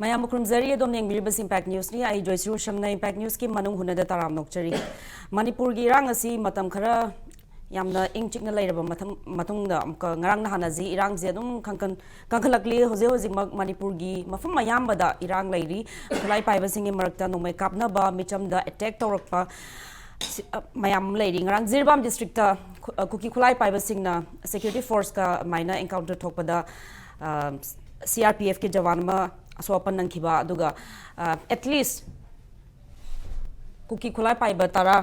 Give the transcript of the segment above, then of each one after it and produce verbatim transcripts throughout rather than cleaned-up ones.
ꯃꯌꯥꯝꯕꯨ ꯈꯨꯔꯨꯝꯖꯔꯤ꯫ ꯑꯗꯣꯝꯅ ꯌꯦꯡꯕꯤꯔꯤꯕꯁꯤ Impact Newsꯅꯤ꯫ ꯑꯩ ꯖꯣꯏꯁ꯭ꯔꯤ ꯎꯁꯝꯅ Impact Newsꯀꯤ ꯃꯅꯨꯡ ꯍꯨꯠꯅꯗ ꯇꯔꯥꯝ ꯅꯣꯛꯆꯔꯤ꯫ ꯃꯅꯤꯄꯨꯔꯒꯤ ꯏꯔꯥꯡ ꯑꯁꯤ ꯃꯇꯝ ꯈꯔ ꯌꯥꯝꯅ ꯏꯪ ꯆꯤꯛꯅ ꯂꯩꯔꯕ ꯃꯊꯪ-, ꯃꯇꯨꯡꯗ ꯑꯃꯨꯛꯀ ꯉꯔꯥꯡ ꯅꯍꯥꯟ ꯑꯁꯤ ꯏꯔꯥꯡꯁꯦ ꯑꯗꯨꯝ ꯀꯟꯈꯠ-, ꯀꯟꯈꯠꯂꯛꯂꯤ꯫ ꯍꯧꯖꯤꯛ ꯍꯧꯖꯤꯛꯃꯛ ꯃꯅꯤꯄꯨꯔꯒꯤ ꯃꯐꯝ ꯑꯌꯥꯝꯕꯗ ꯏꯔꯥꯡ ꯂꯩꯔꯤ꯫ ꯈꯨꯠꯂꯥꯏ ꯄꯥꯏꯕꯁꯤꯡꯒꯤ ꯃꯔꯛꯇ ꯅꯣꯡꯃꯩ ꯀꯥꯞꯅꯕ, ꯃꯤꯆꯝꯗ attack ꯇꯧꯔꯛꯄ, ꯁꯤ-, ꯑ, ꯃꯌꯥꯝ ꯑꯃ ꯂꯩꯔꯤ꯫ ꯉꯔꯥꯡ ꯖꯤꯔꯤꯕꯥꯝ districtꯇ ꯈꯨ-, ꯑ, ꯀꯨꯀꯤ ꯈꯨꯠꯂꯥꯏ ꯄꯥꯏꯕꯁꯤꯡꯅ security forceꯀ ꯑꯗꯨꯃꯥꯏꯅ encounter ꯊꯣꯛꯄꯗ, ꯑ, CRPFꯀꯤ ꯖꯋꯥꯟ ꯑꯃ ꯑꯁꯣꯛ ꯑꯄꯟ ꯅꯪꯈꯤꯕ, ꯑꯗꯨꯒ, ꯑ, at least ꯀꯨꯀꯤ ꯈꯨꯠꯂꯥꯏ ꯄꯥꯏꯕ ꯇꯔꯥ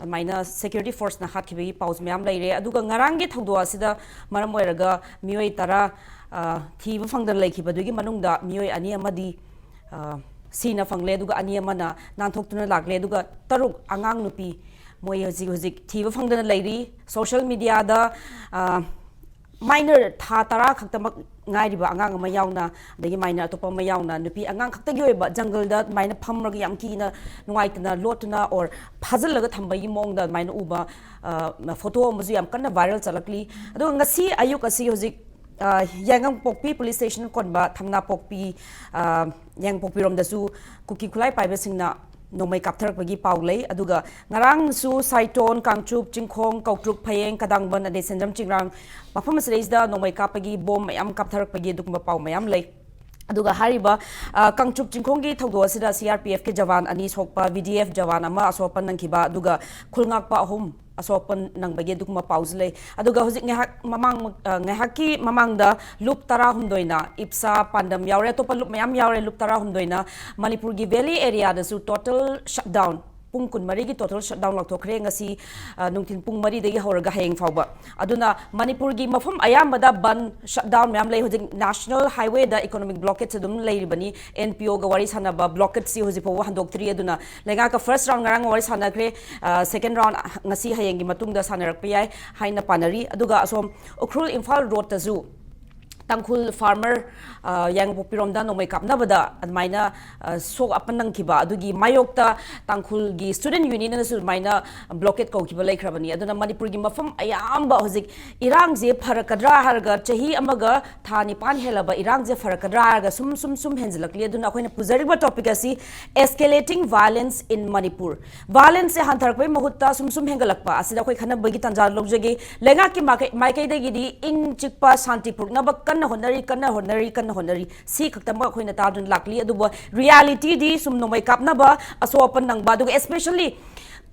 ꯑꯗꯨꯃꯥꯏꯅ security forceꯅ ꯍꯥꯠꯈꯤꯕꯒꯤ ꯄꯥꯎꯁꯨ ꯃꯌꯥꯝ ꯂꯩꯔꯦ꯫ ꯑꯗꯨꯒ ꯉꯔꯥꯡꯒꯤ ꯊꯧꯗꯣꯛ ꯑꯁꯤꯗ ꯃꯔꯝ ꯑꯣꯏꯔꯒ ꯃꯤꯑꯣꯏ ꯇꯔꯥ, ꯑ, ꯊꯤꯕ ꯐꯪꯗꯅ ꯂꯩꯈꯤꯕꯗꯨꯒꯤ ꯃꯅꯨꯡꯗ ꯃꯤꯑꯣꯏ ꯑꯅꯤ ꯑꯃꯗꯤ, ꯑ, ꯁꯤꯅ ꯐꯪꯂꯦ, ꯑꯗꯨꯒ ꯑꯅꯤ ꯑꯃꯅ ꯅꯥꯟꯊꯣꯛꯇꯨꯅ ꯂꯥꯛꯂꯦ, ꯑꯗꯨꯒ ꯇꯔꯨꯛ ꯑꯉꯥꯡ ꯅꯨꯄꯤ ꯃꯣꯏ ꯍꯧꯖꯤꯛ ꯍꯧꯖꯤꯛ ꯊꯤꯕ ꯐꯪꯗꯅ ꯂꯩꯔꯤ꯫ Social mediaꯗ, ꯑ, minor ꯊꯥ ꯇꯔꯥ ꯈꯛꯇꯃꯛ ꯉꯥꯏꯔꯤꯕ ꯑꯉꯥꯡ ꯑꯃ ꯌꯥꯎꯅ, ꯑꯗꯒꯤ minor ꯑꯇꯣꯞꯄ ꯑꯃ ꯌꯥꯎꯅ, ꯅꯨꯄꯤ ꯑꯉꯥꯡ ꯈꯛꯇꯒꯤ ꯑꯣꯏꯕ ꯖꯪꯒꯜꯗ ꯑꯗꯨꯃꯥꯏꯅ ꯐꯝꯃꯒ ꯌꯥꯝ ꯀꯤꯅ ꯅꯨꯡꯉꯥꯏꯇꯅ ꯂꯣꯠꯇꯨꯅ or ꯐꯥꯖꯤꯜꯂꯒ ꯊꯝꯕꯒꯤ ꯃꯑꯣꯡꯗ ꯑꯗꯨꯃꯥꯏꯅ ꯎꯕ, ꯑ, photo ꯑꯃꯁꯨ ꯌꯥꯝ ꯀꯟꯅ viral ꯆꯠꯂꯛꯂꯤ꯫ ꯑꯗꯨꯒ ꯉꯁꯤ ꯑꯌꯨꯛ ꯑꯁꯤ ꯍꯧꯖꯤꯛ, ꯑ, ꯌꯥꯏꯉꯪꯄꯣꯛꯄꯤ police station ꯀꯣꯟꯕ ꯊꯝꯅꯥꯄꯣꯛꯄꯤ, ꯑ, ꯌꯥꯏꯉꯪꯄꯣꯛꯄꯤꯔꯣꯝꯗꯁꯨ ꯀꯨꯀꯤ ꯈꯨꯠꯂꯥꯏ ꯄꯥꯏꯕꯁꯤꯡꯅ ꯅꯣꯡꯃꯩ ꯀꯥꯞꯊꯔꯛꯄꯒꯤ ꯄꯥꯎ ꯂꯩ꯫ ꯑꯗꯨꯒ ꯉꯔꯥꯡꯁꯨ ꯁꯥꯏꯇꯣꯟ, ꯀꯥꯡꯆꯨꯞ, ꯆꯤꯡꯈꯣꯡ, ꯀꯧꯇ꯭ꯔꯨꯛ, ꯐꯌꯦꯡ, ꯀꯗꯥꯡꯕꯟ, ꯑꯗꯩ ꯁꯦꯟꯖꯝ ꯆꯤꯡꯔꯥꯡ ꯃꯐꯝ ꯑꯁꯤꯗꯩꯁꯤꯗ ꯅꯣꯡꯃꯩ ꯀꯥꯞꯄꯒꯤ ꯕꯣꯝ ꯃꯌꯥꯝ ꯀꯥꯞꯊꯔꯛꯄꯒꯤ ꯑꯗꯨꯒꯨꯝꯕ ꯄꯥꯎ ꯃꯌꯥꯝ ꯂꯩ꯫ ꯑꯗꯨꯒ ꯍꯥꯏꯔꯤꯕ, ꯑ, ꯀꯥꯡꯆꯨꯞ ꯆꯤꯡꯈꯣꯡꯒꯤ ꯊꯧꯗꯣꯛ ꯑꯁꯤꯗ CRPFꯀꯤ ꯖꯋꯥꯟ ꯑꯅꯤ ꯁꯣꯛꯄ, VDF ꯖꯋꯥꯟ ꯑꯃ ꯑꯁꯣꯛ ꯑꯄꯟ ꯅꯪꯈꯤꯕ, ꯑꯗꯨꯒ ꯈꯨꯜ ꯉꯥꯛꯄ ꯑꯍꯨꯝ ꯑꯁꯣꯛ ꯑꯄꯟ ꯅꯪꯕꯒꯤ ꯑꯗꯨꯒꯨꯝꯕ ꯄꯥꯎꯁꯨ ꯂꯩ꯫ ꯑꯗꯨꯒ ꯍꯧꯖꯤꯛ ꯉꯥꯏꯍꯥꯛ ꯃꯃꯥꯡ, ꯑ, ꯉꯥꯏꯍꯥꯛꯀꯤ ꯃꯃꯥꯡꯗ ꯂꯨꯞ ꯇꯔꯥꯍꯨꯝꯗꯣꯏꯅ, ꯏꯞꯁꯥ, ꯄꯥꯟꯗꯝ ꯌꯥꯎꯔꯦ, ꯑꯇꯣꯞꯄ ꯂꯨꯞ ꯃꯌꯥꯝ ꯌꯥꯎꯔꯦ, ꯂꯨꯞ ꯇꯔꯥꯍꯨꯝꯗꯣꯏꯅ ꯃꯅꯤꯄꯨꯔꯒꯤ valley areaꯗꯁꯨ total shutdown, ꯄꯨꯡ ꯀꯨꯟꯃꯔꯤꯒꯤ total shutdown ꯂꯥꯎꯊꯣꯛꯈ꯭ꯔꯦ ꯉꯁꯤ, ꯑ, ꯅꯨꯡꯊꯤꯜ ꯄꯨꯡ ꯃꯔꯤꯗꯒꯤ ꯍꯧꯔꯒ ꯍꯌꯦꯡ ꯐꯥꯎꯕ꯫ ꯑꯗꯨꯅ ꯃꯅꯤꯄꯨꯔꯒꯤ ꯃꯐꯝ ꯑꯌꯥꯝꯕꯗ ꯕꯟ, shutdown ꯃꯌꯥꯝ ꯂꯩ꯫ ꯍꯧꯖꯤꯛ national highwayꯗ economic blockade ꯑꯗꯨꯝ ꯂꯩꯔꯤꯕꯅꯤ꯫ NPOꯒ ꯋꯥꯔꯤ ꯁꯥꯟꯅꯕ blockadeꯁꯤ ꯍꯧꯖꯤꯛ ꯐꯥꯎꯕ ꯍꯟꯗꯣꯛꯇ꯭ꯔꯤ꯫ ꯑꯗꯨꯅ ꯂꯩꯉꯥꯛꯀ first round ꯉꯔꯥꯡ ꯋꯥꯔꯤ ꯁꯥꯟꯅꯈ꯭ꯔꯦ, ꯑ, second round ꯉꯁꯤ ꯍꯌꯦꯡꯒꯤ ꯃꯇꯨꯡꯗ ꯁꯥꯟꯅꯔꯛꯄ ꯌꯥꯏ ꯍꯥꯏꯅ ꯄꯥꯅꯔꯤ꯫ ꯑꯗꯨꯒ ꯑꯁꯣꯝ ꯎꯈ꯭ꯔꯨꯜ ꯏꯝꯐꯥꯜ roadꯇꯁꯨ ꯇꯥꯡꯈꯨꯜ ꯐꯥꯔꯃꯔ ꯌꯥꯏꯉꯪꯄꯣꯛꯄꯤꯔꯣꯝꯗ ꯅꯣꯡꯃꯩ ꯀꯥꯞꯅꯕꯗ ꯑꯗꯨꯃꯥꯏꯅ ꯑ, ꯁꯣꯛ ꯑꯄꯟ ꯅꯪꯈꯤꯕ ꯑꯗꯨꯒꯤ ꯃꯥꯌꯣꯛꯇ ꯇꯥꯡꯈꯨꯜꯒꯤ ꯁ꯭ꯇꯨꯗꯦꯟ ꯌꯨꯅꯤꯌꯟꯅꯁꯨ ꯑꯗꯨꯃꯥꯏꯅ ꯕ꯭ꯂꯣꯀꯦꯠ ꯀꯧꯈꯤꯕ ꯂꯩꯈ꯭ꯔꯕꯅꯤ꯫ ꯑꯗꯨꯅ ꯃꯅꯤꯄꯨꯔꯒꯤ ꯃꯐꯝ ꯑꯌꯥꯝꯕ ꯍꯧꯖꯤꯛ ꯏꯔꯥꯡꯁꯦ ꯐꯔꯛꯀꯗ꯭ꯔꯥ ꯍꯥꯏꯔꯒ, ꯆꯍꯤ ꯑꯃꯒ ꯊꯥ ꯅꯤꯄꯥꯟ ꯍꯦꯜꯂꯕ ꯏꯔꯥꯡꯁꯦ ꯐꯔꯛꯀꯗ꯭ꯔꯥ ꯍꯥꯏꯔꯒ ꯁꯨꯝ ꯁꯨꯝ ꯁꯨꯝ ꯍꯦꯟꯖꯤꯜꯂꯛꯂꯤ꯫ ꯑꯗꯨꯅ ꯑꯩꯈꯣꯏꯅ ꯄꯨꯖꯔꯤꯕ ꯇꯣꯄꯤꯛ ꯑꯁꯤ Escalating Violence in Manipur꯫ ꯚꯥꯏꯂꯦꯟꯁꯁꯦ ꯍꯟꯊꯔꯛꯄꯒꯤ ꯃꯍꯨꯠꯇ ꯁꯨꯝ ꯁꯨꯝ ꯍꯦꯟꯒꯠꯂꯛꯄ ꯑꯁꯤꯗ ꯑꯩꯈꯣꯏ ꯈꯟꯅꯕꯒꯤ ꯇꯥꯟꯖꯥ ꯂꯧꯖꯒꯦ꯫ ꯂꯩꯉꯥꯛꯀꯤ ꯃꯥꯏꯀꯩ- ꯃꯥꯏꯀꯩꯗꯒꯤꯗꯤ ꯏꯪ ꯆꯤꯛꯄ, ꯁꯥꯟꯇꯤ ꯄꯨꯔꯛꯅꯕ ꯀꯟꯅ ꯍꯣꯠꯅꯔꯤ, ꯀꯟꯅ ꯍꯣꯠꯅꯔꯤ, ꯀꯟꯅ ꯍꯣꯠꯅꯔꯤ꯫ ꯁꯤ ꯈꯛꯇꯃꯛ ꯑꯩꯈꯣꯏꯅ ꯇꯥꯗꯨꯅ ꯂꯥꯛꯂꯤ꯫ ꯑꯗꯨꯕꯨ ꯔꯤꯌꯥꯂꯤꯇꯤꯗꯤ ꯁꯨꯝ ꯅꯣꯡꯃꯩ ꯀꯥꯞꯅꯕ, ꯑꯁꯣꯛ ꯑꯄꯟ ꯅꯪꯕ, ꯑꯗꯨꯒ especially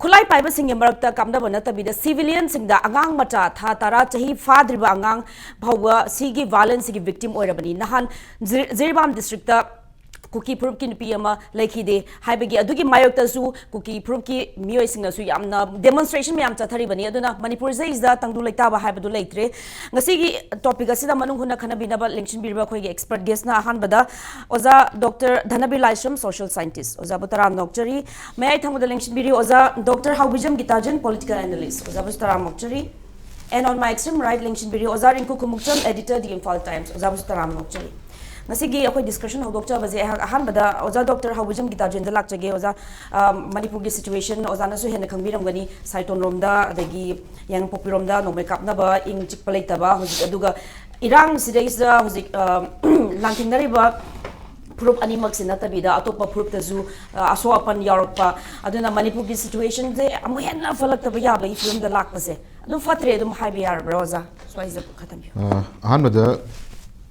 ꯈꯨꯠꯂꯥꯏ ꯄꯥꯏꯕꯁꯤꯡꯒꯤ ꯃꯔꯛꯇ ꯀꯥꯞꯅꯕ ꯅꯠꯇꯕꯤꯗ, ꯁꯤꯚꯤꯂꯤꯌꯟꯁꯤꯡꯗ, ꯑꯉꯥꯡ ꯃꯆꯥ, ꯊꯥ ꯇꯔꯥ, ꯆꯍꯤ ꯐꯥꯗ꯭ꯔꯤꯕ ꯑꯉꯥꯡ ꯐꯥꯎꯕ ꯁꯤꯒꯤ ꯚꯥꯏꯂꯦꯟꯁꯀꯤ ꯚꯤꯛꯇꯤꯝ ꯑꯣꯏꯔꯕꯅꯤ꯫ ꯅꯍꯥꯟ ꯖꯤ- ꯖꯤꯔꯤꯕꯥꯝ ꯗꯤꯁꯇ꯭ꯔꯤꯛꯇ ꯀꯨꯀꯤ ꯐꯨꯔꯨꯞꯀꯤ ꯅꯨꯄꯤ ꯑꯃ ꯂꯩꯈꯤꯗꯦ ꯍꯥꯏꯕꯒꯤ, ꯑꯗꯨꯒꯤ ꯃꯥꯌꯣꯛꯇꯁꯨ ꯀꯨꯀꯤ ꯐꯨꯔꯨꯞꯀꯤ ꯃꯤꯑꯣꯏꯁꯤꯡꯅꯁꯨ ꯌꯥꯝꯅ ꯗꯦꯃꯣꯟꯁꯇ꯭ꯔꯦꯁꯟ ꯃꯌꯥꯝ ꯆꯠꯊꯔꯤꯕꯅꯤ꯫ ꯑꯗꯨꯅ ꯃꯅꯤꯄꯨꯔꯁꯤꯗꯩꯁꯤꯗ ꯇꯪꯗꯨ ꯂꯩꯇꯥꯕ ꯍꯥꯏꯕꯗꯨ ꯂꯩꯇ꯭ꯔꯦ꯫ ꯉꯁꯤꯒꯤ ꯇꯣꯄꯤꯛ ꯑꯁꯤꯗ ꯃꯅꯨꯡ ꯍꯨꯟꯅ ꯈꯟꯅꯕꯤꯅꯕ ꯂꯦꯡꯁꯤꯟꯕꯤꯔꯤꯕ ꯑꯩꯈꯣꯏꯒꯤ ꯑꯦꯛꯁꯄꯔꯠ ꯒꯦꯁꯅ ꯑꯍꯥꯟꯕꯗ ꯑꯣꯖꯥ ꯗꯣꯛꯇꯔ ꯙꯅꯕꯤꯔ ꯂꯥꯏꯁ꯭ꯔꯝ, ꯁꯣꯁꯤꯌꯦꯜ ꯁꯥꯏꯟꯇꯤꯁ, ꯑꯣꯖꯥꯕꯨ ꯇꯔꯥꯝꯅ ꯑꯣꯛꯆꯔꯤ꯫ ꯃꯌꯥꯏ ꯊꯪꯕꯗ ꯂꯦꯡꯁꯤꯟꯕꯤꯔꯤ ꯑꯣꯖꯥ ꯗꯣꯛꯇꯔ ꯍꯥꯎꯕꯤꯖꯝ ꯒꯤꯇꯥꯖꯟ, ꯄꯣꯂꯤꯇꯤꯀꯦꯜ ꯑꯦꯅꯥꯂꯤꯁ꯭ꯠ, ꯑꯣꯖꯥꯕꯨꯁꯨ ꯇꯔꯥꯝꯅ ꯑꯣꯛꯆꯔꯤ꯫ And on my extreme right, ꯂꯦꯡꯁꯤꯟꯕꯤꯔꯤ ꯑꯣꯖꯥ ꯔꯤꯡꯀꯨ Khumukcham, editor, The Imphal Times, ꯑꯣꯖꯥꯕꯨꯁꯨ ꯇꯔꯥꯝꯅ ꯑꯣꯛꯆꯔꯤ꯫ ꯉꯁꯤꯒꯤ ꯑꯩꯈꯣꯏ ꯗꯤꯁꯀꯁꯟ ꯍꯧꯗꯣꯛꯆꯕꯁꯦ ꯑꯩꯍꯥꯛ ꯑꯍꯥꯟꯕꯗ ꯑꯣꯖꯥ ꯗꯣꯛꯇꯔ ꯍꯥꯎꯕꯤꯖꯝ ꯒꯤꯇꯥꯖꯦꯟꯗ ꯂꯥꯛꯆꯒꯦ꯫ ꯑꯣꯖꯥ, ꯑ, ꯃꯅꯤꯄꯨꯔꯒꯤ ꯁꯤꯆꯨꯋꯦꯁꯟ ꯑꯣꯖꯥꯅꯁꯨ ꯍꯦꯟꯅ ꯈꯪꯕꯤꯔꯝꯒꯅꯤ꯫ ꯁꯥꯏꯇꯣꯟꯔꯣꯝꯗ, ꯑꯗꯒꯤ ꯌꯥꯏꯉꯪꯄꯣꯛꯄꯤꯔꯣꯝꯗ ꯅꯣꯡꯃꯩ ꯀꯥꯞꯅꯕ, ꯏꯪ ꯆꯤꯛꯄ ꯂꯩꯇꯕ ꯍꯧꯖꯤꯛ, ꯑꯗꯨꯒ ꯏꯔꯥꯡ ꯁꯤꯗꯩꯁꯤꯗ ꯍꯧꯖꯤꯛ, ꯑ, ꯂꯥꯟꯊꯦꯡꯅꯔꯤꯕ ꯐꯨꯔꯨꯞ ꯑꯅꯤꯃꯛꯁꯤ ꯅꯠꯇꯕꯤꯗ ꯑꯇꯣꯞꯄ ꯐꯨꯔꯨꯞꯇꯁꯨ, ꯑ, ꯑꯁꯣꯛ ꯑꯄꯟ ꯌꯥꯎꯔꯛꯄ, ꯑꯗꯨꯅ ꯃꯅꯤꯄꯨꯔꯒꯤ ꯁꯤꯆꯨꯋꯦꯁꯟꯁꯦ ꯑꯃꯨꯛ ꯍꯦꯟꯅ ꯐꯠꯂꯛꯇꯕ ꯌꯥꯕꯒꯤ ꯐꯤꯕꯝꯗ ꯂꯥꯛꯄꯁꯦ ꯑꯗꯨꯝ ꯐꯠꯇ꯭ꯔꯦ ꯑꯗꯨꯝ ꯍꯥꯏꯕ ꯌꯥꯔꯕ꯭ꯔꯥ, ꯑꯣꯖꯥ? ꯁ꯭ꯋꯥꯏꯁꯤꯗ ꯈꯔ ꯊꯝꯕꯤꯌꯨ꯫ ꯑ, ꯑꯍꯥꯟꯕꯗ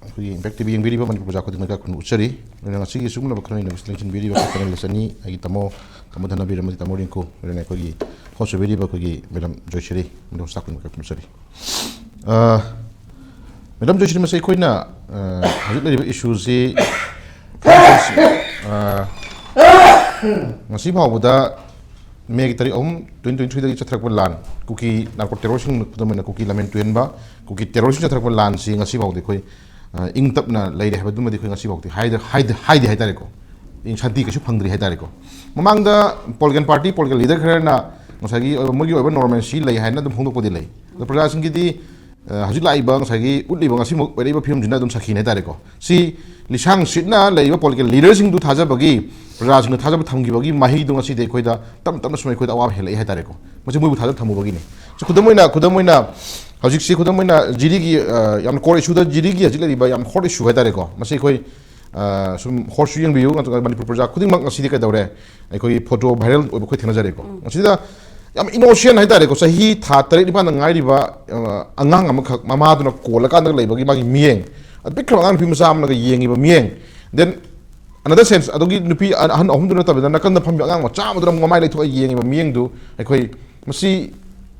ꯑꯩꯈꯣꯏꯒꯤ ꯏꯝꯄꯦꯛ ꯇꯤꯚꯤ ꯌꯦꯡꯕꯤꯔꯤꯕ ꯃꯅꯤꯄꯨꯔ ꯄ꯭ꯔꯖꯥ ꯈꯨꯗꯤꯡꯃꯛꯇ ꯈꯨꯔꯨꯝꯖꯔꯤ꯫ ꯑꯗꯨꯅ ꯉꯁꯤꯒꯤ ꯁꯤꯒꯨꯝꯂꯕ ꯈꯟꯅ ꯅꯩꯅꯕꯁꯤꯗ ꯂꯦꯡꯁꯤꯟꯕꯤꯔꯤꯕ ꯄꯦꯅꯦꯂꯤꯁ ꯑꯅꯤ, ꯑꯩꯒꯤ ꯇꯥꯃꯣ, ꯇꯥꯃꯣ ꯙꯅꯕꯤꯔ ꯑꯃꯗꯤ ꯇꯥꯃꯣ ꯔꯤꯡꯀꯨ, ꯑꯗꯨꯅ ꯑꯩꯈꯣꯏꯒꯤ ꯍꯣꯁ ꯑꯣꯏꯕꯤꯔꯤꯕ ꯑꯩꯈꯣꯏꯒꯤ ꯃꯦꯗꯥꯝ ꯖꯣꯏꯁ꯭ꯔꯤ, ꯃꯦꯗꯥꯝ ꯁ꯭ꯇꯥꯐ ꯈꯨꯗꯤꯡꯃꯛꯇ ꯈꯨꯔꯨꯝꯖꯔꯤ꯫ ꯑ, ꯃꯦꯗꯥꯝ ꯖꯣꯏꯁ꯭ꯔꯤ, ꯃꯁꯤ ꯑꯩꯈꯣꯏꯅ, ꯑ, ꯍꯧꯖꯤꯛ ꯂꯩꯔꯤꯕ ꯏꯁꯨꯁꯤ, ꯑ, ꯉꯁꯤ ꯐꯥꯎꯕꯗ ꯃꯦꯒꯤ ꯇꯥꯔꯤꯛ ꯑꯍꯨꯝ, twenty twenty-threeꯗꯒꯤ ꯆꯠꯊꯔꯛꯄ ꯂꯥꯟ, ꯀꯨꯀꯤ ꯅꯥꯔꯀꯣ ꯇꯦꯔꯣꯔꯁꯤꯡ, ꯈꯨꯗꯝ ꯑꯣꯏꯅ ꯀꯨꯀꯤ ꯂꯥꯟꯃꯤ ꯇꯨꯍꯦꯟꯕ, ꯀꯨꯀꯤ ꯇꯦꯔꯣꯔꯁꯤꯡ ꯆꯠꯊꯔꯛꯄ ꯂꯥꯟꯁꯤ ꯉꯁꯤ ꯐꯥꯎꯗꯤ ꯑꯩꯈꯣꯏ, ꯑ, ꯏꯪ ꯇꯞꯅ ꯂꯩꯔꯦ ꯍꯥꯏꯕꯗꯨꯃꯗꯤ ꯑꯩꯈꯣꯏ ꯉꯁꯤ ꯐꯥꯎꯗꯤ ꯍꯥꯏꯗ-, ꯍꯥꯏꯗ-, ꯍꯥꯏꯗꯦ ꯍꯥꯏꯇꯥꯔꯦꯀꯣ꯫ ꯏꯪ-, ꯁꯥꯟꯇꯤ ꯀꯩꯁꯨ ꯐꯪꯗ꯭ꯔꯤ ꯍꯥꯏꯇꯥꯔꯦꯀꯣ꯫ ꯃꯃꯥꯡꯗ ꯄꯣꯂꯤꯇꯤꯀꯦꯜ ꯄꯥꯔꯇꯤ, ꯄꯣꯂꯤꯇꯤꯀꯦꯜ ꯂꯤꯗꯔ ꯈꯔꯅ ꯉꯁꯥꯏꯒꯤ ꯑꯣꯏꯕ, ꯃꯣꯏꯒꯤ ꯑꯣꯏꯕ normalcy ꯂꯩ ꯍꯥꯏꯅ ꯑꯗꯨꯝ ꯐꯣꯡꯗꯣꯛꯄꯗꯤ ꯂꯩ꯫ ꯑꯗꯣ ꯄ꯭ꯔꯖꯥꯁꯤꯡꯒꯤꯗꯤ ꯑ, ꯍꯧꯖꯤꯛ ꯂꯥꯛꯏꯕ ꯉꯁꯥꯏꯒꯤ ꯎꯠꯂꯤꯕ ꯉꯁꯤꯃꯛ ꯑꯣꯏꯔꯛꯏꯕ ꯐꯤꯕꯝꯁꯤꯅ ꯑꯗꯨꯝ ꯁꯥꯈꯤꯅꯤ ꯍꯥꯏꯇꯥꯔꯦꯀꯣ꯫ ꯁꯤ ꯂꯤꯁꯥꯡ ꯁꯤꯠꯅ ꯂꯩꯔꯤꯕ political leaderꯁꯤꯡꯗꯨ ꯊꯥꯖꯕꯒꯤ, ꯄ꯭ꯔꯖꯥꯁꯤꯡꯅ ꯊꯥꯖꯕ ꯊꯝꯈꯤꯕꯒꯤ ꯃꯍꯩꯗꯣ ꯉꯁꯤꯗꯤ ꯑꯩꯈꯣꯏꯗ ꯇꯞꯅ ꯇꯞꯅ ꯁꯨꯝ ꯑꯩꯈꯣꯏꯗ ꯑꯋꯥꯕ ꯍꯦꯜꯂꯛꯏ ꯍꯥꯏꯇꯥꯔꯦꯀꯣ꯫ ꯃꯁꯤ ꯃꯣꯏꯕꯨ ꯊꯥꯖꯕ ꯊꯝꯃꯨꯕꯒꯤꯅꯤ꯫ ꯁꯤ ꯈꯨꯗꯝ ꯑꯣꯏꯅ, ꯈꯨꯗꯝ ꯑꯣꯏꯅ ꯍꯧꯖꯤꯛꯁꯤ ꯈꯨꯗꯝ ꯑꯣꯏꯅ ꯖꯤꯔꯤꯒꯤ, ꯑ, ꯌꯥꯝꯅ core issueꯗ, ꯖꯤꯔꯤꯒꯤ ꯍꯧꯖꯤꯛ ꯂꯩꯔꯤꯕ ꯌꯥꯝ hot issue ꯍꯥꯏꯇꯥꯔꯦꯀꯣ꯫ ꯃꯁꯤ ꯑꯩꯈꯣꯏ, ꯑ, ꯁꯨꯝ hotꯁꯨ ꯌꯦꯡꯕꯤꯌꯨ, ꯅꯠꯇ꯭ꯔꯒ ꯃꯅꯤꯄꯨꯔ ꯄ꯭ꯔꯖꯥ ꯈꯨꯗꯤꯡꯃꯛ ꯉꯁꯤꯗꯤ ꯀꯩꯗꯧꯔꯦ, ꯑꯩꯈꯣꯏꯒꯤ photo viral ꯑꯣꯏꯕ ꯑꯩꯈꯣꯏ ꯊꯦꯡꯅꯖꯔꯦꯀꯣ꯫ ꯃꯁꯤꯗ ꯌꯥꯝ innocent ꯍꯥꯏꯇꯥꯔꯦꯀꯣ, ꯆꯍꯤ ꯊꯥ ꯇꯔꯦꯠ ꯅꯤꯄꯥꯟꯗ ꯉꯥꯏꯔꯤꯕ, ꯑ, ꯑꯉꯥꯡ ꯑꯃꯈꯛ ꯃꯃꯥꯗꯨꯅ ꯀꯣꯜꯂꯀꯥꯟꯗ ꯂꯩꯕꯒꯤ ꯃꯥꯒꯤ ꯃꯤꯠꯌꯦꯡ, ꯑꯗꯨ ꯄꯤꯛꯈ꯭ꯔꯕ ꯑꯉꯥꯡ ꯅꯨꯄꯤ ꯃꯆꯥ ꯑꯃꯅꯒ ꯌꯦꯡꯉꯤꯕ ꯃꯤꯠꯌꯦꯡ, then another sense, ꯑꯗꯨꯒꯤ ꯅꯨꯄꯤ ꯑꯍꯟ ꯑꯍꯨꯝꯗꯨ ꯅꯠꯇꯕꯤꯗ ꯅꯥꯀꯟꯗ ꯐꯝꯃꯤꯕ ꯑꯉꯥꯡ ꯃꯆꯥ ꯑꯃꯗꯨꯅ ꯃꯃꯥꯏ ꯂꯩꯊꯣꯛꯑ ꯌꯦꯡꯉꯤꯕ ꯃꯤꯠꯌꯦꯡꯗꯨ ꯑꯩꯈꯣꯏ ꯃꯁꯤ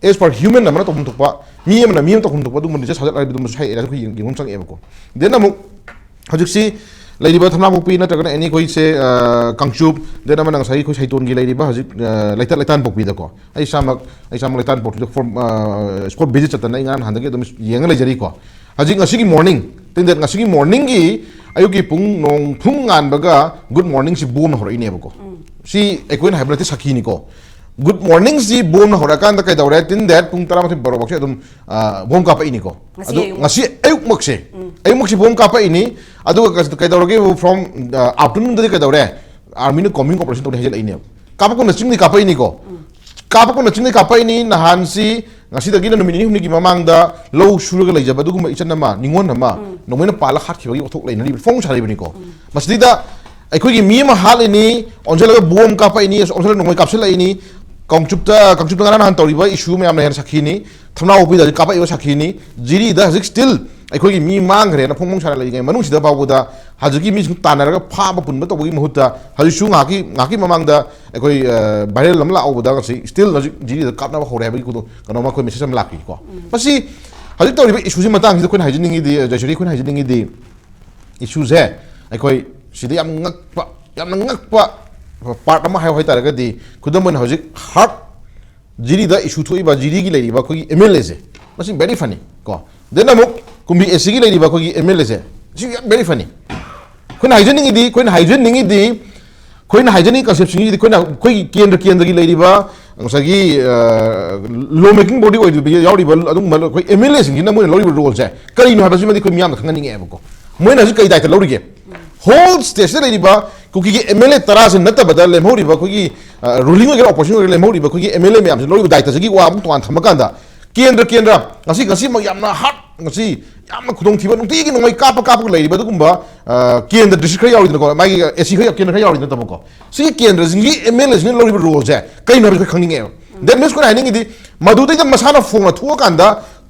as per human ꯑꯃꯅ ꯇꯧꯐꯝ ꯊꯣꯛꯄ, ꯃꯤ ꯑꯃꯅ ꯃꯤ ꯑꯃ ꯇꯧꯐꯝ ꯊꯣꯛꯄ ꯑꯗꯨꯒꯨꯝꯕ ꯅꯤꯖ ꯁꯥꯖꯠ ꯍꯥꯏꯕꯗꯨꯃꯁꯨ ꯍꯥꯏ ꯑꯩꯈꯣꯏ ꯌꯦꯡ-, ꯌꯦꯡꯐꯝ ꯆꯪꯉꯛꯑꯦꯕꯀꯣ꯫ Then ꯑꯃꯨꯛ ꯍꯧꯖꯤꯛꯁꯤ ꯂꯩꯔꯤꯕ ꯊꯝꯅꯥꯄꯣꯛꯄꯤ ꯅꯠꯇ꯭ꯔꯒꯅ ꯑꯦꯅꯤ ꯑꯩꯈꯣꯏꯁꯦ, ꯑ, ꯀꯥꯡꯆꯨꯞ, then ꯑꯃꯅ ꯉꯁꯥꯏꯒꯤ ꯑꯩꯈꯣꯏ ꯁꯩꯇꯣꯟꯒꯤ ꯂꯩꯔꯤꯕ ꯍꯧꯖꯤꯛ, ꯑ, ꯂꯩꯇ-, ꯂꯩꯇꯥꯟꯄꯣꯛꯄꯤꯗꯀꯣ꯫ ꯑꯩ ꯏꯁꯥꯃꯛ, ꯑꯩ ꯏꯁꯥꯃꯛ ꯂꯩꯇꯥꯟꯄꯣꯛꯄꯤꯗ ꯐꯣꯔꯝ, ꯑ, spot visit ꯆꯠꯇꯅ ꯑꯩ ꯉꯔꯥꯡ ꯅꯍꯥꯟꯗꯒꯤ ꯑꯗꯨꯝ ꯌꯦꯡꯉ ꯂꯩꯖꯔꯤꯀꯣ꯫ ꯍꯧꯖꯤꯛ ꯉꯁꯤꯒꯤ morning, ꯇꯤꯟꯗꯦꯠ ꯉꯁꯤꯒꯤ morningꯒꯤ ꯑꯌꯨꯛꯀꯤ ꯄꯨꯡ ꯅꯣꯡ ꯊꯨꯝ ꯉꯥꯟꯕꯒ good morningꯁꯤ ꯕꯣꯝꯅ ꯍꯧꯔꯛꯏꯅꯦꯕꯀꯣ꯫ ꯁꯤ ꯑꯩꯈꯣꯏꯅ ꯍꯥꯏꯕ ꯅꯠꯇꯦ, ꯁꯥꯈꯤꯅꯤꯀꯣ꯫ Good morningꯁꯤ ꯕꯣꯝꯅ ꯍꯧꯔꯛꯑꯀꯥꯟꯗ ꯀꯩꯗꯧꯔꯦ? ꯇꯤꯟꯗꯦꯠ ꯄꯨꯡ ꯇꯔꯥꯃꯥꯊꯣꯏ ꯕꯥꯔꯣ ꯐꯥꯎꯁꯦ ꯑꯗꯨꯝ, ꯑ, ꯕꯣꯝ ꯀꯥꯞꯄꯛꯏꯅꯤꯀꯣ꯫ ꯉꯁꯤ ꯑꯗꯨ ꯑꯌꯨꯛꯃꯛ꯫ ꯉꯁꯤ ꯑꯌꯨꯛꯃꯛꯁꯦ, ꯑꯌꯨꯛꯃꯛꯁꯤ ꯕꯣꯝ ꯀꯥꯞꯄꯛꯏꯅꯤ꯫ ꯑꯗꯨꯒ ꯀꯩ-, ꯀꯩꯗꯧꯔꯒꯦ? From, ꯑ, afternoonꯗꯗꯤ ꯀꯩꯗꯧꯔꯦ? Armyꯅ combing operation ꯇꯧꯅꯤ ꯍꯥꯏꯖꯤꯜꯂꯛꯏꯅꯦꯕ꯫ ꯀꯥꯞꯄꯛꯄꯅ ꯆꯤꯡꯗꯤ ꯀꯥꯞꯄꯛꯏꯅꯤꯀꯣ꯫ ꯀꯥꯞꯄꯛꯄꯅ ꯆꯤꯡꯗꯤ ꯀꯥꯞꯄꯛꯏꯅꯤ꯫ ꯅꯍꯥꯟꯁꯤ, ꯉꯁꯤꯗꯒꯤꯅ ꯅꯨꯃꯤꯠ ꯅꯤꯅꯤ ꯍꯨꯝꯅꯤꯒꯤ ꯃꯃꯥꯡꯗ ꯂꯧ ꯁꯨꯔꯒ ꯂꯩꯖꯕ ꯑꯗꯨꯒꯨꯝꯕ ꯏꯆꯟ ꯑꯃ, ꯅꯤꯉꯣꯟ ꯑꯃ, ꯅꯣꯡꯃꯩꯅ ꯄꯥꯜꯂ ꯍꯥꯠꯈꯤꯕꯒꯤ ꯋꯥꯊꯣꯛ ꯂꯩꯅꯔꯤꯕ, ꯐꯣꯡ ꯁꯥꯔꯤꯕꯅꯤꯀꯣ꯫ ꯃꯁꯤꯗꯩꯗ ꯑꯩꯈꯣꯏꯒꯤ ꯃꯤ ꯑꯃ ꯍꯥꯠꯂꯤꯅꯤ, ꯑꯣꯟꯁꯤꯜꯂꯒ ꯕꯣꯝ ꯀꯥꯞꯄꯛꯏꯅꯤ, ꯑꯣꯟꯁꯤꯜꯂꯒ ꯅꯣꯡꯃꯩ ꯀꯥꯞꯁꯤꯜꯂꯛꯏꯅꯤ꯫ ꯀꯥꯡꯆꯨꯞꯇ, ꯀꯥꯡꯆꯨꯞꯇ ꯉꯔꯥꯡ ꯅꯍꯥꯟ ꯇꯧꯔꯤꯕ issue ꯃꯌꯥꯝꯅ ꯍꯦꯟꯅ ꯁꯥꯈꯤꯅꯤ꯫ ꯊꯝꯅꯥꯄꯣꯛꯄꯤꯗ ꯍꯧꯖꯤꯛ ꯀꯥꯞꯄꯛꯏꯕ ꯁꯥꯈꯤꯅꯤ꯫ ꯖꯤꯔꯤꯗ ꯍꯧꯖꯤꯛ still ꯑꯩꯈꯣꯏꯒꯤ ꯃꯤ ꯃꯥꯡꯈ꯭ꯔꯦꯅ ꯐꯣꯡ ꯐꯣꯡ ꯁꯥꯅ ꯂꯩꯔꯤꯉꯩ ꯃꯅꯨꯡꯁꯤꯗ ꯐꯥꯎꯕꯗ ꯍꯧꯖꯤꯛꯀꯤ ꯃꯤꯁꯤꯡ ꯇꯥꯟꯅꯔꯒ ꯐꯥꯕ ꯄꯨꯟꯕ ꯇꯧꯕꯒꯤ ꯃꯍꯨꯠꯇ ꯍꯧꯖꯤꯛꯁꯨ ꯉꯥꯏꯍꯥꯛꯀꯤ, ꯉꯥꯏꯍꯥꯛꯀꯤ ꯃꯃꯥꯡꯗ ꯑꯩꯈꯣꯏ, ꯑ, viral ꯑꯃ ꯂꯥꯛꯍꯧꯕꯗ ꯉꯁꯤ still ꯍꯧꯖꯤꯛ ꯖꯤꯔꯤꯗ ꯀꯥꯞꯅꯕ ꯍꯧꯔꯦ ꯍꯥꯏꯕꯒꯤ ꯀꯩꯅꯣ, ꯀꯩꯅꯣꯝꯃ ꯑꯩꯈꯣꯏ message ꯑꯃ ꯂꯥꯛꯄꯤꯀꯣ꯫ ꯃꯁꯤ ꯍꯧꯖꯤꯛ ꯇꯧꯔꯤꯕ issueꯁꯤ ꯃꯇꯥꯡꯁꯤꯗ ꯑꯩꯈꯣꯏꯅ ꯍꯥꯏꯖꯅꯤꯡꯉꯤꯗꯤ, ꯖꯌꯁ꯭ꯔꯤ, ꯑꯩꯈꯣꯏꯅ ꯍꯥꯏꯖꯅꯤꯡꯉꯤꯗꯤ, issueꯁꯦ ꯑꯩꯈꯣꯏ ꯁꯤꯗ ꯌꯥꯝ ꯉꯛꯄ, ꯌꯥꯝꯅ ꯉꯛꯄ part ꯑꯃ ꯍꯥꯏꯌꯨ ꯍꯥꯏꯇꯥꯔꯒꯗꯤ, ꯈꯨꯗꯝ ꯑꯣꯏꯅ ꯍꯧꯖꯤꯛ ꯍꯥꯔꯠ ꯖꯤꯔꯤꯗ issue ꯊꯣꯛꯏꯕ, ꯖꯤꯔꯤꯒꯤ ꯂꯩꯔꯤꯕ ꯑꯩꯈꯣꯏꯒꯤ MLAꯁꯦ, ꯃꯁꯤ very funny ꯀꯣ꯫ Then ꯑꯃꯨꯛ ꯀꯨꯝꯕꯤ ACꯒꯤ ꯂꯩꯔꯤꯕ ꯑꯩꯈꯣꯏꯒꯤ MLAꯁꯦ, ꯁꯤ ꯌꯥꯝ very funny꯫ ꯑꯩꯈꯣꯏꯅ ꯍꯥꯏꯖꯅꯤꯡꯉꯤꯗꯤ, ꯑꯩꯈꯣꯏꯅ ꯍꯥꯏꯖꯅꯤꯡꯉꯤꯗꯤ, ꯑꯩꯈꯣꯏꯅ ꯍꯥꯏꯖꯅꯤꯡꯉꯤ conceptionꯁꯤꯗꯤ ꯑꯩꯈꯣꯏꯅ, ꯑꯩꯈꯣꯏꯒꯤ ꯀꯦꯟꯗ꯭ꯔ, ꯀꯦꯟꯗ꯭ꯔꯒꯤ ꯂꯩꯔꯤꯕ ꯉꯁꯥꯏꯒꯤ ꯂꯣ ꯃꯦꯀꯤꯡ ꯕꯣꯗꯤ ꯑꯣꯏꯔꯤꯕ, ꯌꯥꯎꯔꯤꯕ ꯑꯗꯨꯒꯨꯝꯕ ꯑꯩꯈꯣꯏ ꯑꯦꯝ ꯑꯦꯜ ꯑꯦꯁꯤꯡꯁꯤꯅ ꯃꯣꯏꯅ ꯂꯧꯔꯤꯕ ꯔꯣꯜꯁꯦ ꯀꯔꯤꯅꯣ ꯍꯥꯏꯕꯁꯤꯃꯗꯤ ꯑꯩꯈꯣꯏ ꯃꯤꯌꯥꯝꯅ ꯈꯪꯍꯟꯅꯤꯡꯉꯦꯕꯀꯣ꯫ ꯃꯣꯏꯅ ꯍꯧꯖꯤꯛ ꯀꯩ ꯗꯥꯏꯇ ꯂꯧꯔꯤꯒꯦ? ꯍꯣꯜ ꯁ꯭ꯇꯦꯠꯁꯤꯗ ꯂꯩꯔꯤꯕ ꯀꯨꯀꯤꯒꯤ ꯑꯦꯝ ꯑꯦꯜ ꯑꯦ ꯇꯔꯥꯁꯤ ꯅꯠꯇꯕꯗ ꯂꯦꯝꯍꯧꯔꯤꯕ ꯑꯩꯈꯣꯏꯒꯤ ꯔꯨꯂꯤꯡ ꯑꯣꯏꯒꯦꯔꯥ ꯑꯣꯄꯣꯖꯤꯁꯟ ꯑꯣꯏꯒꯦꯔꯥ, ꯂꯦꯝꯍꯧꯔꯤꯕ ꯑꯩꯈꯣꯏꯒꯤ ꯑꯦꯝ ꯑꯦꯜ ꯑꯦ ꯃꯌꯥꯝꯁꯤ ꯂꯧꯔꯤꯕ ꯗꯥꯏꯇꯁꯤꯒꯤ ꯋꯥ ꯑꯃꯨꯛ ꯇꯣꯉꯥꯟ ꯊꯝꯃꯀꯥꯟꯗ, ꯀꯦꯟꯗ꯭ꯔ ꯀꯦꯟꯗ꯭ꯔ ꯉꯁꯤ, ꯉꯁꯤꯃꯛ ꯌꯥꯝꯅ ꯍꯥꯔꯠ, ꯉꯁꯤ ꯌꯥꯝꯅ ꯈꯨꯗꯣꯡꯊꯤꯕ, ꯅꯨꯡꯇꯤꯒꯤ ꯅꯣꯡꯃꯩ ꯀꯥꯞꯄ ꯀꯥꯞꯄꯒ ꯂꯩꯔꯤꯕ ꯑꯗꯨꯒꯨꯝꯕ, ꯑ, ꯀꯦꯟꯗ꯭ꯔ ꯗꯤꯁꯇ꯭ꯔꯤꯛ ꯈꯔ ꯌꯥꯎꯔꯤꯗꯅꯀꯣ, ꯃꯥꯒꯤ ꯑꯦ ꯁꯤ ꯈꯔ, ꯀꯦꯟꯗ꯭ꯔ ꯈꯔ ꯌꯥꯎꯔꯤ ꯅꯠꯇꯕꯀꯣ, ꯁꯤꯒꯤ ꯀꯦꯟꯗ꯭ꯔꯁꯤꯡꯒꯤ ꯑꯦꯝ ꯑꯦꯜ ꯑꯦꯁꯤꯡꯅ ꯂꯧꯔꯤꯕ ꯔꯣꯜꯁꯦ ꯀꯩꯅꯣ ꯍꯥꯏꯕꯁꯦ ꯈꯪꯅꯤꯡꯉꯦꯕ꯫ ꯗꯦꯠ ꯃꯤꯟꯁ ꯑꯩꯈꯣꯏꯅ ꯍꯥꯏꯅꯤꯡꯉꯤꯗꯤ, ꯃꯗꯨꯗꯩꯗ ꯃꯁꯥꯅ ꯐꯣꯡꯅ ꯊꯣꯛꯑꯀꯥꯟꯗ,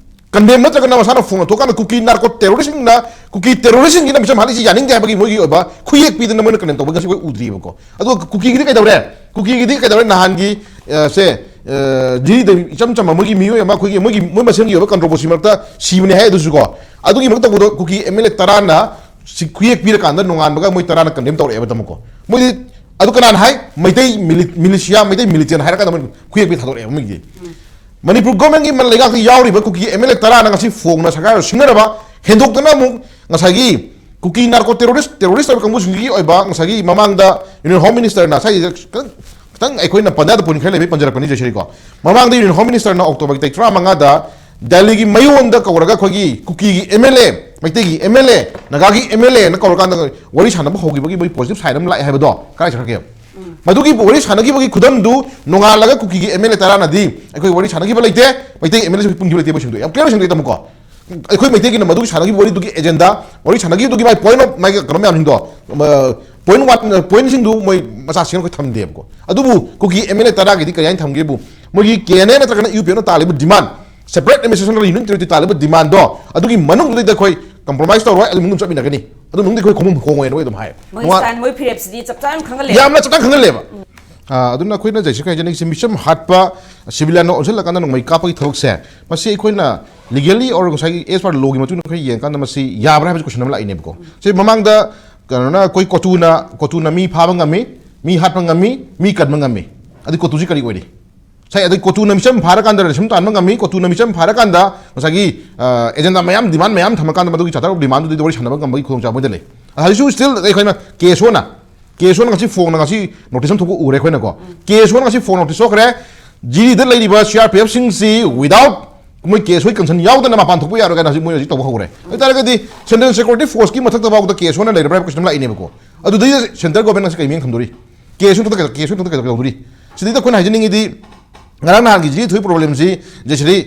ꯀꯟꯗꯦꯝ ꯅꯠꯇ꯭ꯔꯒꯅ ꯃꯁꯥꯅ ꯐꯣꯡꯅ ꯊꯣꯛꯑꯀꯥꯟꯗ ꯀꯨꯀꯤ ꯅꯥꯔꯀꯣ ꯇꯦꯔꯣꯔꯤꯁꯁꯤꯡꯅ, ꯀꯨꯀꯤ ꯇꯦꯔꯣꯔꯤꯁꯁꯤꯡꯒꯤꯅ ꯃꯤꯆꯝ ꯍꯥꯠꯂꯤꯁꯤ ꯌꯥꯅꯤꯡꯗꯦ ꯍꯥꯏꯕꯒꯤ ꯃꯣꯏꯒꯤ ꯑꯣꯏꯕ ꯈꯨꯌꯦꯛ ꯄꯤꯗꯅ ꯃꯣꯏꯅ ꯀꯟꯗꯦꯝ ꯇꯧꯕ ꯉꯁꯤ ꯑꯩꯈꯣꯏ ꯎꯗ꯭ꯔꯤꯕꯀꯣ꯫ ꯑꯗꯨꯒ ꯀꯨꯀꯤꯒꯤꯗꯤ ꯀꯩꯗꯧꯔꯦ? ꯀꯨꯀꯤꯒꯤꯗꯤ ꯀꯩꯗꯧꯔꯦ? ꯅꯍꯥꯟꯒꯤ, ꯑ, ꯁꯦ, ꯑ, ꯖꯤꯔꯤꯗ ꯏꯆꯝ ꯆꯝꯕ ꯃꯣꯏꯒꯤ ꯃꯤꯑꯣꯏ ꯑꯃ, ꯑꯩꯈꯣꯏꯒꯤ ꯃꯣꯏꯒꯤ, ꯃꯣꯏ ꯃꯁꯦꯟꯒꯤ ꯑꯣꯏꯕ ꯀꯟꯇ꯭ꯔꯣꯕꯔꯁꯤ ꯃꯔꯛꯇ ꯁꯤꯕꯅꯦ ꯍꯥꯏ ꯑꯗꯨꯁꯨ ꯀꯣ꯫ ꯑꯗꯨꯒꯤ ꯃꯔꯛ ꯇꯧꯕꯗꯣ ꯀꯨꯀꯤ ꯑꯦꯝ ꯑꯦꯜ ꯑꯦ ꯇꯔꯥꯅ ꯁꯤ ꯈꯨꯌꯦꯛ ꯄꯤꯔꯀꯥꯟꯗ ꯅꯣꯡꯉꯥꯟꯕꯒ ꯃꯣꯏ ꯇꯔꯥꯅ ꯀꯟꯗꯦꯝ ꯇꯧꯔꯛꯑꯦꯕ ꯇꯥꯃꯣꯀꯣ꯫ ꯃꯣꯏꯗꯤ ꯑꯗꯨ ꯀꯅꯥꯅ ꯍꯥꯏ? ꯃꯩꯇꯩ ꯃꯤꯂꯤ-, ꯃꯤꯂꯤꯁꯤꯌꯥ, ꯃꯩꯇꯩ ꯃꯤꯂꯤꯇꯦꯟ ꯍꯥꯏꯔꯀꯥꯟꯗ ꯃꯣꯏ ꯈꯨꯌꯦꯛ ꯄꯤ ꯊꯥꯗꯣꯔꯛꯑꯦꯕ ꯃꯣꯏꯒꯤꯗꯤ꯫ ꯃꯅꯤꯄꯨꯔ ꯒꯣꯔꯃꯦꯟꯒꯤ ꯂꯩꯉꯥꯛꯇ ꯌꯥꯎꯔꯤꯕ ꯀꯨꯀꯤ ꯑꯦꯝ ꯑꯦꯜ ꯑꯦ ꯇꯔꯥꯅ ꯉꯁꯤ ꯐꯣꯡꯅ ꯁꯔꯀꯥꯔꯒ ꯁꯤꯡꯅꯔꯕ, ꯍꯦꯟꯗꯣꯛꯇꯅ ꯑꯃꯨꯛ ꯉꯁꯥꯏꯒꯤ ꯀꯨꯀꯤ ꯅꯥꯔꯀꯣ ꯇꯦꯔꯣꯔꯤꯁ, ꯇꯦꯔꯣꯔꯤꯁ ꯑꯣꯏꯕ ꯀꯥꯡꯕꯨꯁꯤꯡꯒꯤ ꯑꯣꯏꯕ ꯉꯁꯥꯏꯒꯤ ꯃꯃꯥꯡꯗ ꯌꯨꯅꯤꯌꯟ ꯍꯣꯝ ꯃꯤꯅꯤꯁꯇꯔꯅ ꯉꯁꯥꯏꯒꯤꯗ ꯈꯤꯇꯪ, ꯈꯤꯇꯪ ꯑꯩꯈꯣꯏꯅ ꯄꯟꯖꯥꯗ ꯄꯣꯏꯟ ꯈꯔ ꯂꯩꯕꯩ ꯄꯟꯖꯔꯛꯄꯅꯤ, ꯖꯦꯁꯔꯤꯀꯣ꯫ ꯃꯃꯥꯡꯗ ꯌꯨꯅꯤꯌꯟ ꯍꯣꯝ ꯃꯤꯅꯤꯁꯇꯔꯅ ꯑꯣꯛꯇꯣꯕꯔꯒꯤ ꯇꯥꯔꯤꯛ ꯇꯔꯥꯃꯉꯥꯗ ꯗꯦꯜꯂꯤꯒꯤ ꯃꯌꯣꯟꯗ ꯀꯧꯔꯒ ꯑꯩꯈꯣꯏꯒꯤ ꯀꯨꯀꯤꯒꯤ ꯑꯦꯝ ꯑꯦꯜ ꯑꯦ, ꯃꯩꯇꯩꯒꯤ ꯑꯦꯝ ꯑꯦꯜ ꯑꯦ, ꯅꯥꯒꯥꯒꯤ ꯑꯦꯝ ꯑꯦꯜ ꯑꯦꯅ ꯀꯧꯔꯀꯥꯟꯗ ꯋꯥꯔꯤ ꯁꯥꯟꯅꯕ ꯍꯧꯈꯤꯕꯒꯤ ꯃꯣꯏ ꯄꯣꯖꯤꯇꯤꯚ ꯁꯥꯏꯟ ꯑꯃ ꯂꯥꯛꯑꯦ ꯍꯥꯏꯕꯗꯣ ꯀꯗꯥꯏ ꯆꯠꯈ꯭ꯔꯒꯦ? ꯃꯗꯨꯒꯤ ꯋꯥꯔꯤ ꯁꯥꯟꯅꯈꯤꯕꯒꯤ ꯈꯨꯗꯝꯗꯨ ꯅꯣꯡꯉꯥꯜꯂꯒ ꯀꯨꯀꯤꯒꯤ ꯑꯦꯝ ꯑꯦꯜ ꯑꯦ ꯇꯔꯥꯅꯗꯤ ꯑꯩꯈꯣꯏ ꯋꯥꯔꯤ ꯁꯥꯟꯅꯈꯤꯕ ꯂꯩꯇꯦ, ꯃꯩꯇꯩ ꯑꯦꯝ ꯑꯦꯜ ꯑꯦꯁꯨ ꯄꯨꯟꯈꯤꯕ ꯂꯩꯇꯦ, ꯃꯣꯏꯁꯤꯡꯗꯣ ꯌꯥꯝ ꯀ꯭ꯂꯤꯌꯥꯔ ꯑꯣꯏꯁꯤꯟꯈ꯭ꯔꯦ ꯇꯥꯃꯣꯀꯣ꯫ ꯑꯩꯈꯣꯏ ꯃꯩꯇꯩꯒꯤꯅ ꯃꯗꯨꯒꯤ ꯁꯥꯟꯅꯈꯤꯕ ꯋꯥꯔꯤꯗꯨꯒꯤ ꯑꯦꯖꯦꯟꯗꯥ, ꯋꯥꯔꯤ ꯁꯥꯟꯅꯈꯤꯕꯗꯨꯒꯤ ꯃꯥꯏ ꯄꯣꯏꯟ ꯑꯣꯐ ꯃꯥꯏ ꯀꯩꯅꯣ ꯃꯌꯥꯝꯁꯤꯡꯗꯣ, ꯄꯣꯏꯟ ꯋꯥꯟ, ꯄꯣꯏꯟꯁꯤꯡꯗꯨ ꯃꯣꯏ ꯃꯆꯥ ꯁꯦꯝ ꯑꯩꯈꯣꯏ ꯊꯝꯗꯦꯕꯀꯣ꯫ ꯑꯗꯨꯕꯨ ꯀꯨꯀꯤ ꯑꯦꯝ ꯑꯦꯜ ꯑꯦ ꯇꯔꯥꯒꯤꯗꯤ ꯀꯔꯤ ꯍꯥꯏꯅ ꯊꯝꯒꯦꯕꯨ, ꯃꯣꯏꯒꯤ ꯀꯦ ꯑꯦꯟ ꯑꯦ ꯅꯠꯇ꯭ꯔꯒꯅ ꯌꯨ ꯄꯤ ꯑꯦꯐꯅ ꯇꯥꯜꯂꯤꯕ ꯗꯤꯃꯥꯟ, ꯁꯦꯄꯔꯦꯠ ꯑꯦꯗꯃꯤꯅꯤꯁꯇ꯭ꯔꯦꯁꯟ ꯌꯨꯅꯤꯠ ꯇꯦꯔꯤꯇꯣꯔꯤ ꯇꯥꯜꯂꯤꯕ ꯗꯤꯃꯥꯟꯗꯣ, ꯑꯗꯨꯒꯤ ꯃꯅꯨꯡꯗꯨꯗꯩꯗ ꯑꯩꯈꯣꯏ ꯀꯝꯄ꯭ꯔꯣꯃꯥꯏꯁ ꯇꯧꯔꯣꯏ, ꯑꯗꯨ ꯃꯅꯨꯡꯗ ꯆꯠꯃꯤꯟꯅꯒꯅꯤ, ꯑꯗꯨ ꯃꯅꯨꯡꯗ ꯑꯩꯈꯣꯏ ꯈꯣꯡꯐꯝ ꯈꯣꯡꯉꯣꯏꯅ ꯃꯣꯏ ꯑꯗꯨꯝ ꯍꯥꯏ꯫ ꯃꯣꯏ ꯅꯨꯡꯉꯥꯏ-, ꯁ꯭ꯇꯥꯏꯜ, ꯃꯣꯏ ꯐꯤꯔꯦꯞꯁꯤꯗꯤ ꯆꯞ ꯆꯥꯅ ꯈꯪꯍꯜꯂꯦꯕ꯫ ꯌꯥꯝꯅ ꯆꯞ ꯆꯥꯅ ꯈꯪꯍꯜꯂꯦꯕ꯫ ꯑꯥ, ꯑꯗꯨꯅ ꯑꯩꯈꯣꯏꯅ ꯖꯩꯁꯤ ꯀꯩ ꯍꯥꯏꯖꯅꯤꯡꯉꯤꯁꯦ, ꯃꯤꯆꯝ ꯍꯥꯠꯄ, ꯁꯤꯚꯤꯂꯤꯌꯟꯅ ꯑꯣꯟꯁꯤꯜꯂꯀꯥꯟꯗ ꯅꯣꯡꯃꯩ ꯀꯥꯞꯄꯒꯤ ꯊꯕꯛꯁꯦ, ꯃꯁꯤ ꯑꯩꯈꯣꯏꯅ ꯂꯤꯒꯦꯜꯂꯤ ꯑꯣꯔ ꯉꯁꯥꯏꯒꯤ ꯑꯦꯁ ꯄꯥꯔ ꯂꯣꯒꯤ ꯃꯇꯨꯡ ꯏꯟꯅ ꯑꯩꯈꯣꯏ ꯌꯦꯡꯉꯀꯥꯟꯗ ꯃꯁꯤ ꯌꯥꯕ꯭ꯔꯥ ꯍꯥꯏꯕꯁꯤ ꯀꯣꯏꯁꯟ ꯑꯃ ꯂꯥꯛꯏꯅꯦꯕꯀꯣ꯫ ꯁꯤ ꯃꯃꯥꯡꯗ ꯀꯩꯅꯣꯅ ꯑꯩꯈꯣꯏ ꯀꯣꯇꯨꯅ, ꯀꯣꯇꯨꯅ ꯃꯤ ꯐꯥꯕ ꯉꯝꯃꯤ, ꯃꯤ ꯍꯥꯠꯄ ꯉꯝꯃꯤ, ꯃꯤ ꯀꯟꯕ ꯉꯝꯃꯤ꯫ ꯑꯗꯨ ꯀꯣꯇꯨꯁꯤ ꯀꯔꯤ ꯑꯣꯏꯔꯤ? ꯉꯁꯥꯏ ꯑꯗꯩ ꯀꯣꯇꯨꯅ ꯃꯤꯆꯝ ꯐꯥꯔꯀꯥꯟꯗ ꯔꯦꯁꯟ ꯇꯥꯟꯕ ꯉꯝꯃꯤ, ꯀꯣꯇꯨꯅ ꯃꯤꯆꯝ ꯐꯥꯔꯀꯥꯟꯗ ꯉꯁꯥꯏꯒꯤ, ꯑ, ꯑꯦꯖꯦꯟꯗꯥ ꯃꯌꯥꯝ, ꯗꯤꯃꯥꯟ ꯃꯌꯥꯝ ꯊꯝꯃꯀꯥꯟꯗ ꯃꯗꯨꯒꯤ ꯆꯥꯇꯔꯨꯛ ꯗꯤꯃꯥꯟꯗꯨꯗꯤ ꯋꯥꯔꯤ ꯁꯥꯟꯅꯕ ꯉꯝꯕꯒꯤ ꯈꯨꯗꯣꯡꯆꯥꯕ ꯃꯣꯏꯗ ꯂꯩ꯫ ꯍꯧꯖꯤꯛꯁꯨ ꯁ꯭ꯇꯤꯜ ꯑꯩꯈꯣꯏꯅ ꯀꯦ ꯑꯦꯁ ꯑꯣꯅ, ꯀꯦ ꯑꯦꯁ ꯑꯣꯅ ꯉꯁꯤ ꯐꯣꯡꯅ ꯉꯁꯤ ꯅꯣꯇꯤꯁ ꯑꯃ ꯊꯣꯛꯄ ꯎꯔꯦ ꯑꯩꯈꯣꯏꯅꯀꯣ꯫ ꯀꯦ ꯑꯦꯁ ꯑꯣꯅ ꯉꯁꯤ ꯐꯣꯡ ꯅꯣꯇꯤꯁ ꯊꯣꯛꯈ꯭ꯔꯦ꯫ ꯖꯤꯔꯤꯗ ꯂꯩꯔꯤꯕ ꯁꯤ ꯑꯥꯔ ꯄꯤ ꯑꯦꯐꯁꯤꯡꯁꯤ without ꯃꯣꯏ ꯀꯦ ꯑꯦꯁ ꯑꯣ consent ꯌꯥꯎꯗꯅ ꯃꯄꯥꯟ ꯊꯣꯛꯄ ꯌꯥꯔꯣꯏ ꯀꯥꯏꯅ ꯍꯧꯖꯤꯛ ꯃꯣꯏ ꯍꯧꯖꯤꯛ ꯇꯧꯕ ꯍꯧꯔꯦ꯫ ꯑꯗꯨ ꯑꯣꯏꯇꯥꯔꯒꯗꯤ central security forceꯀꯤ ꯃꯊꯛꯇ ꯐꯥꯎꯗ ꯀꯦ ꯑꯦꯁ ꯑꯣꯅ ꯂꯩꯔꯕ꯭ꯔꯥ ꯍꯥꯏꯕ question ꯑꯃ ꯂꯥꯛꯏꯅꯦꯕꯀꯣ꯫ ꯑꯗꯨꯗꯩ central government ꯑꯁꯤ ꯀꯩ ꯃꯤꯠꯌꯦꯡ ꯊꯝꯗꯣꯔꯤ? ꯀꯦ ꯑꯦꯁ ꯑꯣ ꯃꯊꯛꯇ ꯀꯦ ꯑꯦꯁ ꯑꯣ ꯃꯊꯛꯇ ꯀꯩꯗꯧꯗꯧꯔꯤ? ꯁꯤꯗꯩꯗ ꯑꯩꯈꯣꯏꯅ ꯍꯥꯏꯖꯅꯤꯡꯉꯤꯗꯤ, ꯉꯔꯥꯡ ꯅꯍꯥꯟꯒꯤ ꯖꯤꯔꯤ ꯊꯣꯛꯏ problemꯁꯤ, ꯖꯦꯁꯤꯗꯤ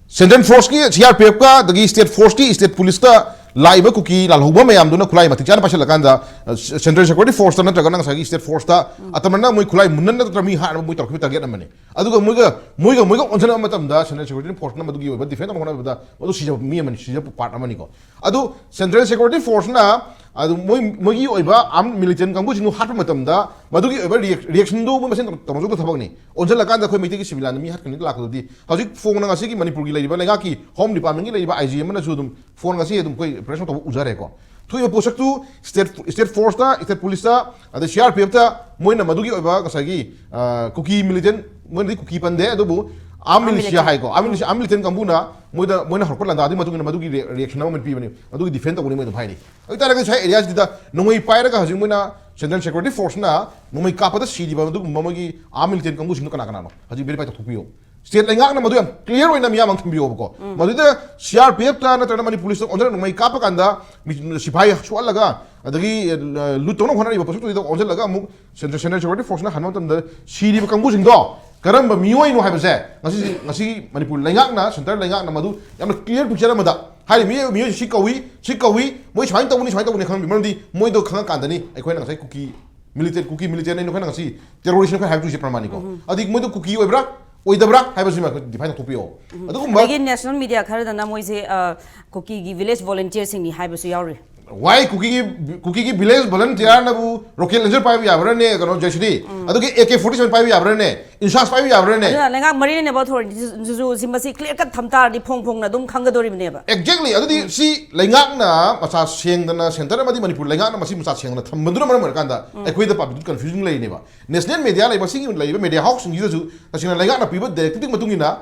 central forceꯀꯤ, ꯁꯤ ꯑꯥꯔ ꯄꯤ ꯑꯦꯐꯀ ꯑꯗꯒꯤ state forceꯀꯤ, state policeꯇ ꯂꯥꯛꯏꯕ ꯀꯨꯀꯤ ꯂꯥꯜꯍꯧꯕ ꯃꯌꯥꯝꯗꯨꯅ ꯈꯨꯠꯂꯥꯏ ꯃꯇꯤꯛ ꯆꯥꯅ ꯄꯥꯏꯁꯤꯜꯂꯀꯥꯟꯗ, ꯑ, central security forceꯇ ꯅꯠꯇ꯭ꯔꯒꯅ ꯉꯁꯥꯏꯒꯤ state forceꯇ ꯑꯇꯝꯕꯅ ꯃꯣꯏ ꯈꯨꯠꯂꯥꯏ ꯃꯨꯟꯅ ꯅꯠꯇ꯭ꯔꯒ ꯃꯤ ꯍꯥꯠꯅꯕ ꯃꯣꯏ ꯇꯧꯔꯛꯈꯤꯕ target ꯑꯃꯅꯤ꯫ ꯑꯗꯨꯒ ꯃꯣꯏꯒ, ꯃꯣꯏꯒ, ꯃꯣꯏꯒ ꯑꯣꯟꯁꯤꯟꯅꯕ ꯃꯇꯝꯗ central security forceꯅ ꯃꯗꯨꯒꯤ ꯑꯣꯏꯕ defend ꯇꯧꯅꯕ ꯍꯣꯠꯅꯕꯗ ꯃꯗꯨ ꯁꯤꯖꯕ ꯃꯤ ꯑꯃꯅꯤ, ꯁꯤꯖꯕ part ꯑꯃꯅꯤꯀꯣ꯫ ꯑꯗꯨ central security forceꯅ ꯑꯗꯨ ꯃꯣꯏ, ꯃꯣꯏꯒꯤ ꯑꯣꯏꯕ armed militant ꯀꯥꯡꯕꯨꯁꯤꯡꯗꯨ ꯍꯥꯠꯄ ꯃꯇꯝꯗ ꯃꯗꯨꯒꯤ ꯑꯣꯏꯕ react-, reactionꯗꯨ ꯃꯣꯏ ꯃꯁꯦꯟ ꯇꯧ-, ꯇꯧꯅꯖꯧꯗ ꯊꯕꯛꯅꯤ꯫ ꯑꯣꯟꯁꯤꯜꯂꯀꯥꯟꯗ ꯑꯩꯈꯣꯏ ꯃꯩꯇꯩꯒꯤ civilianꯗ ꯃꯤ ꯍꯥꯠꯀꯅꯤ ꯂꯥꯛꯄꯗꯨꯗꯤ ꯍꯧꯖꯤꯛ ꯐꯣꯡꯅ ꯉꯁꯤꯒꯤ ꯃꯅꯤꯄꯨꯔꯒꯤ ꯂꯩꯔꯤꯕ ꯂꯩꯉꯥꯛꯀꯤ Home Departmentꯀꯤ ꯂꯩꯔꯤꯕ ꯑꯥꯏ ꯖꯤ ꯑꯃꯅꯁꯨ ꯑꯗꯨꯝ ꯐꯣꯟ ꯉꯁꯤ ꯑꯗꯨꯝ ꯑꯩꯈꯣꯏ press note ꯇꯧꯕ ꯎꯖꯔꯦꯀꯣ꯫ ꯊꯣꯛꯏꯕ ꯄꯣꯠꯁꯛꯇꯨ state, state forceꯇ, state policeꯇ, ꯑꯗꯩ ꯁꯤ ꯑꯥꯔ ꯄꯤ ꯑꯦꯐꯇ ꯃꯣꯏꯅ ꯃꯗꯨꯒꯤ ꯑꯣꯏꯕ ꯉꯁꯥꯏꯒꯤ, ꯑ, ꯀꯨꯀꯤ militant, ꯃꯣꯏꯅꯗꯤ ꯀꯨꯀꯤ ꯄꯟꯗꯦ, ꯑꯗꯨꯕꯨ armed militia ꯍꯥꯏꯀꯣ, armed militia, armed militant ꯀꯥꯡꯕꯨꯅ ꯃꯣꯏꯗ, ꯃꯣꯏꯅ ꯍꯧꯔꯛꯄ ꯂꯥꯟꯗꯥꯗꯨꯒꯤ ꯃꯇꯨꯡ ꯏꯟꯅ ꯃꯗꯨꯒꯤ re-, reaction ꯑꯃ ꯄꯤꯕꯅꯤ, ꯃꯗꯨꯒꯤ defend ꯇꯧꯕꯅꯤ ꯃꯣꯏ ꯑꯗꯨꯝ ꯍꯥꯏꯔꯤ꯫ ꯑꯗꯨ ꯑꯣꯏꯇꯥꯔꯒꯗꯤ ꯉꯁꯥꯏ areaꯁꯤꯗ ꯅꯣꯡꯃꯩ ꯄꯥꯏꯔꯒ ꯍꯧꯖꯤꯛ ꯃꯣꯏꯅ central security forceꯅ ꯅꯣꯡꯃꯩ ꯀꯥꯞꯄꯗ ꯁꯤꯔꯤꯕ ꯑꯗꯨꯒꯨꯝꯕ ꯃꯣꯏꯒꯤ armed militant ꯀꯥꯡꯕꯨꯁꯤꯡꯗꯣ ꯀꯅꯥ ꯀꯅꯥꯅꯣ? ꯍꯧꯖꯤꯛ verify ꯇꯧꯊꯣꯛꯄꯤꯌꯨ꯫ State ꯂꯩꯉꯥꯛꯅ ꯃꯗꯨ ꯌꯥꯝ clear ꯑꯣꯏꯅ ꯃꯤꯌꯥꯝ ꯃꯥꯡ ꯊꯝꯕꯤꯌꯣꯕꯀꯣ꯫ ꯃꯗꯨꯗ ꯁꯤ ꯑꯥꯔ ꯄꯤ ꯑꯦꯐꯇ ꯅꯠꯇ꯭ꯔꯒꯅ ꯃꯅꯤꯄꯨꯔ ꯄꯨꯂꯤꯁꯇ ꯑꯣꯟꯁꯤꯜꯂꯒ ꯅꯣꯡꯃꯩ ꯀꯥꯞꯄ ꯀꯥꯟꯗ ꯃꯤ-, ꯁꯤꯐꯥꯏ ꯁꯣꯛꯍꯜꯂꯒ ꯑꯗꯒꯤ, ꯑ, loot ꯇꯧꯅꯕ ꯍꯣꯠꯅꯔꯤꯕ ꯄꯣꯠꯁꯛꯇꯨꯗ ꯑꯣꯟꯁꯤꯜꯂꯒ ꯑꯃꯨꯛ central, central security forceꯅ ꯍꯟꯕ ꯃꯇꯝꯗ ꯁꯤꯔꯤꯕ ꯀꯥꯡꯕꯨꯁꯤꯡꯗꯣ ꯀꯔꯝꯕ ꯃꯤꯑꯣꯏꯅꯣ ꯍꯥꯏꯕꯁꯦ ꯉꯁꯤ, ꯉꯁꯤ ꯃꯅꯤꯄꯨꯔ ꯂꯩꯉꯥꯛꯅ, central ꯂꯩꯉꯥꯛꯅ ꯃꯗꯨ ꯌꯥꯝꯅ clear picture ꯑꯃꯗ ꯍꯥꯏꯔꯤꯕ ꯃꯤꯑꯣꯏ, ꯃꯤꯑꯣꯏꯁꯤ ꯁꯤ ꯀꯧꯏ, ꯁꯤ ꯀꯧꯏ, ꯃꯣꯏ ꯁꯨꯃꯥꯏꯅ ꯇꯧꯕꯅꯤ, ꯁꯨꯃꯥꯏꯅ ꯇꯧꯕꯅꯤ ꯈꯪꯍꯟꯕꯤ꯫ ꯃꯔꯝꯗꯤ ꯃꯣꯏꯗꯣ ꯈꯪꯉꯀꯥꯟꯗꯅꯤ ꯑꯩꯈꯣꯏꯅ ꯉꯁꯥꯏ ꯀꯨꯀꯤ militant, ꯀꯨꯀꯤ militantꯅ ꯑꯩꯈꯣꯏꯅ ꯉꯁꯤ terroristꯅ ꯑꯩꯈꯣꯏ ꯍꯥꯏꯕ ꯇꯨꯏꯁꯦ ꯄ꯭ꯔꯃꯥꯟꯅꯤꯀꯣ꯫ ꯑꯗꯒꯤ ꯃꯣꯏꯗꯣ ꯀꯨꯀꯤ ꯑꯣꯏꯕ꯭ꯔꯥ, ꯑꯣꯏꯗꯕ꯭ꯔꯥ ꯍꯥꯏꯕꯁꯤꯃ ꯑꯩꯈꯣꯏ define ꯇꯧꯊꯣꯛꯄꯤꯌꯣ꯫ ꯑꯗꯨꯒꯨꯝꯕ ꯑꯗꯒꯤ national media ꯈꯔꯗꯅ ꯃꯣꯏꯁꯦ, ꯑ, ꯀꯨꯀꯤꯒꯤ village volunteerꯁꯤꯡꯅꯤ ꯍꯥꯏꯕꯁꯨ ꯌꯥꯎꯔꯤ꯫ Why ꯀꯨꯀꯤꯒꯤ, ꯀꯨꯀꯤꯒꯤ village volunteerꯅꯕꯨ rocket launcher ꯄꯥꯏꯕ ꯌꯥꯕ꯭ꯔꯥꯅꯦ, ꯀꯩꯅꯣ, ꯖꯦꯁꯤꯗꯤ? ꯑꯗꯒꯤ ꯑꯦ ꯀꯦ forty seven ꯄꯥꯏꯕ ꯌꯥꯕ꯭ꯔꯥꯅꯦ? INSAS ꯄꯥꯏꯕ ꯌꯥꯕ꯭ꯔꯥꯅꯦ? ꯑꯗꯨꯅ ꯂꯩꯉꯥꯛ ꯃꯔꯤ ꯂꯩꯅꯕ authorityꯁꯤꯁꯨ ꯁꯤ ꯃꯁꯤ clear cut ꯊꯝ ꯇꯥꯔꯗꯤ ꯐꯣꯡ ꯐꯣꯡꯅ ꯑꯗꯨꯝ ꯈꯪꯒꯗꯧꯔꯤꯕꯅꯦꯕ꯫ Exactly꯫ ꯑꯗꯨꯗꯤ ꯁꯤ ꯂꯩꯉꯥꯛꯅ ꯃꯁꯥ ꯁꯦꯡꯗꯅ, centre ꯑꯃꯗꯤ ꯃꯅꯤꯄꯨꯔ ꯂꯩꯉꯥꯛꯅ ꯃꯁꯤ ꯃꯁꯥ ꯁꯦꯡꯗꯅ ꯊꯝꯕꯗꯨꯅ ꯃꯔꯝ ꯑꯣꯏꯔꯀꯥꯟꯗ ꯑꯩꯈꯣꯏꯗ public confusion ꯂꯩꯔꯤꯅꯦꯕ꯫ National media ꯂꯩꯕ, ꯁꯤꯒꯤ ꯂꯩꯔꯤꯕ media houseꯁꯤꯡꯁꯤꯗꯁꯨ ꯇꯁꯦꯡꯅ ꯂꯩꯉꯥꯛꯅ ꯄꯤꯕ directiveꯒꯤ ꯃꯇꯨꯡ ꯏꯟꯅ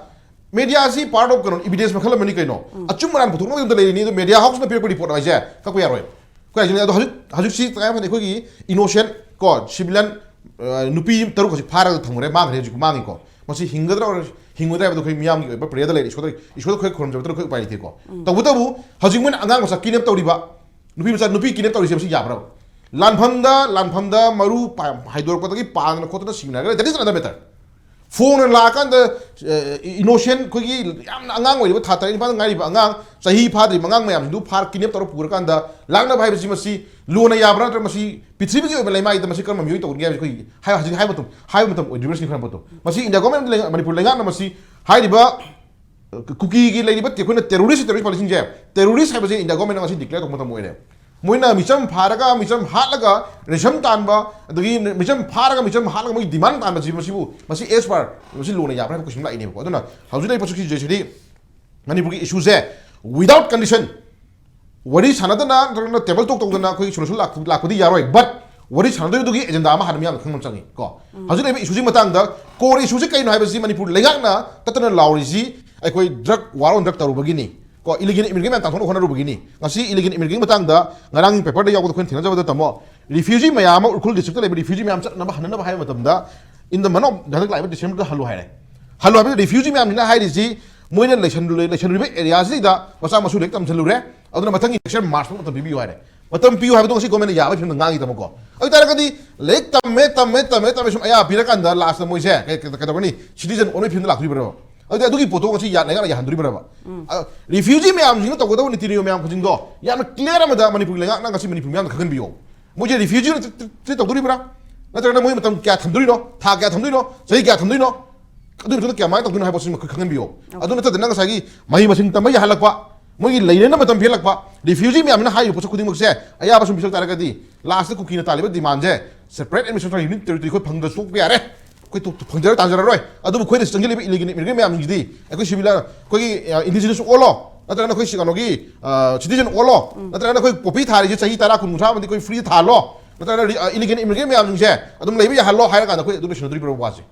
media ꯑꯁꯤ part of ꯀꯩꯅꯣ, evidence ꯃꯈꯜ ꯑꯃꯅꯤ ꯀꯩꯅꯣ꯫ ꯑꯆꯨꯝ ꯑꯔꯥꯟ ꯄꯨꯊꯣꯛꯅꯕꯒꯤꯗꯃꯛꯇ ꯂꯩꯔꯤꯅꯤ꯫ ꯑꯗꯨ media houseꯅ ꯄꯤꯔꯛꯄ report ꯍꯥꯏꯁꯦ ꯀꯛꯄ ꯌꯥꯔꯣꯏ꯫ ꯑꯩꯈꯣꯏ ꯍꯥꯏꯁꯤꯅꯦ꯫ ꯑꯗꯣ ꯍꯧꯖꯤꯛ, ꯍꯧꯖꯤꯛꯁꯤ ꯇꯉꯥꯏ ꯐꯗꯅ ꯑꯩꯈꯣꯏꯒꯤ innocent ꯀꯣ, civilian, ꯑ, ꯅꯨꯄꯤ ꯇꯔꯨꯛ ꯍꯧꯖꯤꯛ ꯐꯥꯔꯒ ꯊꯝꯈ꯭ꯔꯦ, ꯃꯥꯡꯈ꯭ꯔꯦ, ꯍꯧꯖꯤꯛ ꯃꯥꯡꯉꯤꯀꯣ꯫ ꯃꯁꯤ ꯍꯤꯡꯒꯗ꯭ꯔꯥ ꯑꯣꯔ ꯍꯤꯡꯉꯣꯏꯗ꯭ꯔꯥ ꯍꯥꯏꯕꯗꯣ ꯑꯩꯈꯣꯏ ꯃꯤꯌꯥꯝꯒꯤ ꯑꯣꯏꯕ ꯄ꯭ꯔꯦꯌꯔꯗ ꯂꯩꯔꯦ꯫ ꯏꯁꯣꯔꯗ, ꯏꯁꯣꯔꯗ ꯑꯩꯈꯣꯏ ꯈꯨꯔꯨꯝꯖꯕꯗ ꯑꯩꯈꯣꯏ ꯎꯄꯥꯏ ꯂꯩꯇꯦꯀꯣ꯫ ꯇꯧꯕꯇꯕꯨ ꯍꯧꯖꯤꯛ ꯃꯣꯏꯅ ꯑꯉꯥꯡ ꯃꯆꯥ ꯀꯤꯗꯅꯦꯞ ꯇꯧꯔꯤꯕ, ꯅꯨꯄꯤ ꯃꯆꯥ, ꯅꯨꯄꯤ ꯀꯤꯗꯅꯦꯞ ꯇꯧꯔꯤꯁꯦ ꯃꯁꯤ ꯌꯥꯕ꯭ꯔꯕ? ꯂꯥꯟꯐꯝꯗ, ꯂꯥꯟꯐꯝꯗ ꯃꯔꯨ ꯄꯥ-, ꯍꯥꯏꯗꯣꯔꯛꯄꯗꯒꯤ ꯄꯥꯗꯅ ꯈꯣꯠꯇꯅ ꯁꯤꯅꯈ꯭ꯔꯦ, that is another matter꯫ ꯐꯣꯟꯅ ꯂꯥꯛꯑꯀꯥꯟꯗ, ꯏꯅꯣꯁꯦꯟ, ꯑꯩꯈꯣꯏꯒꯤ ꯌꯥꯝꯅ ꯑꯉꯥꯡ ꯑꯣꯏꯔꯤꯕ, ꯊꯥ ꯇꯔꯦꯠ ꯅꯤꯄꯥꯟ ꯉꯥꯏꯔꯤꯕ ꯑꯉꯥꯡ, ꯆꯍꯤ ꯐꯥꯗ꯭ꯔꯤꯕ ꯑꯉꯥꯡ ꯃꯌꯥꯝꯁꯤꯡꯗꯨ ꯐꯥꯔ ꯀꯤꯗꯅꯦꯞ ꯇꯧꯔ ꯄꯨꯔꯀꯥꯟꯗ ꯂꯥꯛꯅꯕ ꯍꯥꯏꯕꯁꯤ, ꯃꯁꯤ ꯂꯣꯅ ꯌꯥꯕ꯭ꯔꯥ, ꯅꯠꯇ꯭ꯔꯒ ꯃꯁꯤ ꯄ꯭ꯔꯤꯊꯤꯕꯤꯒꯤ ꯑꯣꯏꯕ ꯂꯩꯃꯥꯏꯗ ꯃꯁꯤ ꯀꯔꯝꯕ ꯃꯤꯑꯣꯏ ꯇꯧꯒꯅꯤ ꯍꯥꯏꯕꯁꯤ ꯑꯩꯈꯣꯏ ꯍꯥꯏ-, ꯍꯧꯖꯤꯛ ꯍꯥꯏꯕ ꯃꯇꯝ, ꯍꯥꯏꯕ ꯃꯇꯝ ꯑꯣꯏꯗ꯭ꯔꯤꯕ꯭ꯔꯥ ꯁꯤꯅꯤ ꯈꯔ ꯄꯣꯠꯇꯣ꯫ ꯃꯁꯤ ꯏꯟꯗꯤꯌꯥ ꯒꯣꯔꯃꯦꯟ ꯂꯩꯉꯥꯛ-, ꯃꯅꯤꯄꯨꯔ ꯂꯩꯉꯥꯛꯅ ꯃꯁꯤ ꯍꯥꯏꯔꯤꯕ ꯀꯨꯀꯤꯒꯤ ꯂꯩꯔꯤꯕ ꯑꯩꯈꯣꯏꯅ ꯇꯦꯔꯣꯔꯤꯁ, ꯇꯦꯔꯣꯔꯤꯁ ꯄꯥꯂꯤꯁꯤꯡꯁꯦ, ꯇꯦꯔꯣꯔꯤꯁ ꯍꯥꯏꯕꯁꯦ ꯏꯟꯗꯤꯌꯥ ꯒꯣꯔꯃꯦꯟꯅ ꯉꯁꯤ ꯗꯤꯀ꯭ꯂꯦꯌꯔ ꯇꯧꯕ ꯃꯇꯝ ꯑꯣꯏꯔꯦ꯫ ꯃꯣꯏꯅ ꯃꯤꯆꯝ ꯐꯥꯔꯒ, ꯃꯤꯆꯝ ꯍꯥꯠꯂꯒ ꯔꯦꯟꯁꯝ ꯇꯥꯟꯕ, ꯑꯗꯒꯤ ꯃꯤꯆꯝ ꯐꯥꯔꯒ, ꯃꯤꯆꯝ ꯍꯥꯠꯂꯒ ꯃꯣꯏꯒꯤ ꯗꯤꯃꯥꯟ ꯇꯥꯟꯕꯁꯤ, ꯃꯁꯤꯕꯨ, ꯃꯁꯤ ꯑꯦꯁ ꯄꯥꯔ ꯃꯁꯤ ꯂꯣꯅ ꯌꯥꯕ꯭ꯔꯥ ꯍꯥꯏꯕ ꯀꯣꯏꯁꯟ ꯂꯥꯛꯏꯅꯦꯕꯀꯣ꯫ ꯑꯗꯨꯅ ꯍꯧꯖꯤꯛ ꯂꯩꯔꯤꯕ ꯁꯤꯆꯨꯋꯦꯁꯟꯁꯤꯗꯤ ꯃꯅꯤꯄꯨꯔꯒꯤ ꯏꯁꯨꯁꯦ without condition ꯋꯥꯔꯤ ꯁꯥꯟꯅꯗꯅ ꯅꯠꯇ꯭ꯔꯒꯅ ꯇꯦꯕꯜ ꯇꯣꯛ ꯇꯧꯗꯅ ꯑꯩꯈꯣꯏ ꯁꯣꯂꯨꯁꯟ ꯂꯥꯛꯄꯗꯤ ꯌꯥꯔꯣꯏ, ꯕꯠ ꯋꯥꯔꯤ ꯁꯥꯟꯅꯗꯣꯏꯗꯨꯒꯤ ꯑꯦꯖꯦꯟꯗꯥ ꯑꯃ ꯍꯥꯟꯅ ꯃꯤꯌꯥꯝꯅ ꯈꯪꯕ ꯆꯪꯉꯤ ꯀꯣ꯫ ꯍꯧꯖꯤꯛ ꯂꯩꯔꯤꯕ ꯏꯁꯨꯁꯤ ꯃꯇꯥꯡꯗ ꯀꯣꯔ ꯏꯁꯨꯁꯤ ꯀꯩꯅꯣ ꯍꯥꯏꯕꯁꯤ ꯃꯅꯤꯄꯨꯔ ꯂꯩꯉꯥꯛꯅ ꯇꯠꯇꯅ ꯂꯥꯎꯔꯤꯁꯤ ꯑꯩꯈꯣꯏ ꯗ꯭ꯔꯒ ꯋꯥꯔ ꯑꯣꯟ ꯗ꯭ꯔꯒ ꯇꯧꯔꯨꯕꯒꯤꯅꯤ ꯀꯣ, ꯏꯂꯤꯒꯦꯜ ꯏꯃꯤꯒ꯭ꯔꯦꯟ ꯃꯌꯥꯝ ꯇꯥꯟꯊꯣꯛꯅꯕ ꯍꯣꯠꯅꯔꯨꯕꯒꯤꯅꯤ꯫ ꯉꯁꯤ ꯏꯂꯤꯒꯦꯜ ꯏꯃꯤꯒ꯭ꯔꯦꯟ ꯃꯇꯥꯡꯗ ꯉꯔꯥꯡꯒꯤ ꯄꯦꯄꯔꯗ ꯌꯥꯎꯕꯗ ꯑꯩꯈꯣꯏꯅ ꯊꯦꯡꯅꯖꯕꯗ, ꯇꯥꯃꯣ, ꯔꯤꯐ꯭ꯌꯨꯖꯤ ꯃꯌꯥꯝ ꯑꯃ, ꯎꯈ꯭ꯔꯨꯜ ꯗꯤꯁꯇ꯭ꯔꯤꯛꯇ ꯂꯩꯕ ꯔꯤꯐ꯭ꯌꯨꯖꯤ ꯃꯌꯥꯝ ꯆꯠꯅꯕ, ꯍꯟꯅꯅꯕ ꯍꯥꯏꯕ ꯃꯇꯝꯗ, ꯏꯟ ꯗ ꯃꯟ ꯑꯣꯐ ꯍꯟꯗꯛ ꯂꯥꯛꯏꯕ ꯗꯤꯁꯦꯝꯕꯔꯗ ꯍꯜꯂꯨ ꯍꯥꯏꯔꯦ꯫ ꯍꯜꯂꯨ ꯍꯥꯏꯕꯗ ꯔꯤꯐ꯭ꯌꯨꯖꯤ ꯃꯌꯥꯝꯁꯤꯅ ꯍꯥꯏꯔꯤꯁꯤ, ꯃꯣꯏꯅ ꯂꯩꯁꯟ-, ꯂꯩꯁꯟꯂꯨꯔꯤꯕ ꯑꯦꯔꯤꯌꯥꯁꯤꯗ ꯃꯆꯥ ꯃꯁꯨ ꯂꯥꯏꯔꯤꯛ ꯇꯝꯁꯜꯂꯨꯔꯦ, ꯑꯗꯨꯅ ꯃꯊꯪꯒꯤ ꯅꯦꯛꯁ ꯌꯔ ꯃꯥꯔꯆ ꯐꯥꯎ ꯃꯇꯝ ꯄꯤꯕꯤꯌꯨ ꯍꯥꯏꯔꯦ꯫ ꯃꯇꯝ ꯄꯤꯌꯨ ꯍꯥꯏꯕꯗꯣ ꯉꯁꯤ ꯒꯣꯔꯃꯦꯟꯅ ꯌꯥꯕꯒꯤ ꯐꯤꯕꯝꯗ ꯉꯥꯡꯉꯤꯗꯃꯛꯀꯣ꯫ ꯑꯗꯨ ꯑꯣꯏ ꯇꯥꯔꯒꯗꯤ ꯂꯥꯏꯔꯤꯛ ꯇꯝꯃꯦ, ꯇꯝꯃꯦ, ꯇꯝꯃꯦ, ꯇꯝꯃꯦ, ꯁꯨꯝ ꯑꯌꯥ ꯄꯤꯔꯀꯥꯟꯗ ꯂꯥꯁꯇ ꯃꯣꯏꯁꯦ ꯀꯩ-, ꯀꯩ-, ꯀꯩꯗꯧꯒꯅꯤ? ꯁꯤꯇꯤꯖꯟ ꯑꯣꯟꯕꯒꯤ ꯐꯤꯕꯝꯗ ꯂꯥꯛꯇꯣꯔꯤꯕ꯭ꯔꯣ? ꯑꯗꯨꯗꯤ ꯑꯗꯨꯒꯤ ꯄꯣꯠꯇꯣ ꯉꯁꯤ ꯌꯥ-, ꯂꯩꯉꯥꯛꯅ ꯌꯥꯍꯟꯗꯣꯔꯤꯕ꯭ꯔꯕ? ꯎꯝ꯫ ꯑ, ꯔꯤꯐ꯭ꯌꯨꯖꯤ ꯃꯌꯥꯝꯁꯤꯡꯅ ꯇꯧꯒꯗꯕ ꯅꯤꯇꯤ ꯅꯤꯌꯣꯝ ꯃꯌꯥꯝ ꯈꯨꯗꯤꯡꯗꯣ ꯌꯥꯝꯅ ꯀ꯭ꯂꯤꯌꯥꯔ ꯑꯃꯗ ꯃꯅꯤꯄꯨꯔ ꯂꯩꯉꯥꯛꯅ ꯉꯁꯤ ꯃꯅꯤꯄꯨꯔ ꯃꯤꯌꯥꯝꯗ ꯈꯪꯍꯟꯕꯤꯌꯣ꯫ ꯃꯣꯏꯁꯦ ꯔꯤꯐ꯭ꯌꯨꯖꯤ ꯑꯣꯏꯅ ꯇ꯭ꯔꯤꯠ, ꯇ꯭ꯔꯤꯠ ꯇꯧꯗꯣꯔꯤꯕ꯭ꯔꯥ? ꯅꯠꯇ꯭ꯔꯒꯅ ꯃꯣꯏ ꯃꯇꯝ ꯀꯌꯥ ꯊꯝꯗꯣꯔꯤꯅꯣ? ꯊꯥ ꯀꯌꯥ ꯊꯝꯗꯣꯏꯅꯣ? ꯆꯍꯤ ꯀꯌꯥ ꯊꯝꯗꯣꯏꯅꯣ? ꯑꯗꯨꯒꯤ ꯃꯇꯨꯡꯗ ꯀꯌꯥꯃꯥꯏꯅ ꯇꯧꯗꯣꯏꯅꯣ ꯍꯥꯏꯕꯁꯤ ꯃꯈꯣꯏ ꯈꯪꯍꯟꯕꯤꯌꯣ꯫ ꯑꯗꯨ ꯅꯠꯇꯗꯅ ꯉꯁꯥꯏꯒꯤ ꯃꯍꯩ ꯃꯁꯤꯡ ꯇꯝꯕ ꯌꯥꯍꯜꯂꯛꯄ, ꯃꯣꯏꯒꯤ ꯂꯩꯅꯅꯕ ꯃꯇꯝ ꯄꯤꯍꯜꯂꯛꯄ, ꯔꯤꯐ꯭ꯌꯨꯖꯤ ꯃꯌꯥꯝꯁꯤꯅ ꯍꯥꯏꯔꯤꯕ ꯄꯣꯠꯁꯛ ꯈꯨꯗꯤꯡꯃꯛꯁꯦ ꯑꯌꯥꯕ ꯁꯨꯝ ꯄꯤꯁꯜꯂꯛ ꯇꯥꯔꯒꯗꯤ last ꯀꯨꯀꯤꯅ ꯇꯥꯜꯂꯤꯕ ꯗꯤꯃꯥꯟꯁꯦ separate administrative unit territory ꯑꯩꯈꯣꯏ ꯐꯪꯗ꯭ꯔꯁꯨ ꯇꯣꯛꯄ ꯌꯥꯔꯦ꯫ ꯑꯩꯈꯣꯏ ꯇꯣ-, ꯐꯪꯖꯔ ꯇꯥꯟꯖꯔꯔꯣꯏ꯫ ꯑꯗꯨꯕꯨ ꯑꯩꯈꯣꯏꯅ ꯆꯪꯁꯤꯜꯂꯤꯕ ꯏꯂꯤꯒꯦꯜ ꯏꯃꯤꯒ꯭ꯔꯦꯟ ꯃꯌꯥꯝꯁꯤꯡꯁꯤꯗꯤ ꯑꯩꯈꯣꯏ ꯁꯤꯚꯤꯜ, ꯑꯩꯈꯣꯏꯒꯤ, ꯑ, ꯏꯟꯗꯤꯖꯤꯅꯁ ꯑꯣꯜꯂꯣ, ꯅꯠꯇ꯭ꯔꯒꯅ ꯑꯩꯈꯣꯏ ꯁꯤ ꯀꯩꯅꯣꯒꯤ, ꯑ, ꯁꯤꯇꯤꯖꯟ ꯑꯣꯜꯂꯣ, ꯅꯠꯇ꯭ꯔꯒꯅ ꯑꯩꯈꯣꯏ ꯄꯣꯄꯤ ꯊꯥꯔꯤꯁꯦ ꯆꯍꯤ ꯇꯔꯥ ꯀꯨꯟ ꯀꯨꯟꯊ꯭ꯔꯥ ꯑꯃꯗꯤ ꯑꯩꯈꯣꯏ ꯐ꯭ꯔꯤ ꯊꯥꯍꯜꯂꯣ, ꯅꯠꯇ꯭ꯔꯒꯅ ꯔꯤ-, ꯑ, ꯏꯂꯤꯒꯦꯜ ꯏꯃꯤꯒ꯭ꯔꯦꯟ ꯃꯌꯥꯝꯁꯤꯡꯁꯦ ꯑꯗꯨꯝ ꯂꯩꯕ ꯌꯥꯍꯜꯂꯣ ꯍꯥꯏꯔꯀꯥꯟꯗ ꯑꯩꯈꯣꯏ ꯑꯗꯨ ꯂꯣꯏꯁꯤꯟꯅꯗꯣꯔꯤꯕ꯭ꯔꯣ ꯋꯥꯁꯦ?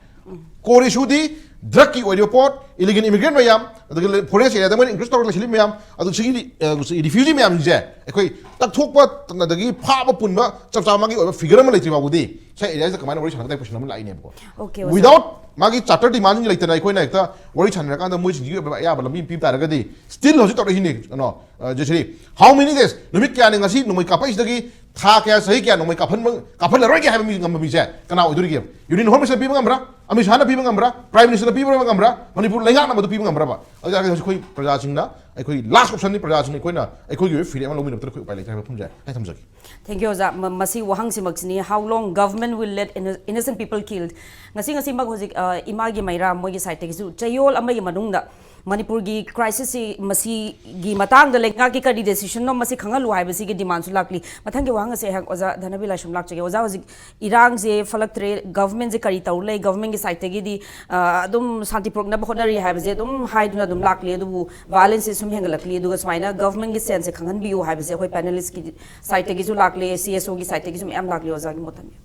ꯀꯣꯔ ꯏꯁꯨꯗꯤ ꯗ꯭ꯔꯒꯀꯤ ꯑꯣꯏꯔꯤꯕ ꯄꯣꯠ, ꯏꯂꯤꯒꯦꯜ ꯏꯃꯤꯒ꯭ꯔꯦꯟ ꯃꯌꯥꯝ, ꯑꯗꯒꯤ ꯐꯣꯔꯦꯁ ꯑꯦꯔꯤꯌꯥꯗ ꯃꯣꯏꯅ ꯏꯟꯀ꯭ꯔꯤꯁ ꯇꯧꯔꯒ ꯂꯩꯁꯤꯜꯂꯤꯕ ꯃꯌꯥꯝ, ꯑꯗꯨ ꯁꯤꯒꯤ, ꯑ, ꯔꯤꯐ꯭ꯌꯨꯖꯤ ꯃꯌꯥꯝꯁꯤꯡꯁꯦ ꯑꯩꯈꯣꯏ ꯇꯛꯊꯣꯛꯄ, ꯑꯗꯒꯤ ꯐꯥꯕ ꯄꯨꯟꯕ ꯆꯞ ꯆꯥꯕ ꯃꯥꯒꯤ ꯑꯣꯏꯕ ꯐꯤꯒꯔ ꯑꯃ ꯂꯩꯇ꯭ꯔꯤ ꯐꯥꯎꯕꯗꯤ ꯁꯤ ꯑꯦꯔꯤꯌꯥꯁꯤꯗ ꯀꯃꯥꯏꯅ ꯋꯥꯔꯤ ꯁꯥꯟꯅꯒꯗꯕ ꯀꯣꯏꯁꯟ ꯑꯃ ꯂꯥꯛꯏꯅꯦꯕꯀꯣ꯫ Okay, ꯋꯤꯗꯥꯎꯠ ꯃꯥꯒꯤ ꯆꯥꯔꯇꯔ ꯗꯤꯃꯥꯟꯁꯤꯡ ꯂꯩꯇꯅ ꯑꯩꯈꯣꯏꯅ ꯍꯦꯛꯇ ꯋꯥꯔꯤ ꯁꯥꯟꯅꯔꯀꯥꯟꯗ ꯃꯣꯏꯁꯤꯡꯁꯤꯒꯤ ꯑꯣꯏꯕ ꯑꯌꯥꯕ ꯂꯝꯕꯤ ꯑꯃ ꯄꯤꯕ ꯇꯥꯔꯒꯗꯤ, ꯁ꯭ꯇꯤꯜ ꯍꯧꯖꯤꯛ ꯇꯧꯔꯛꯏꯁꯤꯅꯤ ꯀꯩꯅꯣ, ꯑ, ꯖꯦꯁ꯭ꯔꯤ꯫ How many days? ꯅꯨꯃꯤꯠ ꯀꯌꯥꯅꯤ ꯉꯁꯤ ꯅꯣꯡꯃꯩ ꯀꯥꯞꯄꯛꯏꯁꯤꯗꯒꯤ? ꯊꯥ ꯀꯌꯥ, ꯆꯍꯤ ꯀꯌꯥ ꯅꯣꯡꯃꯩ ꯀꯥꯞꯍꯟꯕ, ꯀꯥꯞꯍꯜꯂꯔꯣꯏꯒꯦ ꯍꯥꯏꯕ ꯃꯤ ꯉꯝꯕ ꯃꯤꯁꯦ ꯀꯅꯥ ꯑꯣꯏꯗꯣꯔꯤꯒꯦ? ꯌꯨꯅꯤꯌꯟ ꯍꯣꯝ ꯃꯤꯅꯤꯁꯇꯔ ꯄꯤꯕ ꯉꯝꯕ꯭ꯔꯥ? ꯑꯃꯤꯠ ꯁꯥꯍꯅ ꯄꯤꯕ ꯉꯝꯕ꯭ꯔꯥ? ꯄ꯭ꯔꯥꯏꯝ ꯃꯤꯅꯤꯁꯇꯔꯅ ꯄꯤꯕ ꯉꯝꯕ꯭ꯔꯥ? ꯃꯅꯤꯄꯨꯔ ꯂꯩꯉꯥꯛꯅ ꯃꯗꯨ ꯄꯤꯕ ꯉꯝꯕ꯭ꯔꯕ? ꯑꯗꯨ ꯑꯣꯏꯇꯥꯔꯒꯗꯤ ꯍꯧꯖꯤꯛ ꯑꯩꯈꯣꯏ ꯄ꯭ꯔꯖꯥꯁꯤꯡꯅ, ꯑꯩꯈꯣꯏ ꯂꯥꯁ ꯑꯣꯞꯁꯟꯅꯤ ꯄ꯭ꯔꯖꯥꯁꯤꯡꯅ, ꯑꯩꯈꯣꯏꯅ ꯑꯩꯈꯣꯏꯒꯤ ꯑꯣꯏꯕ ꯐꯤꯔꯦꯞ ꯑꯃ ꯂꯧꯃꯤꯟꯅꯕꯗ ꯑꯩꯈꯣꯏ ꯎꯄꯥꯏ ꯂꯩꯇꯦ ꯍꯥꯏꯕ ꯋꯥꯐꯝꯁꯦ ꯑꯩ ꯊꯝꯖꯒꯦ꯫ Thank you, ꯑꯣꯖꯥ꯫ ꯃ-, ꯃꯁꯤ ꯋꯥꯍꯪꯁꯤꯃꯛꯁꯤꯅꯤ, how long government will let inno-, innocent people killed? ꯉꯁꯤ ꯉꯁꯤꯃꯛ ꯍꯧꯖꯤꯛ, ꯑ, ꯏꯃꯥꯒꯤ ꯃꯩꯔꯥ ꯃꯣꯏꯒꯤ ꯁꯥꯏꯠꯇꯒꯤꯁꯨ ꯆꯌꯣꯜ ꯑꯃꯒꯤ ꯃꯅꯨꯡꯗ ꯃꯅꯤꯄꯨꯔꯒꯤ ꯀ꯭ꯔꯥꯏꯁꯤꯁꯁꯤ, ꯃꯁꯤꯒꯤ ꯃꯇꯥꯡꯗ ꯂꯩꯉꯥꯛꯀꯤ ꯀꯔꯤ ꯗꯤꯁꯤꯁꯟꯅꯣ, ꯃꯁꯤ ꯈꯪꯍꯜꯂꯨ ꯍꯥꯏꯕꯁꯤꯒꯤ ꯗꯤꯃꯥꯟꯁꯨ ꯂꯥꯛꯂꯤ꯫ ꯃꯊꯪꯒꯤ ꯋꯥꯍꯪ ꯑꯁꯤ ꯑꯩꯍꯥꯛ ꯑꯣꯖꯥ ꯙꯅꯕꯤꯔ ꯂꯥꯏꯁ꯭ꯔꯝ ꯂꯥꯛꯆꯒꯦ꯫ ꯑꯣꯖꯥ, ꯍꯧꯖꯤꯛ ꯏꯔꯥꯡꯁꯦ ꯐꯠꯂꯛꯇ꯭ꯔꯦ, ꯒꯚꯔꯟꯃꯦꯟꯁꯦ ꯀꯔꯤ ꯇꯧꯔ ꯂꯩ, ꯒꯚꯔꯟꯃꯦꯟꯒꯤ ꯁꯥꯏꯠꯇꯒꯤꯗꯤ, ꯑ, ꯑꯗꯨꯝ ꯁꯥꯟꯇꯤ ꯄꯨꯔꯛꯅꯕ ꯍꯣꯠꯅꯔꯤ ꯍꯥꯏꯕꯁꯦ ꯑꯗꯨꯝ ꯍꯥꯏꯗꯨꯅ ꯑꯗꯨꯝ ꯂꯥꯛꯂꯤ, ꯑꯗꯨꯕꯨ ꯚꯥꯏꯑꯣꯂꯦꯟꯁꯁꯦ ꯁꯨꯝ ꯍꯦꯟꯒꯠꯂꯛꯂꯤ, ꯑꯗꯨꯒ ꯁꯨꯃꯥꯏꯅ ꯒꯚꯔꯟꯃꯦꯟꯒꯤ ꯁꯦꯟꯁꯦ ꯈꯪꯍꯟꯕꯤꯌꯨ ꯍꯥꯏꯕꯁꯦ ꯑꯩꯈꯣꯏ ꯄꯦꯅꯦꯂꯤꯁꯀꯤ ꯁꯥꯏꯠꯇꯒꯤꯁꯨ ꯂꯥꯛꯂꯤ, ꯁꯤ ꯑꯦꯁ ꯑꯣꯒꯤ ꯁꯥꯏꯠꯇꯒꯤꯁꯨ ꯃꯌꯥꯝ ꯂꯥꯛꯂꯤ꯫ ꯑꯣꯖꯥꯒꯤ ꯃꯣꯠ ꯊꯝꯕꯤꯌꯨ꯫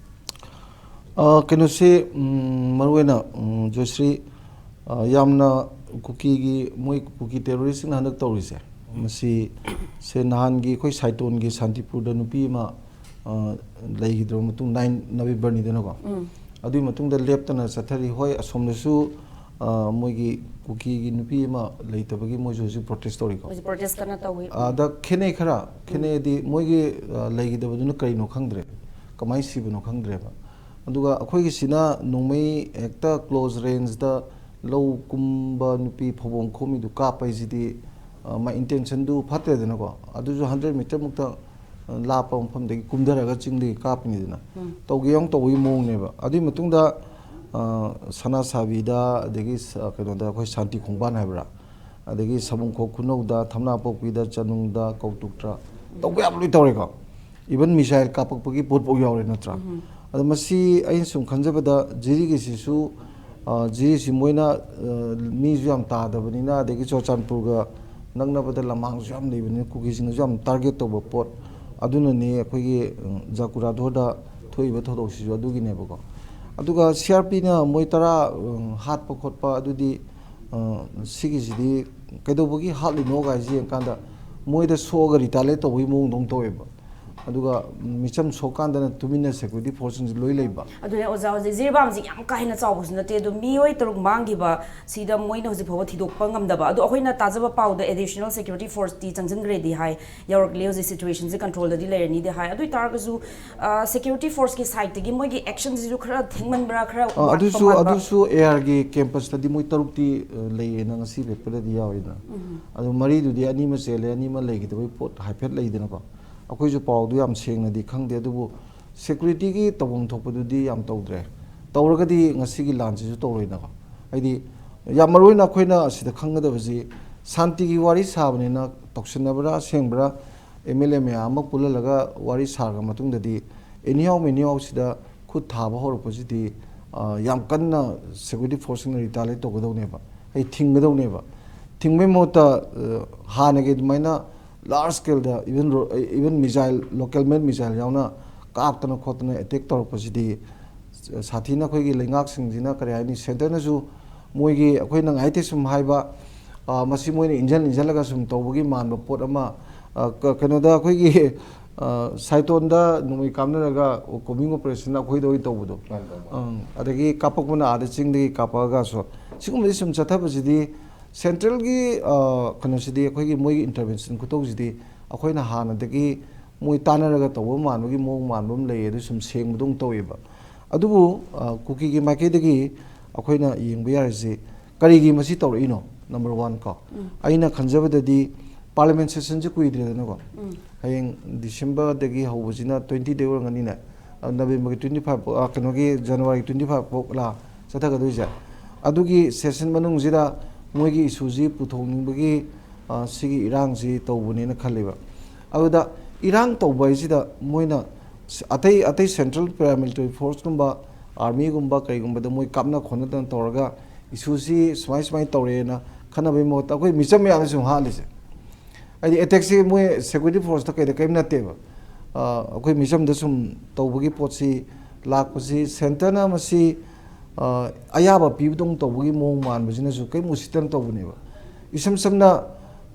ꯑ, ꯀꯩꯅꯣꯁꯦ, ꯎꯝ, ꯃꯔꯨꯑꯣꯏꯅ, ꯎꯝ, ꯖꯣꯏꯁ꯭ꯔꯤ, ꯑ, ꯌꯥꯝꯅ ꯀꯨꯀꯤꯒꯤ, ꯃꯣꯏ ꯀꯨꯀꯤ ꯇꯦꯔꯣꯔꯤꯁꯁꯤꯡꯅ ꯍꯟꯗꯛ ꯇꯧꯔꯤꯁꯦ, ꯃꯁꯤ ꯁꯦ ꯅꯍꯥꯟꯒꯤ ꯑꯩꯈꯣꯏ ꯁꯥꯏꯇꯣꯟꯒꯤ ꯁꯥꯟꯇꯤꯄꯨꯔꯗ ꯅꯨꯄꯤ ꯑꯃ, ꯑ, ꯂꯩꯈꯤꯗ꯭ꯔꯕ ꯃꯇꯨꯡ, ꯅꯥꯏꯟ ꯅꯕꯦꯝꯕꯔꯅꯤꯗꯅꯀꯣ꯫ ꯎꯝ꯫ ꯑꯗꯨꯒꯤ ꯃꯇꯨꯡꯗ ꯂꯦꯞꯇꯅ ꯆꯠꯊꯔꯤ꯫ ꯍꯣꯏ, ꯑꯁꯣꯝꯗꯁꯨ, ꯑ, ꯃꯣꯏꯒꯤ ꯀꯨꯀꯤꯒꯤ ꯅꯨꯄꯤ ꯑꯃ ꯂꯩꯇꯕꯒꯤ ꯃꯣꯏꯁꯨ ꯍꯧꯖꯤꯛ ꯄ꯭ꯔꯣꯇꯦꯁ ꯇꯧꯔꯤꯀꯣ꯫ ꯍꯧꯖꯤꯛ ꯄ꯭ꯔꯣꯇꯦꯁ ꯀꯟꯅ ꯇꯧꯏ꯫ ꯑꯗ ꯈꯦꯠꯅꯩ ꯈꯔ, ꯎꯝ꯫ ꯈꯦꯠꯅꯩꯗꯤ ꯃꯣꯏꯒꯤ, ꯑ, ꯂꯩꯈꯤꯗꯕꯗꯨꯅ ꯀꯔꯤꯅꯣ ꯈꯪꯗ꯭ꯔꯦ, ꯀꯃꯥꯏꯅ ꯁꯤꯕꯅꯣ ꯈꯪꯗ꯭ꯔꯦꯕ꯫ ꯑꯗꯨꯒ ꯑꯩꯈꯣꯏꯒꯤꯁꯤꯅ ꯅꯣꯡꯃꯩ ꯍꯦꯛꯇ ꯀ꯭ꯂꯣꯖ ꯔꯦꯟꯖꯇ ꯂꯧ ꯀꯨꯝꯕ ꯅꯨꯄꯤ ꯐꯧꯕꯣꯡ ꯈꯣꯝꯃꯤꯗꯨ ꯀꯥꯞꯄ ꯍꯥꯏꯁꯤꯗꯤ, ꯑ, ꯃꯥ ꯏꯟꯇꯦꯟꯁꯟꯗꯨ ꯐꯠꯇ꯭ꯔꯦꯗꯅꯀꯣ꯫ ꯑꯗꯨꯁꯨ ꯍꯟꯗ꯭ꯔꯦꯠ ꯃꯤꯇꯔꯃꯨꯛꯇ, ꯑ, ꯂꯥꯞꯄ ꯃꯐꯝꯗꯒꯤ ꯀꯨꯝꯊꯔꯒ ꯆꯤꯡꯗꯒꯤ ꯀꯥꯞꯄꯤꯅꯤꯗꯅ꯫ ꯎꯝ꯫ ꯇꯧꯒꯦ ꯌꯥꯎꯅ ꯇꯧꯕꯒꯤ ꯃꯑꯣꯡꯅꯦꯕ꯫ ꯑꯗꯨꯒꯤ ꯃꯇꯨꯡꯗ, ꯑ, ꯁꯅꯥ ꯁꯥꯕꯤꯗ, ꯑꯗꯒꯤ ꯁ-, ꯀꯩꯅꯣꯗ ꯑꯩꯈꯣꯏ ꯁꯥꯟꯇꯤ ꯈꯣꯡꯕꯥꯟ ꯍꯥꯏꯕ꯭ꯔꯥ, ꯑꯗꯒꯤ ꯁꯥꯕꯨꯡꯈꯣꯛ ꯈꯨꯅꯧꯗ, ꯊꯝꯅꯥꯄꯣꯛꯄꯤꯗ, ꯆꯅꯨꯡꯗ, ꯀꯧꯇꯨꯛꯇ ꯇꯧꯕ ꯌꯥꯕ ꯂꯣꯏ ꯇꯧꯔꯦꯀꯣ꯫ ꯏꯚꯟ ꯃꯤꯁꯥꯏꯜ ꯀꯥꯞꯄꯛꯄꯒꯤ ꯄꯣꯠꯐꯥꯎ ꯌꯥꯎꯔꯦ ꯅꯠꯇ꯭ꯔꯥ? ꯎꯝ꯫ ꯑꯗꯣ ꯃꯁꯤ ꯑꯩꯅ ꯁꯨꯝ ꯈꯟꯖꯕꯗ ꯖꯤꯔꯤꯒꯤꯁꯤꯁꯨ, ꯑ, ꯖꯤꯔꯤꯁꯤ ꯃꯣꯏꯅ, ꯑ, ꯃꯤꯁꯨ ꯌꯥꯝ ꯇꯥꯗꯕꯅꯤꯅ, ꯑꯗꯒꯤ ꯆꯨꯔꯆꯥꯟꯄꯨꯔꯒ ꯅꯛꯅꯕꯗ ꯂꯝꯍꯥꯡꯁꯨ ꯌꯥꯝ ꯂꯩꯕꯅꯤꯅ ꯀꯨꯀꯤꯁꯤꯡꯅꯁꯨ ꯌꯥꯝ ꯇꯥꯔꯒꯦꯠ ꯇꯧꯕ ꯄꯣꯠ ꯑꯗꯨꯅꯅꯤ ꯑꯩꯈꯣꯏꯒꯤ, ꯎꯝ, ꯖꯀꯨꯔꯥꯙꯣꯔꯗ ꯊꯣꯛꯏꯕ ꯊꯧꯗꯣꯛꯁꯤꯁꯨ ꯑꯗꯨꯒꯤꯅꯦꯕꯀꯣ꯫ ꯑꯗꯨꯒ ꯁꯤ ꯑꯥꯔ ꯄꯤꯅ ꯃꯣꯏ ꯇꯔꯥ, ꯎꯝ, ꯍꯥꯠꯄ ꯈꯣꯠꯄ ꯑꯗꯨꯗꯤ, ꯑ, ꯁꯤꯒꯤꯁꯤꯗꯤ ꯀꯩꯗꯧꯕꯒꯤ ꯍꯥꯠꯂꯤꯅꯣ ꯀꯥꯏꯁꯤ ꯌꯦꯡꯀꯥꯟꯗ ꯃꯣꯏꯗ ꯁꯣꯛꯑꯒ ꯔꯤꯇꯥꯂꯤꯌꯦꯠ ꯇꯧꯕꯒꯤ ꯃꯑꯣꯡꯗꯧꯅ ꯇꯧꯋꯦꯕ꯫ ꯑꯗꯨꯒ ꯃꯤꯆꯝ ꯁꯣꯛꯀꯥꯟꯗꯅ ꯇꯨꯃꯤꯟꯅ security forceꯁꯤꯡꯁꯦ ꯂꯣꯏ ꯂꯩꯕ꯫ ꯑꯗꯨꯅꯦ ꯑꯣꯖꯥ, ꯍꯧꯖꯤꯛ ꯖꯤꯔꯤꯕꯥꯝꯁꯤ ꯌꯥꯝ ꯀꯥ ꯍꯦꯟꯅ ꯆꯥꯎꯕꯁꯨ ꯅꯠꯇꯦ, ꯑꯗꯣ ꯃꯤꯑꯣꯏ ꯇꯔꯨꯛ ꯃꯥꯡꯈꯤꯕ ꯁꯤꯗ ꯃꯣꯏꯅ ꯍꯧꯖꯤꯛ ꯐꯥꯎꯕ ꯊꯤꯗꯣꯛꯄ ꯉꯝꯗꯕ꯫ ꯑꯗꯣ ꯑꯩꯈꯣꯏꯅ ꯇꯥꯖꯕ ꯄꯥꯎꯗ additional security forceꯇꯤ ꯆꯪꯁꯤꯟꯈ꯭ꯔꯦꯗꯤ ꯍꯥꯏ, ꯌꯧꯔꯛꯂꯦ, ꯍꯧꯖꯤꯛ situationꯁꯦ controlꯗꯗꯤ ꯂꯩꯔꯅꯤꯗꯤ ꯍꯥꯏ꯫ ꯑꯗꯨ ꯑꯣꯏ ꯇꯥꯔꯒꯁꯨ security forceꯀꯤ sideꯇꯒꯤ ꯃꯣꯏꯒꯤ actionꯁꯤꯁꯨ ꯈꯔ ꯊꯦꯡꯃꯟꯕ꯭ꯔꯥ, ꯈꯔ ꯑ, ꯋꯥꯠꯄ ꯑꯗꯨꯁꯨ ꯃꯥꯟꯕ? ꯑꯗꯨꯁꯨ ARꯒꯤ campusꯇꯗꯤ ꯃꯣꯏ ꯇꯔꯨꯛꯇꯤ ꯑ, ꯂꯩꯌꯦꯅ ꯉꯁꯤ paperꯗꯗꯤ ꯌꯥꯎꯋꯤꯗꯅ꯫ ꯑꯗꯨ ꯃꯔꯤꯗꯨꯗꯤ ꯑꯅꯤꯃ ꯆꯦꯜꯂꯦ, ꯑꯅꯤꯃ ꯂꯩꯈꯤꯗꯕꯒꯤ ꯄꯣꯠ ꯍꯥꯏꯐꯦꯠ ꯂꯩꯗꯅꯀꯣ꯫ ꯑꯩꯈꯣꯏꯁꯨ ꯄꯥꯎꯗꯨ ꯌꯥꯝ ꯁꯦꯡꯅꯗꯤ ꯈꯪꯗꯦ, ꯑꯗꯨꯕꯨ securityꯒꯤ ꯇꯧꯐꯝ ꯊꯣꯛꯄꯗꯨꯗꯤ ꯌꯥꯝ ꯇꯧꯗ꯭ꯔꯦ꯫ ꯇꯧꯔꯒꯗꯤ ꯉꯁꯤꯒꯤ ꯂꯥꯟꯁꯤꯁꯨ ꯇꯧꯔꯣꯏꯗꯅꯀꯣ꯫ ꯍꯥꯏꯗꯤ ꯌꯥꯝ ꯃꯔꯨ ꯑꯣꯏꯅ ꯑꯩꯈꯣꯏꯅ ꯑꯁꯤꯗ ꯈꯪꯒꯗꯕꯁꯤ ꯁꯥꯟꯇꯤꯒꯤ ꯋꯥꯔꯤ ꯁꯥꯕꯅꯤꯅ ꯇꯧꯁꯤꯟꯅꯕ꯭ꯔꯥ ꯑꯁꯦꯡꯕ꯭ꯔꯥ MLA ꯃꯌꯥꯝ ꯑꯃ ꯄꯨꯜꯍꯜꯂꯒ ꯋꯥꯔꯤ ꯁꯥꯔꯕ ꯃꯇꯨꯡꯗꯗꯤ anyhow anyhow ꯁꯤꯗ ꯈꯨꯠ ꯊꯥꯕ ꯍꯧꯔꯛꯄꯁꯤꯗꯤ, ꯑ, ꯌꯥꯝ ꯀꯟꯅ security forceꯁꯤꯡꯅ retaliate ꯇꯧꯒꯗꯧꯅꯦꯕ, ꯑꯩ ꯊꯤꯡꯒꯗꯧꯅꯦꯕ꯫ ꯊꯤꯡꯕꯩ ꯃꯍꯨꯠꯇ, ꯑ, ꯍꯥꯟꯅꯒꯤ ꯑꯗꯨꯃꯥꯏꯅ large scaleꯗ even ro-, even missile, local made missile ꯌꯥꯎꯅ ꯀꯥꯞꯇꯅ ꯈꯣꯠꯇꯅ attack ꯇꯧꯔꯛꯄꯁꯤꯗꯤ ꯁꯥꯊꯤꯅ ꯑꯩꯈꯣꯏꯒꯤ ꯂꯩꯉꯥꯛꯁꯤꯡꯁꯤꯅ, ꯀꯔꯤ ꯍꯥꯏꯅꯤ, centreꯅꯁꯨ ꯃꯣꯏꯒꯤ, ꯑꯩꯈꯣꯏꯅ ꯉꯥꯏꯇ ꯁꯨꯝ ꯍꯥꯏꯕ, ꯑ, ꯃꯁꯤ ꯃꯣꯏꯅ ꯏꯟꯖꯟ ꯏꯟꯖꯜꯂꯒ ꯁꯨꯝ ꯇꯧꯕꯒꯤ ꯃꯥꯟꯕ ꯄꯣꯠ ꯑꯃ, ꯑ, ꯀ-, ꯀꯩꯅꯣꯗ ꯑꯩꯈꯣꯏꯒꯤ, ꯑ, ꯁꯥꯏꯇꯣꯟꯗ ꯅꯣꯡꯃꯩ ꯀꯥꯞꯅꯔꯒ combing operationꯅ ꯑꯩꯈꯣꯏꯗ ꯑꯣꯏꯅ ꯇꯧꯕꯗꯣ, ꯑꯪ, ꯑꯗꯒꯤ ꯀꯥꯞꯄꯛꯄꯅ ꯑꯥꯗ ꯆꯤꯡꯗꯒꯤ ꯀꯥꯞꯄꯛꯑꯒꯁꯨ, ꯁꯤꯒꯨꯝꯕꯁꯤ ꯁꯨꯝ ꯆꯠꯊꯕꯁꯤꯗꯤ centreꯒꯤ, ꯑ, ꯀꯩꯅꯣꯁꯤꯗꯤ, ꯑꯩꯈꯣꯏꯒꯤ ꯃꯣꯏꯒꯤ intervention ꯈꯨꯇꯧꯁꯤꯗꯤ ꯑꯩꯈꯣꯏꯅ ꯍꯥꯟꯅꯗꯒꯤ ꯃꯣꯏ ꯇꯥꯟꯅꯔꯒ ꯇꯧꯕ ꯃꯥꯟꯕꯒꯤ ꯃꯑꯣꯡ ꯃꯥꯟꯕ ꯑꯃ ꯂꯩꯌꯦ, ꯑꯗꯨ ꯁꯨꯝ ꯁꯦꯡꯕꯗꯧ ꯇꯧꯋꯦꯕ꯫ ꯑꯗꯨꯕꯨ, ꯑ, ꯀꯨꯀꯤꯒꯤ ꯃꯥꯏꯀꯩꯗꯒꯤ ꯑꯩꯈꯣꯏꯅ ꯌꯦꯡꯕ ꯌꯥꯔꯤꯁꯤ ꯀꯔꯤꯒꯤ ꯃꯁꯤ ꯇꯧꯔꯛꯏꯅꯣ? Number one ꯀꯣ, ꯑꯩꯅ ꯈꯟꯖꯕꯗꯗꯤ parliament sessionꯁꯦ ꯀꯨꯏꯗ꯭ꯔꯦꯗꯅꯀꯣ꯫ ꯍꯌꯦꯡ Decemberꯗꯒꯤ ꯍꯧꯕꯁꯤꯅ twentyꯗꯒꯤ ꯑꯣꯏꯔꯝꯒꯅꯤꯅꯦ꯫ ꯑ, Novemberꯒꯤ twenty five ꯐꯥꯎ, ꯑ, ꯀꯩꯅꯣꯒꯤ Januaryꯒꯤ twenty five ꯐꯥꯎ ꯂꯥ ꯆꯠꯊꯒꯗꯣꯏꯁꯦ꯫ ꯑꯗꯨꯒꯤ session ꯃꯅꯨꯡꯁꯤꯗ ꯃꯣꯏꯒꯤ issueꯁꯤ ꯄꯨꯊꯣꯛꯅꯤꯡꯕꯒꯤ, ꯑ, ꯁꯤꯒꯤ ꯏꯔꯥꯡꯁꯤ ꯇꯧꯕꯅꯦꯅ ꯈꯜꯂꯦꯕ꯫ ꯑꯗꯨꯗ ꯏꯔꯥꯡ ꯇꯧꯕ ꯍꯥꯏꯁꯤꯗ ꯃꯣꯏꯅ ꯑꯇꯩ, ꯑꯇꯩ central paramilitary forceꯀꯨꯝꯕ, armyꯒꯨꯝꯕ ꯀꯩꯒꯨꯝꯕꯗ ꯃꯣꯏ ꯀꯥꯞꯅ ꯈꯣꯠꯅꯗꯅ ꯇꯧꯔꯒ issueꯁꯤ ꯁꯨꯃꯥꯏ ꯁꯨꯃꯥꯏꯅ ꯇꯧꯔꯦꯅ ꯈꯟꯅꯕꯒꯤ ꯃꯍꯨꯠꯇ ꯑꯩꯈꯣꯏ ꯃꯤꯆꯝ ꯃꯌꯥꯝꯗ ꯁꯨꯝ ꯍꯥꯠꯂꯤꯁꯦ꯫ ꯍꯥꯏꯗꯤ attackꯁꯤ ꯃꯣꯏ security forceꯇ ꯀꯩꯗ ꯀꯔꯤꯝ ꯅꯠꯇꯦꯕ꯫ ꯑ, ꯑꯩꯈꯣꯏ ꯃꯤꯆꯝꯗ ꯁꯨꯝ ꯇꯧꯕꯒꯤ ꯄꯣꯠꯁꯤ ꯂꯥꯛꯄꯁꯤ centreꯅ ꯃꯁꯤ, ꯑ, ꯑꯌꯥꯕ ꯄꯤꯕꯗꯧꯅ ꯇꯧꯕꯒꯤ ꯃꯑꯣꯡ ꯃꯥꯟꯕꯁꯤꯅꯁꯨ ꯀꯔꯤꯝ ꯎꯁꯤꯠꯇꯅ ꯇꯧꯕꯅꯦꯕ꯫ ꯏꯁꯝ ꯁꯝꯅ,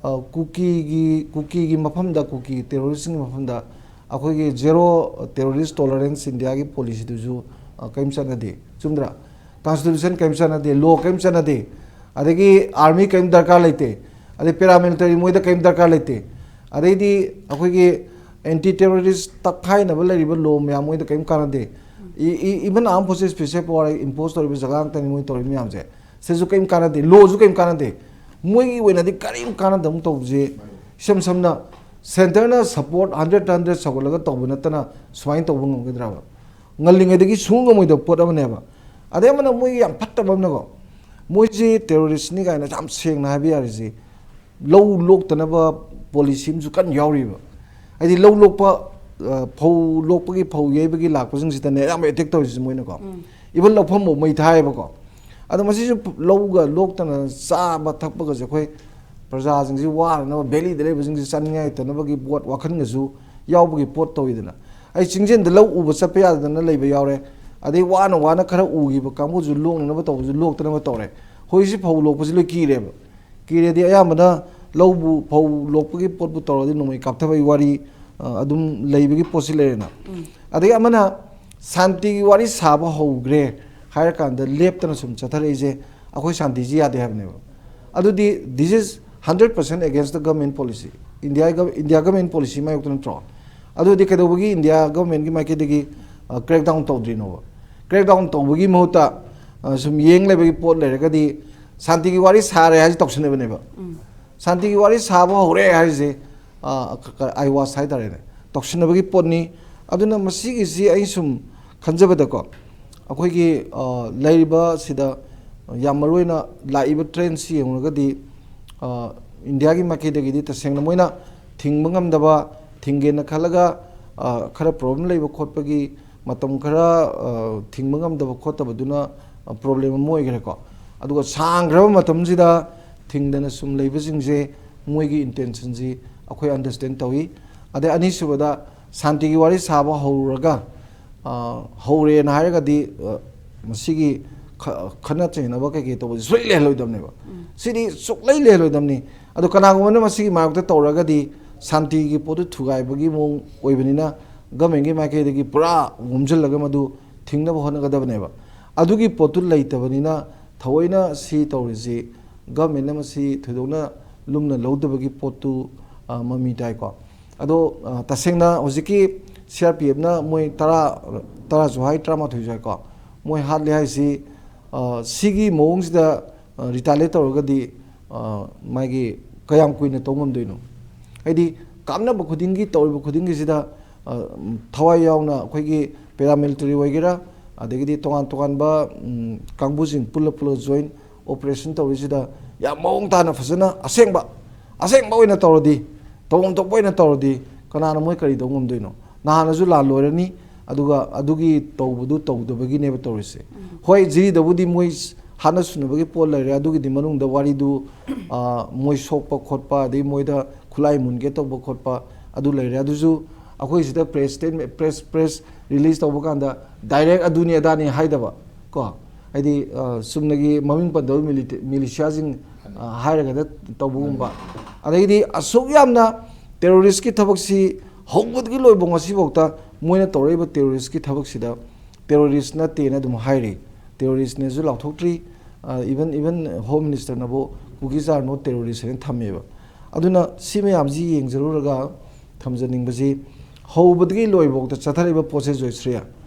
ꯑ, ꯀꯨꯀꯤꯒꯤ, ꯀꯨꯀꯤꯒꯤ ꯃꯐꯝꯗ, ꯀꯨꯀꯤ terroristꯁꯤꯡꯒꯤ ꯃꯐꯝꯗ ꯑꯩꯈꯣꯏꯒꯤ zero terrorist tolerance ꯏꯟꯗꯤꯌꯥꯒꯤ ꯄꯣꯂꯤꯁꯤꯗꯨꯁꯨ, ꯑ, ꯀꯔꯤꯝ ꯆꯠꯅꯗꯦ, ꯆꯨꯝꯗ꯭ꯔꯥ? ꯀꯟꯁꯇꯤꯇ꯭ꯌꯨꯁꯟ ꯀꯔꯤꯝ ꯆꯠꯅꯗꯦ, ꯂꯣ ꯀꯔꯤꯝ ꯆꯠꯅꯗꯦ, ꯑꯗꯒꯤ ꯑꯥꯔꯃꯤ ꯀꯔꯤꯝ ꯗꯔꯀꯥꯔ ꯂꯩꯇꯦ, ꯑꯗꯩ ꯄꯦꯔꯥꯃꯤꯂꯤꯇꯔꯤ ꯃꯣꯏꯗ ꯀꯔꯤꯝ ꯗꯔꯀꯥꯔ ꯂꯩꯇꯦ, ꯑꯗꯩꯗꯤ ꯑꯩꯈꯣꯏꯒꯤ ꯑꯦꯟꯇꯤ ꯇꯦꯔꯣꯔꯤꯁ ꯇꯛꯈꯥꯏꯅꯕ ꯂꯩꯔꯤꯕ ꯂꯣ ꯃꯌꯥꯝ ꯃꯣꯏꯗ ꯀꯔꯤꯝ ꯀꯥꯟꯅꯗꯦ꯫ E- E- even armed forces special power impose ꯇꯧꯔꯤꯕ ꯖꯒꯥ ꯉꯥꯛꯇꯅꯤ ꯃꯣꯏ ꯇꯧꯔꯤꯕ ꯃꯌꯥꯝꯁꯦ꯫ ꯁꯤꯁꯨ ꯀꯔꯤꯝ ꯀꯥꯟꯅꯗꯦ, ꯂꯣꯁꯨ ꯀꯔꯤꯝ ꯀꯥꯟꯅꯗꯦ꯫ ꯃꯣꯏꯒꯤ ꯑꯣꯏꯅꯗꯤ ꯀꯔꯤꯝ ꯀꯥꯟꯅꯗꯕ ꯇꯧꯕꯁꯦ, ꯏꯁꯝ ꯁꯝꯅ ꯁꯦꯟꯇꯔꯅ ꯁꯞꯄꯣꯔꯠ ꯍꯟꯗ꯭ꯔꯦꯠꯇ ꯍꯟꯗ꯭ꯔꯦꯠ ꯁꯧꯒꯠꯂꯒ ꯇꯧꯕ ꯅꯠꯇꯅ ꯁꯨꯃꯥꯏꯅ ꯇꯧꯕ ꯉꯝꯒꯗ꯭ꯔꯕ? ꯉꯜꯂꯤꯉꯩꯗꯒꯤ ꯁꯨꯡꯉꯝ ꯉꯝꯃꯣꯏꯗꯕ ꯄꯣꯠ ꯑꯃꯅꯦꯕ꯫ ꯑꯗꯩ ꯑꯃꯅ ꯃꯣꯏꯒꯤ ꯌꯥꯝ ꯐꯠꯇꯕ ꯑꯃꯅꯀꯣ, ꯃꯣꯏꯁꯤ ꯇꯦꯔꯣꯔꯤꯁꯅꯤ ꯀꯥꯏꯅ ꯌꯥꯝ ꯁꯦꯡꯅ ꯍꯥꯏꯕ ꯌꯥꯔꯤꯁꯤ, ꯂꯧ ꯂꯣꯛꯇꯅꯕ ꯄꯣꯂꯤꯁꯤ ꯑꯃꯁꯨ ꯀꯟꯅ ꯌꯥꯎꯔꯤꯕ꯫ ꯍꯥꯏꯗꯤ ꯂꯧ ꯂꯣꯛꯄ, ꯑ, ꯐꯧ ꯂꯣꯛꯄꯒꯤ, ꯐꯧ ꯌꯩꯕꯒꯤ ꯂꯥꯛꯄꯁꯤꯡꯁꯤꯗꯅꯦ ꯑꯌꯥꯝꯕ ꯑꯦꯇꯦꯛ ꯇꯧꯔꯤꯁꯤ ꯃꯣꯏꯅꯀꯣ꯫ ꯏꯚꯟ ꯂꯧꯐꯝꯐꯥꯎ ꯃꯩ ꯊꯥꯏꯌꯦꯕꯀꯣ꯫ ꯑꯗꯣ ꯃꯁꯤꯁꯨ ꯂꯧꯒ ꯂꯣꯛꯇꯅ ꯆꯥꯕ ꯊꯛꯄꯒꯁꯦ ꯑꯩꯈꯣꯏ ꯄ꯭ꯔꯖꯥꯁꯤꯡꯁꯤ ꯋꯥꯅꯅꯕ, ꯚꯦꯂꯤꯗ ꯂꯩꯕꯁꯤꯡꯁꯤ ꯆꯥꯅꯤꯡꯉꯥꯏ ꯂꯩꯇꯅꯕꯒꯤ ꯄꯣꯠ ꯋꯥꯈꯜꯒꯁꯨ ꯌꯥꯎꯕꯒꯤ ꯄꯣꯠ ꯇꯧꯋꯤꯗꯅ꯫ ꯑꯩ ꯆꯤꯡꯖꯦꯟꯗ ꯂꯧ ꯎꯕ ꯆꯠꯄ ꯌꯥꯗꯗꯅ ꯂꯩꯕ ꯌꯥꯎꯔꯦ꯫ ꯑꯗꯩ ꯋꯥꯅ ꯋꯥꯅ ꯈꯔ ꯎꯈꯤꯕ ꯀꯥꯡꯕꯨꯁꯨ ꯂꯣꯛꯅꯅꯕ ꯇꯧꯕꯁꯨ ꯂꯣꯛꯇꯅꯕ ꯇꯧꯔꯦ꯫ ꯍꯧꯖꯤꯛꯁꯤ ꯐꯧ ꯂꯣꯛꯄꯁꯤ ꯂꯣꯏ ꯀꯤꯔꯦꯕ꯫ ꯀꯤꯔꯦꯗꯤ ꯑꯌꯥꯝꯕꯅ ꯂꯧꯕꯨ, ꯐꯧ ꯂꯣꯛꯄꯒꯤ ꯄꯣꯠꯄꯨ ꯇꯧꯔꯗꯤ ꯅꯣꯡꯃꯩ ꯀꯥꯞꯊꯕꯒꯤ ꯋꯥꯔꯤ, ꯑ, ꯑꯗꯨꯝ ꯂꯩꯕꯒꯤ ꯄꯣꯠꯁꯤ ꯂꯩꯔꯦꯅ꯫ ꯑꯗꯒꯤ ꯑꯃꯅ ꯁꯥꯟꯇꯤꯒꯤ ꯋꯥꯔꯤ ꯁꯥꯕ ꯍꯧꯈ꯭ꯔꯦ ꯍꯥꯏꯔꯀꯥꯟꯗ ꯂꯦꯞꯇꯅ ꯁꯨꯝ ꯆꯠꯊꯔꯛꯏꯁꯦ ꯑꯩꯈꯣꯏ ꯁꯥꯟꯇꯤꯁꯤ ꯌꯥꯗꯦ ꯍꯥꯏꯕꯅꯦꯕ꯫ ꯑꯗꯨꯗꯤ this is hundred percent against the government policy꯫ India ꯒ-, ꯏꯟꯗꯤꯌꯥ ꯒꯚꯔꯟꯃꯦꯟ ꯄꯣꯂꯤꯁꯤ ꯃꯥꯌꯣꯛꯇ ꯅꯠꯇ꯭ꯔꯣ? ꯑꯗꯨꯗꯤ ꯀꯩꯗꯧꯕꯒꯤ ꯏꯟꯗꯤꯌꯥ ꯒꯚꯔꯟꯃꯦꯟꯒꯤ ꯃꯥꯏꯀꯩꯗꯒꯤ, ꯑ, crackdown ꯇꯧꯗ꯭ꯔꯤꯅꯣꯕ? Crackdown ꯇꯧꯕꯒꯤ ꯃꯍꯨꯠꯇ, ꯑ, ꯁꯨꯝ ꯌꯦꯡ ꯂꯩꯕꯒꯤ ꯄꯣꯠ ꯂꯩꯔꯒꯗꯤ ꯁꯥꯟꯇꯤꯒꯤ ꯋꯥꯔꯤ ꯁꯥꯔꯦ ꯍꯥꯏꯁꯤ ꯇꯧꯁꯤꯟꯅꯕꯅꯦꯕ꯫ ꯁꯥꯟꯇꯤꯒꯤ ꯋꯥꯔꯤ ꯁꯥꯕ ꯍꯧꯔꯦ ꯍꯥꯏꯔꯤꯁꯦ, ꯑ, ꯀ-, ꯀ-, ꯑꯥꯏꯋꯥꯁ ꯍꯥꯏꯇꯥꯔꯦꯅꯦ, ꯇꯧꯁꯤꯟꯅꯕꯒꯤ ꯄꯣꯠꯅꯤ꯫ ꯑꯗꯨꯅ ꯃꯁꯤꯒꯤꯁꯤ ꯑꯩ ꯁꯨꯝ ꯈꯟꯖꯕꯗꯀꯣ, ꯑꯩꯈꯣꯏꯒꯤ, ꯑ, ꯂꯩꯔꯤꯕ ꯁꯤꯗ ꯌꯥꯝ ꯃꯔꯨ ꯑꯣꯏꯅ ꯂꯥꯛꯏꯕ ꯇ꯭ꯔꯦꯟꯁꯤ ꯌꯦꯡꯉꯨꯔꯒꯗꯤ, ꯑ, ꯏꯟꯗꯤꯌꯥꯒꯤ ꯃꯥꯏꯀꯩꯗꯒꯤꯗꯤ ꯇꯁꯦꯡꯅ ꯃꯣꯏꯅ ꯊꯤꯡꯕ ꯉꯝꯗꯕ, ꯊꯤꯡꯒꯦꯅ ꯈꯜꯂꯒ, ꯑ, ꯈꯔ ꯄ꯭ꯔꯣꯕ꯭ꯂꯦꯝ ꯂꯩꯕ ꯈꯣꯠꯄꯒꯤ ꯃꯇꯝ ꯈꯔ, ꯑ, ꯊꯤꯡꯕ ꯉꯝꯗꯕ ꯈꯣꯠꯇꯕꯗꯨꯅ, ꯑ, ꯄ꯭ꯔꯣꯕ꯭ꯂꯦꯝ ꯑꯃ ꯑꯣꯏꯈ꯭ꯔꯦꯀꯣ꯫ ꯑꯗꯨꯒ ꯁꯥꯡꯈ꯭ꯔꯕ ꯃꯇꯝꯁꯤꯗ ꯊꯤꯡꯗꯅ ꯁꯨꯝ ꯂꯩꯕꯁꯤꯡꯁꯦ, ꯃꯣꯏꯒꯤ ꯏꯟꯇꯦꯟꯁꯟꯁꯤ ꯑꯩꯈꯣꯏ ꯑꯟꯗꯔꯁꯇꯦꯟ ꯇꯧꯏ꯫ ꯑꯗꯩ ꯑꯅꯤꯁꯨꯕꯗ, ꯁꯥꯟꯇꯤꯒꯤ ꯋꯥꯔꯤ ꯁꯥꯕ ꯍꯧꯔꯒ, ꯑ, ꯍꯧꯔꯦꯅ ꯍꯥꯏꯔꯒꯗꯤ, ꯑ, ꯃꯁꯤꯒꯤ ꯈ-, ꯈꯠꯅ ꯆꯩꯅꯕ ꯀꯩꯀꯩ ꯇꯧꯕꯁꯤ ꯁꯨꯡꯂꯩ ꯂꯩꯍꯜꯂꯣꯏꯗꯕꯅꯦꯕ꯫ ꯁꯤꯗꯤ ꯁꯨꯡꯂꯩ ꯂꯩꯍꯜꯂꯣꯏꯗꯕꯅꯤ꯫ ꯑꯗꯣ ꯀꯅꯥꯒꯨꯝꯕꯅ ꯃꯁꯤꯒꯤ ꯃꯥꯌꯣꯛꯇ ꯇꯧꯔꯒꯗꯤ ꯁꯥꯟꯇꯤꯒꯤ ꯄꯣꯠꯇꯨ ꯊꯨꯒꯥꯏꯕꯒꯤ ꯃꯑꯣꯡ ꯑꯣꯏꯕꯅꯤꯅ, ꯒꯃꯦꯟꯒꯤ ꯃꯥꯏꯀꯩꯗꯒꯤ ꯄꯨꯔꯥ ꯍꯣꯝꯖꯤꯜꯂꯒ ꯃꯗꯨ ꯊꯤꯡꯅꯕ ꯍꯣꯠꯅꯒꯗꯕꯅꯦꯕ꯫ ꯑꯗꯨꯒꯤ ꯄꯣꯠꯇꯨ ꯂꯩꯇꯕꯅꯤꯅ, ꯊꯑꯣꯏꯅ ꯁꯤ ꯇꯧꯔꯤꯁꯤ ꯒꯃꯦꯟꯅ ꯃꯁꯤ ꯊꯣꯏꯗꯣꯛꯅ ꯂꯨꯝꯅ ꯂꯧꯗꯕꯒꯤ ꯄꯣꯠꯇꯨ, ꯑ, ꯃꯃꯤ ꯇꯥꯏꯀꯣ꯫ ꯑꯗꯣ, ꯑ, ꯇꯁꯦꯡꯅ ꯍꯧꯖꯤꯛꯀꯤ ꯁꯤ ꯑꯥꯔ ꯄꯤ ꯑꯦꯐꯅ ꯃꯣꯏ ꯇꯔꯥ, ꯇꯔꯥꯁꯨ ꯍꯥꯏ, ꯇꯔꯥꯃꯥꯊꯣꯏꯁꯨ ꯍꯥꯏꯀꯣ, ꯃꯣꯏ ꯍꯥꯠꯂꯦ ꯍꯥꯏꯁꯤ, ꯑ, ꯁꯤꯒꯤ ꯃꯑꯣꯡꯁꯤꯗ, ꯑ, ꯔꯤꯇꯥꯂꯤꯌꯦꯠ ꯇꯧꯔꯒꯗꯤ, ꯑ, ꯃꯥꯒꯤ ꯀꯌꯥꯝ ꯀꯨꯏꯅ ꯇꯧ ꯉꯝꯗꯣꯏꯅꯣ? ꯍꯥꯏꯗꯤ, ꯀꯥꯞꯅꯕ ꯈꯨꯗꯤꯡꯒꯤ, ꯇꯧꯔꯤꯕ ꯈꯨꯗꯤꯡꯒꯤꯁꯤꯗ, ꯑ, ꯊꯋꯥꯏ ꯌꯥꯎꯅ ꯑꯩꯈꯣꯏꯒꯤ ꯄꯦꯔꯥꯃꯤꯂꯤꯇꯔꯤ ꯑꯣꯏꯒꯦꯔꯥ, ꯑꯗꯒꯤꯗꯤ ꯇꯣꯉꯥꯟ ꯇꯣꯉꯥꯟꯕ, ꯎꯝ, ꯀꯥꯡꯕꯨꯁꯤꯡ ꯄꯨꯜꯂ ꯄꯨꯜꯂ ꯖꯣꯏꯟ ꯑꯣꯄꯔꯦꯁꯟ ꯇꯧꯔꯤꯁꯤꯗ ꯌꯥꯝ ꯃꯑꯣꯡ ꯇꯥꯅ ꯐꯖꯅ ꯑꯁꯦꯡꯕ, ꯑꯁꯦꯡꯕ ꯑꯣꯏꯅ ꯇꯧꯔꯗꯤ, ꯇꯧꯐꯝ ꯊꯣꯛꯄ ꯑꯣꯏꯅ ꯇꯧꯔꯗꯤ, ꯀꯅꯥꯅ ꯃꯣꯏ ꯀꯔꯤ ꯇꯧ ꯉꯝꯗꯣꯏꯅꯣ? ꯅꯍꯥꯟꯅꯁꯨ ꯂꯥꯟ ꯂꯣꯏꯔꯅꯤ, ꯑꯗꯨꯒ ꯑꯗꯨꯒꯤ ꯇꯧꯕꯗꯨ ꯇꯧꯗꯕꯒꯤꯅꯦꯕ ꯇꯧꯔꯤꯁꯦ꯫ ꯍꯣꯏ, ꯖꯤꯔꯤꯗꯕꯨꯗꯤ ꯃꯣꯏ ꯍꯥꯠꯅ ꯁꯨꯅꯕꯒꯤ ꯄꯣꯠ ꯂꯩꯔꯦ, ꯑꯗꯨꯒꯤꯗꯤ ꯃꯅꯨꯡꯗ ꯋꯥꯔꯤꯗꯨ, ꯑ, ꯃꯣꯏ ꯁꯣꯛꯄ ꯈꯣꯠꯄ, ꯑꯗꯩ ꯃꯣꯏꯗ ꯈꯨꯠꯂꯥꯏ ꯃꯨꯟꯒꯦ ꯇꯧꯕ ꯈꯣꯠꯄ ꯑꯗꯨ ꯂꯩꯔꯦ꯫ ꯑꯗꯨꯁꯨ ꯑꯩꯈꯣꯏ ꯁꯤꯗ press statement, press, press release ꯇꯧꯕ ꯀꯥꯟꯗ ꯗꯥꯏꯔꯦꯛ ꯑꯗꯨꯅꯤ ꯑꯗꯥꯅꯤ ꯍꯥꯏꯗꯕ ꯀꯣ, ꯍꯥꯏꯗꯤ, ꯑ, ꯆꯨꯝꯅꯒꯤ ꯃꯃꯤꯡ ꯄꯟꯗꯕ ꯃꯤꯂꯤꯇ-, ꯃꯤꯂꯤꯁꯤꯌꯥꯁꯤꯡ, ꯑ, ꯍꯥꯏꯔꯒꯗ ꯇꯧꯕꯒꯨꯝꯕ꯫ ꯑꯗꯒꯤꯗꯤ ꯑꯁꯨꯛ ꯌꯥꯝꯅ ꯇꯦꯔꯣꯔꯤꯁꯀꯤ ꯊꯕꯛꯁꯤ ꯍꯧꯕꯗꯒꯤ ꯂꯣꯏꯕ ꯉꯁꯤꯐꯥꯎꯗ ꯃꯣꯏꯅ ꯇꯧꯔꯛꯏꯕ ꯇꯦꯔꯣꯔꯤꯁꯀꯤ ꯊꯕꯛꯁꯤꯗ ꯇꯦꯔꯣꯔꯤꯁ ꯅꯠꯇꯦꯅ ꯑꯗꯨꯝ ꯍꯥꯏꯔꯤ꯫ ꯇꯦꯔꯣꯔꯤꯁꯅꯦꯁꯨ ꯂꯥꯎꯊꯣꯛꯇ꯭ꯔꯤ꯫ ꯑ, even, even Home Minister ꯅꯕꯨ "Kukis are not terrorist" ꯍꯥꯏꯅ ꯊꯝꯃꯦꯕ꯫ ꯑꯗꯨꯅ ꯁꯤ ꯃꯌꯥꯝꯁꯤ ꯌꯦꯡꯖꯔꯨꯔꯒ ꯊꯝꯖꯅꯤꯡꯕꯁꯤ, ꯍꯧꯕꯗꯒꯤ ꯂꯣꯏꯕꯐꯥꯎꯗ ꯆꯠꯊꯔꯤꯕ ꯄꯣꯠꯁꯦ, ꯖꯣꯏꯁ꯭ꯔꯤ,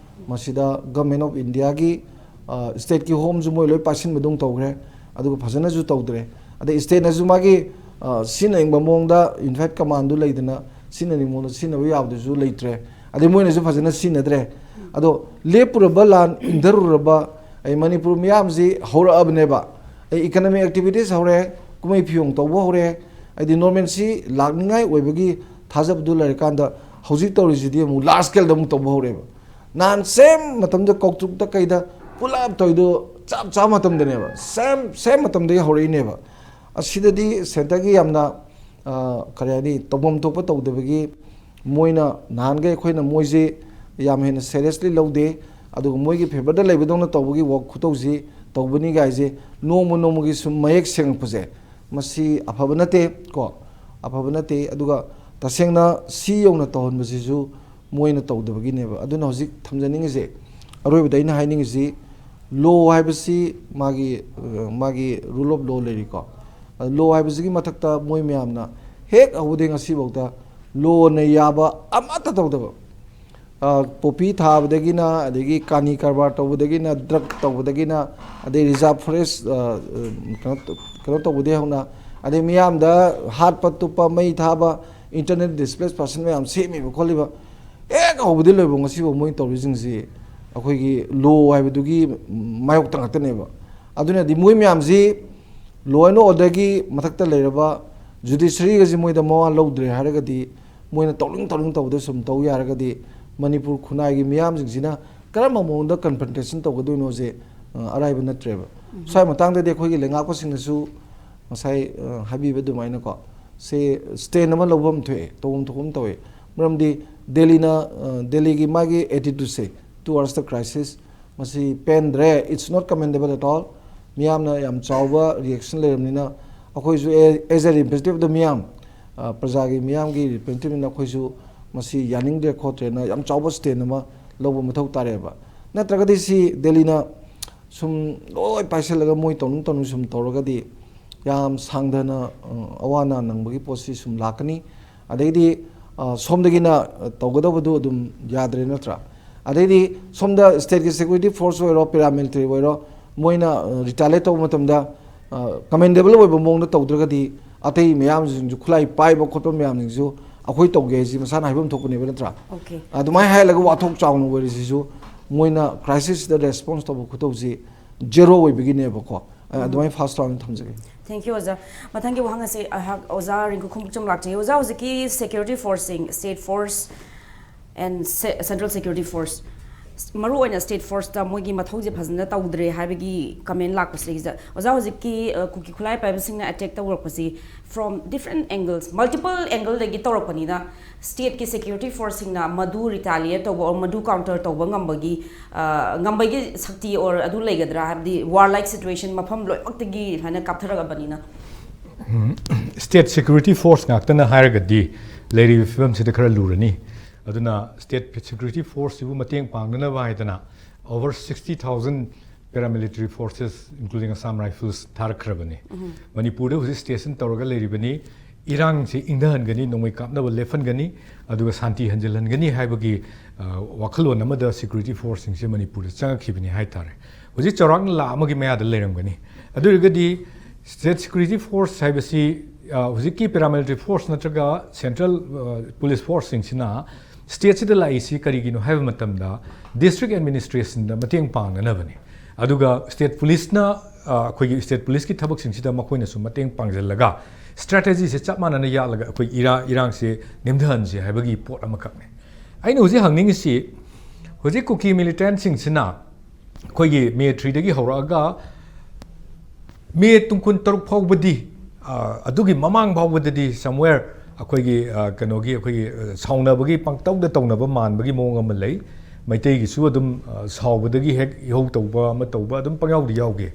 ꯃꯁꯤꯗ Government of India ꯒꯤ, ꯑ, state ꯀꯤ ꯍꯣꯝꯁꯨ ꯃꯣꯏ ꯂꯣꯏ ꯄꯥꯏꯁꯤꯟꯕꯗꯧ ꯇꯧꯈ꯭ꯔꯦ꯫ ꯑꯗꯨꯒ ꯐꯖꯅꯁꯨ ꯇꯧꯗ꯭ꯔꯦ꯫ ꯑꯗꯩ state ꯅꯁꯨ ꯃꯥꯒꯤ, ꯑ, ꯁꯤꯖꯤꯟꯅꯅꯤꯡꯕ ꯃꯑꯣꯡꯗ, in fact, command ꯗꯨ ꯂꯩꯗꯅ, ꯁꯤꯖꯤꯟꯅꯅꯤꯡꯕ ꯃꯑꯣꯡꯗ ꯁꯤꯖꯤꯟꯅꯕ ꯌꯥꯕꯗꯨꯁꯨ ꯂꯩꯇ꯭ꯔꯦ꯫ ꯑꯗꯩ ꯃꯣꯏꯅꯁꯨ ꯐꯖꯅ ꯁꯤꯖꯤꯟꯅꯗ꯭ꯔꯦ꯫ ꯑꯗꯣ ꯂꯦꯞꯄꯨꯔꯕ ꯂꯥꯟ, ꯏꯪꯊꯔꯨꯔꯕ, ꯑꯩ ꯃꯅꯤꯄꯨꯔ ꯃꯤꯌꯥꯝꯁꯤ ꯍꯧꯔꯛꯑꯕꯅꯦꯕ꯫ ꯑꯩ economic activities ꯍꯧꯔꯦ, ꯀꯨꯝꯍꯩ ꯐꯤꯌꯣꯡ ꯇꯧꯕ ꯍꯧꯔꯦ, ꯍꯥꯏꯗꯤ normalcy ꯂꯥꯛꯅꯤꯡꯉꯥꯏ ꯑꯣꯏꯕꯒꯤ ꯊꯥꯖꯕꯗꯨ ꯂꯩꯔꯀꯥꯟꯗ, ꯍꯧꯖꯤꯛ ꯇꯧꯔꯤꯁꯤꯗꯤ ꯑꯃꯨꯛ large scale ꯗ ꯑꯃꯨꯛ ꯇꯧꯕ ꯍꯧꯔꯦꯕ꯫ ꯅꯍꯥꯟ same ꯃꯇꯝꯗ ꯀꯧꯇ꯭ꯔꯨꯛꯇ ꯀꯩꯗ ꯄꯨꯂꯞ ꯇꯧꯔꯤꯗꯣ ꯆꯞ ꯆꯥꯕ ꯃꯇꯝꯗꯅꯦꯕ, same, same ꯃꯇꯝꯗꯒꯤ ꯍꯧꯔꯛꯏꯅꯦꯕ꯫ ꯑꯁꯤꯗꯗꯤ centre ꯒꯤ ꯌꯥꯝꯅ, ꯑ, ꯀꯔꯤ ꯍꯥꯏꯅꯤ, ꯇꯧꯐꯝ ꯊꯣꯛꯄ ꯇꯧꯗꯕꯒꯤ, ꯃꯣꯏꯅ ꯅꯍꯥꯟꯈꯩ ꯑꯩꯈꯣꯏꯅ ꯃꯣꯏꯁꯦ ꯌꯥꯝ ꯍꯦꯟꯅ seriously ꯂꯧꯗꯦ, ꯑꯗꯨꯒ ꯃꯣꯏꯒꯤ favour ꯗ ꯂꯩꯕꯗꯧꯅ ꯇꯧꯕꯒꯤ work ꯈꯨꯇꯧꯁꯤ ꯇꯧꯕꯅꯤ ꯀꯥꯏꯁꯦ ꯅꯣꯡꯃ ꯅꯣꯡꯃꯒꯤ ꯁꯨꯝ ꯃꯌꯦꯛ ꯁꯦꯡꯉꯛꯄꯁꯦ, ꯃꯁꯤ ꯑꯐꯕ ꯅꯠꯇꯦ ꯀꯣ, ꯑꯐꯕ ꯅꯠꯇꯦ꯫ ꯑꯗꯨꯒ ꯇꯁꯦꯡꯅ ꯁꯤ ꯌꯧꯅ ꯇꯧꯍꯟꯕꯁꯤꯁꯨ ꯃꯣꯏꯅ ꯇꯧꯗꯕꯒꯤꯅꯦꯕ꯫ ꯑꯗꯨꯅ ꯍꯧꯖꯤꯛ ꯊꯝꯖꯅꯤꯡꯉꯤꯁꯦ, ꯑꯔꯣꯏꯕꯗ ꯑꯩꯅ ꯍꯥꯏꯅꯤꯡꯉꯤꯁꯤ, ꯂꯣ ꯍꯥꯏꯕꯁꯤ ꯃꯥꯒꯤ, ꯑ, ꯃꯥꯒꯤ rule of law ꯂꯩꯔꯤꯀꯣ꯫ ꯑꯗꯨ ꯂꯣ ꯍꯥꯏꯕꯁꯤꯒꯤ ꯃꯊꯛꯇ ꯃꯣꯏ ꯃꯌꯥꯝꯅ ꯍꯦꯛ ꯍꯧꯕꯗꯒꯤ ꯉꯁꯤꯐꯥꯎꯗ ꯂꯣꯅ ꯌꯥꯕ ꯑꯃꯠꯇ ꯇꯧꯗꯕ, ꯑ, ꯄꯣꯄꯤ ꯊꯥꯕꯗꯒꯤꯅ, ꯑꯗꯒꯤ ꯀꯥꯅꯤ ꯀꯔꯕꯥꯔ ꯇꯧꯕꯗꯒꯤꯅ, ꯗ꯭ꯔꯒ ꯇꯧꯕꯗꯒꯤꯅ, ꯑꯗꯩ ꯔꯤꯖꯥꯔꯚ ꯐꯣꯔꯦꯁ, ꯑ, ꯑ, ꯀꯩꯅꯣ ꯇꯧ-, ꯀꯩꯅꯣ ꯇꯧꯕꯗꯒꯤ ꯍꯧꯅ, ꯑꯗꯩ ꯃꯤꯌꯥꯝꯗ ꯍꯥꯠꯄ ꯇꯨꯞꯄ, ꯃꯩ ꯊꯥꯕ, ꯏꯟꯇꯔꯅꯦꯜ ꯗꯤꯁꯄ꯭ꯂꯦꯁ ꯄꯥꯔꯁꯟ ꯃꯌꯥꯝ ꯁꯦꯝꯃꯤꯕ ꯈꯣꯠꯂꯤꯕ, ꯍꯦꯛ ꯍꯧꯕꯗꯒꯤ ꯂꯣꯏꯕ ꯉꯁꯤꯐꯥꯎ ꯃꯣꯏ ꯇꯧꯔꯤꯁꯤꯡꯁꯤ ꯑꯩꯈꯣꯏꯒꯤ ꯂꯣ ꯍꯥꯏꯕꯗꯨꯒꯤ ꯃꯥꯌꯣꯛꯇ ꯉꯥꯛꯇꯅꯦꯕ꯫ ꯑꯗꯨꯅꯗꯤ ꯃꯣꯏ ꯃꯌꯥꯝꯁꯤ law and orderꯒꯤ ꯃꯊꯛꯇ ꯂꯩꯔꯕ ꯖꯨꯗꯤꯁꯔꯤꯒꯁꯤ ꯃꯣꯏꯗ ꯃꯋꯥ ꯂꯧꯗ꯭ꯔꯦ ꯍꯥꯏꯔꯒꯗꯤ, ꯃꯣꯏꯅ ꯇꯧꯅꯤꯡ ꯇꯧꯅꯤꯡ ꯇꯧꯕꯗ ꯁꯨꯝ ꯇꯧ ꯌꯥꯔꯒꯗꯤ, ꯃꯅꯤꯄꯨꯔ ꯈꯨꯟꯅꯥꯏꯒꯤ ꯃꯤꯌꯥꯝꯁꯤꯡꯁꯤꯅ ꯀꯔꯝꯕ ꯃꯑꯣꯡꯗ ꯀꯟꯐ꯭ꯔꯟꯇꯦꯁꯟ ꯇꯧꯒꯗꯣꯏꯅꯣꯁꯦ, ꯑ, ꯑꯔꯥꯏꯕ ꯅꯠꯇ꯭ꯔꯦꯕ꯫ ꯁ꯭ꯋꯥꯏ ꯃꯇꯥꯡꯗꯗꯤ ꯑꯩꯈꯣꯏꯒꯤ ꯂꯩꯉꯥꯛꯄꯁꯤꯡꯅꯁꯨ ꯉꯁꯥꯏ, ꯑ, ꯍꯥꯏꯕꯤꯕ ꯑꯗꯨꯃꯥꯏꯅꯀꯣ, ꯁꯦ ꯁ꯭ꯇꯦꯟ ꯑꯃ ꯂꯧꯕ ꯑꯃ ꯊꯣꯛꯑꯦ, ꯇꯧꯐꯝ ꯊꯣꯛꯄ ꯑꯃ ꯇꯧꯋꯦ꯫ ꯃꯔꯝꯗꯤ ꯗꯦꯜꯂꯤꯅ, ꯑ, ꯗꯦꯜꯂꯤꯒꯤ ꯃꯥꯒꯤ attitudeꯁꯦ towards the crisis, ꯃꯁꯤ ꯄꯦꯟꯗ꯭ꯔꯦ, it's not commendable at all꯫ ꯃꯤꯌꯥꯝꯅ ꯌꯥꯝ ꯆꯥꯎꯕ ꯔꯤꯑꯦꯛꯁꯟ ꯂꯩꯔꯕꯅꯤꯅ, ꯑꯩꯈꯣꯏꯁꯨ as a representative of the ꯃꯤꯌꯥꯝ, ꯑ, ꯄ꯭ꯔꯖꯥꯒꯤ ꯃꯤꯌꯥꯝꯒꯤ ꯔꯤꯄ꯭ꯔꯖꯦꯟꯇꯦꯇꯤꯚꯅ ꯑꯩꯈꯣꯏꯁꯨ ꯃꯁꯤ ꯌꯥꯅꯤꯡꯗ꯭ꯔꯦ ꯈꯣꯠꯇ꯭ꯔꯦꯅ ꯌꯥꯝ ꯆꯥꯎꯕ ꯁ꯭ꯇꯦꯟ ꯑꯃ ꯂꯧꯕ ꯃꯊꯧ ꯇꯥꯔꯦꯕ꯫ ꯅꯠꯇ꯭ꯔꯒꯗꯤ ꯁꯤ ꯗꯦꯜꯂꯤꯅ ꯁꯨꯝ ꯂꯣꯏ ꯄꯥꯏꯁꯤꯜꯂꯒ ꯃꯣꯏ ꯇꯧꯅꯤꯡ ꯇꯧꯅꯤꯡ ꯁꯨꯝ ꯇꯧꯔꯒꯗꯤ ꯌꯥꯝ ꯁꯥꯡꯊꯅ, ꯑ, ꯑꯋꯥ ꯑꯅꯥ ꯅꯪꯕꯒꯤ ꯄꯣꯠꯁꯤ ꯁꯨꯝ ꯂꯥꯛꯀꯅꯤ꯫ ꯑꯗꯩꯗꯤ, ꯑ, ꯁꯣꯝꯗꯒꯤꯅ, ꯑ, ꯇꯧꯒꯗꯧꯕꯗꯨ ꯑꯗꯨꯝ ꯌꯥꯗ꯭ꯔꯦ ꯅꯠꯇ꯭ꯔꯥ? ꯑꯗꯩꯗꯤ ꯁꯣꯝꯗ ꯁ꯭ꯇꯦꯠꯀꯤ ꯁꯦꯀ꯭ꯌꯨꯔꯤꯇꯤ ꯐꯣꯔꯁ ꯑꯣꯏꯔꯣ, ꯄꯦꯔꯥꯃꯤꯂꯤꯇꯔꯤ ꯑꯣꯏꯔꯣ, ꯃꯣꯏꯅ, ꯑ, ꯔꯤꯇꯥꯂꯤꯌꯦꯠ ꯇꯧꯕ ꯃꯇꯝꯗ, ꯑ, ꯀꯃꯦꯟꯗꯦꯕꯜ ꯑꯣꯏꯕ ꯃꯑꯣꯡꯗ ꯇꯧꯗ꯭ꯔꯒꯗꯤ ꯑꯇꯩ ꯃꯌꯥꯝꯁꯤꯡꯁꯨ, ꯈꯨꯠꯂꯥꯏ ꯄꯥꯏꯕ ꯈꯣꯠꯄ ꯃꯌꯥꯝꯁꯤꯡꯁꯨ ꯑꯩꯈꯣꯏ ꯇꯧꯒꯦ ꯍꯥꯏꯁꯤ ꯃꯁꯥꯅ ꯍꯥꯏꯐꯝ ꯊꯣꯛꯄꯅꯦꯕ ꯅꯠꯇ꯭ꯔꯥ? Okay. ꯑꯗꯨꯃꯥꯏꯅ ꯍꯥꯏꯔꯒ ꯋꯥꯊꯣꯛ ꯆꯥꯎꯅ ꯑꯣꯏꯔꯤꯁꯤꯁꯨ ꯃꯣꯏꯅ ꯀ꯭ꯔꯥꯏꯁꯤꯁꯇ ꯔꯦꯁꯄꯣꯟꯁ ꯇꯧꯕ ꯈꯨꯇꯧꯁꯤ ꯖꯦꯔꯣ ꯑꯣꯏꯕꯒꯤꯅꯦꯕꯀꯣ꯫ ꯑ, ꯑꯗꯨꯃꯥꯏꯅ ꯐꯥꯔꯁ ꯔꯥꯎꯟ ꯊꯝꯖꯒꯦ꯫ Thank you, ꯑꯣꯖꯥ꯫ ꯃꯊꯪꯒꯤ ꯋꯥꯍꯪ ꯑꯁꯤ ꯑꯩꯍꯥꯛ ꯑꯣꯖꯥ ꯔꯤꯡꯀꯨꯈꯣꯡꯕꯨꯛꯆꯝ ꯂꯥꯛꯆꯒꯦ꯫ ꯑꯣꯖꯥ, ꯍꯧꯖꯤꯛꯀꯤ ꯁꯦꯀ꯭ꯌꯨꯔꯤꯇꯤ ꯐꯣꯔꯁꯁꯤꯡ, state force and central security force, ꯃꯔꯨ ꯑꯣꯏꯅ ꯁ꯭ꯇꯦꯠ ꯐꯣꯔꯁꯇ ꯃꯣꯏꯒꯤ ꯃꯊꯧꯁꯦ ꯐꯖꯅ ꯇꯧꯗ꯭ꯔꯦ ꯍꯥꯏꯕꯒꯤ ꯀꯃꯦꯟ ꯂꯥꯛꯄꯁꯤꯗꯩꯁꯤꯗ, ꯑꯣꯖꯥ, ꯍꯧꯖꯤꯛꯀꯤ, ꯑ, ꯀꯨꯀꯤ ꯈꯨꯠꯂꯥꯏ ꯄꯥꯏꯕꯁꯤꯡꯅ ꯑꯦꯇꯦꯛ ꯇꯧꯔꯛꯄꯁꯤ from different angles, multiple angleꯗꯒꯤ ꯇꯧꯔꯛꯄꯅꯤꯅ, ꯁ꯭ꯇꯦꯠꯀꯤ ꯁꯦꯀ꯭ꯌꯨꯔꯤꯇꯤ ꯐꯣꯔꯁꯁꯤꯡꯅ ꯃꯗꯨ ꯔꯤꯇꯥꯂꯤꯌꯦꯠ ꯇꯧꯕ or ꯃꯗꯨ ꯀꯥꯎꯟꯇꯔ ꯇꯧꯕ ꯉꯝꯕꯒꯤ, ꯑ, ꯉꯝꯕꯒꯤ ꯁꯛꯇꯤ or ꯑꯗꯨ ꯂꯩꯒꯗ꯭ꯔꯥ? ꯍꯥꯏꯕꯗꯤ, ꯋꯥꯔ ꯂꯥꯏꯛ ꯁꯤꯆꯨꯋꯦꯁꯟ ꯃꯐꯝ ꯂꯣꯏꯅꯃꯛꯇꯒꯤ ꯁꯨꯃꯥꯏꯅ ꯀꯥꯞꯊꯔꯛꯑꯕꯅꯤꯅ꯫ ꯁ꯭ꯇꯦꯠ ꯁꯦꯀ꯭ꯌꯨꯔꯤꯇꯤ ꯐꯣꯔꯁ ꯉꯥꯛꯇꯅ ꯍꯥꯏꯔꯒꯗꯤ, ꯂꯩꯔꯤꯕ ꯐꯤꯕꯝꯁꯤꯗ ꯈꯔ ꯂꯨꯔꯅꯤ꯫ ꯑꯗꯨꯅ state security force ꯁꯤꯕꯨ ꯃꯇꯦꯡ ꯄꯥꯡꯅꯅꯕ ꯍꯥꯏꯗꯅ over sixty thousand paramilitary forces, including Assam Rifles, ꯊꯥꯔꯛꯈ꯭ꯔꯕꯅꯤ꯫ ꯃꯅꯤꯄꯨꯔꯗ ꯍꯧꯖꯤꯛ station ꯇꯧꯔꯒ ꯂꯩꯔꯤꯕꯅꯤ꯫ ꯏꯔꯥꯡꯁꯤ ꯏꯪꯊꯍꯟꯒꯅꯤ, ꯅꯣꯡꯃꯩ ꯀꯥꯞꯅꯕ ꯂꯦꯞꯍꯟꯒꯅꯤ, ꯑꯗꯨꯒ ꯁꯥꯟꯇꯤ ꯍꯟꯖꯤꯜꯍꯟꯒꯅꯤ ꯍꯥꯏꯕꯒꯤ, ꯑ, ꯋꯥꯈꯜꯂꯣꯟ ꯑꯃꯗ security force ꯁꯤꯡꯁꯦ ꯃꯅꯤꯄꯨꯔꯗ ꯆꯪꯉꯛꯈꯤꯕꯅꯤ ꯍꯥꯏꯇꯥꯔꯦ꯫ ꯍꯧꯖꯤꯛ ꯆꯥꯎꯔꯥꯛꯅ ꯂꯥꯈ ꯑꯃꯒꯤ ꯃꯌꯥꯗ ꯂꯩꯔꯝꯒꯅꯤ꯫ ꯑꯗꯨ ꯑꯣꯏꯔꯒꯗꯤ state security force ꯍꯥꯏꯕꯁꯤ, ꯑ, ꯍꯧꯖꯤꯛꯀꯤ paramilitary force ꯅꯠꯇ꯭ꯔꯒ central, ꯑ, police force ꯁꯤꯡꯁꯤꯅ state ꯁꯤꯗ ꯂꯥꯛꯏꯁꯤ ꯀꯔꯤꯒꯤꯅꯣ ꯍꯥꯏꯕ ꯃꯇꯝꯗ district administration ꯗ ꯃꯇꯦꯡ ꯄꯥꯡꯅꯅꯕꯅꯤ꯫ ꯑꯗꯨꯒ state police ꯅ, ꯑ, ꯑꯩꯈꯣꯏꯒꯤ state police ꯀꯤ ꯊꯕꯛꯁꯤꯡꯁꯤꯗ ꯃꯈꯣꯏꯅꯁꯨ ꯃꯇꯦꯡ ꯄꯥꯡꯁꯤꯜꯂꯒ strategy ꯁꯦ ꯆꯞ ꯃꯥꯟꯅꯅ ꯌꯥꯠꯂꯒ ꯑꯩꯈꯣꯏ ꯏꯔꯥ-, ꯏꯔꯥꯡꯁꯦ ꯅꯦꯝꯊꯍꯟꯁꯤ ꯍꯥꯏꯕꯒꯤ ꯄꯣꯠ ꯑꯃꯈꯛꯅꯤ꯫ ꯑꯩꯅ ꯍꯧꯖꯤꯛ ꯍꯪꯅꯤꯡꯉꯤꯁꯤ, ꯍꯧꯖꯤꯛ ꯀꯨꯀꯤ militant ꯁꯤꯡꯁꯤꯅ ꯑꯩꯈꯣꯏꯒꯤ May three ꯗꯒꯤ ꯍꯧꯔꯛꯑꯒ May ꯇꯨꯡ ꯀꯨꯟ ꯇꯔꯨꯛ ꯐꯥꯎꯕꯗꯤ, ꯑ, ꯑꯗꯨꯒꯤ ꯃꯃꯥꯡ ꯐꯥꯎꯕꯗꯗꯤ somewhere ꯑꯩꯈꯣꯏꯒꯤ, ꯑ, ꯀꯩꯅꯣꯒꯤ, ꯑꯩꯈꯣꯏꯒꯤ, ꯑ, ꯁꯥꯎꯅꯕꯒꯤ ꯄꯪꯇꯧꯗ ꯇꯧꯅꯕ ꯃꯥꯟꯕꯒꯤ ꯃꯑꯣꯡ ꯑꯃ ꯂꯩ꯫ ꯃꯩꯇꯩꯒꯤꯁꯨ ꯑꯗꯨꯝ, ꯑ, ꯁꯥꯎꯕꯗꯒꯤ ꯍꯦꯛ ꯏꯍꯧ ꯇꯧꯕ ꯑꯃ ꯇꯧꯕ ꯑꯗꯨꯝ ꯄꯪꯌꯥꯎꯗ ꯌꯥꯎꯒꯦ꯫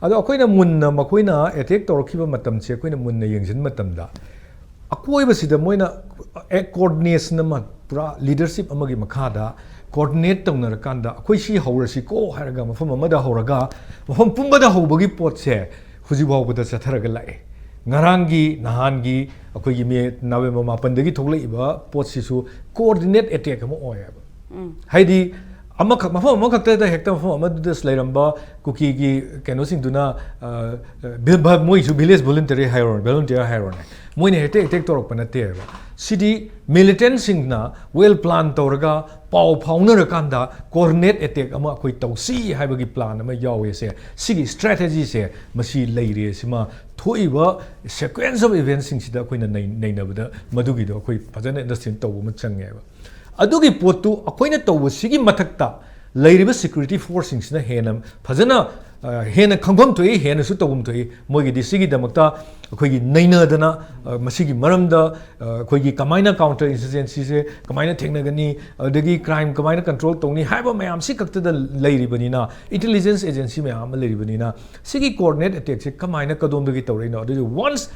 ꯑꯗꯣ ꯑꯩꯈꯣꯏꯅ ꯃꯨꯟꯅ ꯃꯈꯣꯏꯅ attack ꯇꯧꯔꯛꯈꯤꯕ ꯃꯇꯝꯁꯦ ꯑꯩꯈꯣꯏꯅ ꯃꯨꯟꯅ ꯌꯦꯡꯁꯤꯟꯕ ꯃꯇꯝꯗ, ꯑꯀꯣꯏꯕꯁꯤꯗ ꯃꯣꯏꯅ coordination ꯑꯃ, ꯄꯨꯔꯥ leadership ꯑꯃꯒꯤ ꯃꯈꯥꯗ coordinate ꯇꯧꯅꯔꯀꯥꯟꯗ, "ꯑꯩꯈꯣꯏ ꯁꯤ ꯍꯧꯔꯁꯤꯀꯣ" ꯍꯥꯏꯔꯒ ꯃꯐꯝ ꯑꯃꯗ ꯍꯧꯔꯒ ꯃꯐꯝ ꯄꯨꯝꯕꯗ ꯍꯧꯕꯒꯤ ꯄꯣꯠꯁꯦ ꯍꯧꯖꯤꯛ ꯐꯥꯎꯕꯗ ꯆꯠꯊꯔꯒ ꯂꯥꯛꯑꯦ꯫ ꯉꯔꯥꯡꯒꯤ, ꯅꯍꯥꯟꯒꯤ, ꯑꯩꯈꯣꯏꯒꯤ May, November ꯃꯥꯄꯟꯗꯒꯤ ꯊꯣꯛꯂꯛꯏꯕ ꯄꯣꯠꯁꯤꯁꯨ coordinate attack ꯑꯃ ꯑꯣꯏꯌꯦꯕ꯫ ꯍꯥꯏꯗꯤ, ꯑꯃꯈꯛ, ꯃꯐꯝ ꯑꯃꯈꯛꯇꯗ ꯍꯦꯛꯇ ꯃꯐꯝ ꯑꯃꯗꯨꯗ ꯂꯩꯔꯝꯕ ꯀꯨꯀꯤꯒꯤ ꯀꯩꯅꯣꯁꯤꯡꯗꯨꯅ, ꯑ, ꯑ, ꯚꯤ-, ꯚ-, ꯃꯣꯏꯁꯨ village voluntary ꯍꯥꯏꯔꯣꯅꯦ, volunteer ꯍꯥꯏꯔꯣꯅꯦ, ꯃꯣꯏꯅ ꯍꯦꯛꯇ attack ꯇꯧꯔꯛꯄ ꯅꯠꯇꯦꯕ꯫ ꯁꯤꯗꯤ militant ꯁꯤꯡꯅ well plan ꯇꯧꯔꯒ, ꯄꯥꯎ ꯐꯥꯎꯅꯔꯀꯥꯟꯗ, coordinate attack ꯑꯃ ꯑꯩꯈꯣꯏ ꯇꯧꯁꯤ ꯍꯥꯏꯕꯒꯤ plan ꯑꯃ ꯌꯥꯎꯋꯦ꯫ ꯁꯦ, ꯁꯤꯒꯤ strategy ꯁꯦ ꯃꯁꯤ ꯂꯩꯔꯦ꯫ ꯁꯤꯃ ꯊꯣꯛꯏꯕ sequence of events ꯁꯤꯡꯁꯤꯗ ꯑꯩꯈꯣꯏꯅ ꯅꯩ-, ꯅꯩꯅꯕꯗ ꯃꯗꯨꯒꯤꯗꯣ ꯑꯩꯈꯣꯏ ꯐꯖꯅ understand ꯇꯧꯕ ꯑꯃ ꯆꯪꯉꯦꯕ꯫ ꯑꯗꯨꯒꯤ ꯄꯣꯠꯇꯨ ꯑꯩꯈꯣꯏꯅ ꯇꯧꯕꯁꯤꯒꯤ ꯃꯊꯛꯇ ꯂꯩꯔꯤꯕ security force ꯁꯤꯡꯁꯤꯅ ꯍꯦꯟꯅ ꯐꯖꯅ, ꯑ, ꯍꯦꯟꯅ ꯈꯪꯐꯝ ꯊꯣꯛꯏ, ꯍꯦꯟꯅꯁꯨ ꯇꯧꯐꯝ ꯊꯣꯛꯏ꯫ ꯃꯣꯏꯒꯤꯗꯤ ꯁꯤꯒꯤꯗꯃꯛꯇ ꯑꯩꯈꯣꯏꯒꯤ ꯅꯩꯅꯗꯅ, ꯑ, ꯃꯁꯤꯒꯤ ꯃꯔꯝꯗ, ꯑ, ꯑꯩꯈꯣꯏꯒꯤ ꯀꯃꯥꯏꯅ counter insurgency ꯁꯦ ꯀꯃꯥꯏꯅ ꯊꯦꯡꯅꯒꯅꯤ, ꯑꯗꯒꯤ crime ꯀꯃꯥꯏꯅ control ꯇꯧꯅꯤ ꯍꯥꯏꯕ ꯃꯌꯥꯝꯁꯤ ꯈꯛꯇꯗ ꯂꯩꯔꯤꯕꯅꯤꯅ, intelligence agency ꯃꯌꯥꯝ ꯑꯃ ꯂꯩꯔꯤꯕꯅꯤꯅ, ꯁꯤꯒꯤ coordinate attack ꯁꯦ ꯀꯃꯥꯏꯅ, ꯀꯗꯣꯝꯗꯒꯤ ꯇꯧꯔꯛꯏꯅꯣ? ꯑꯗꯨꯗꯤ once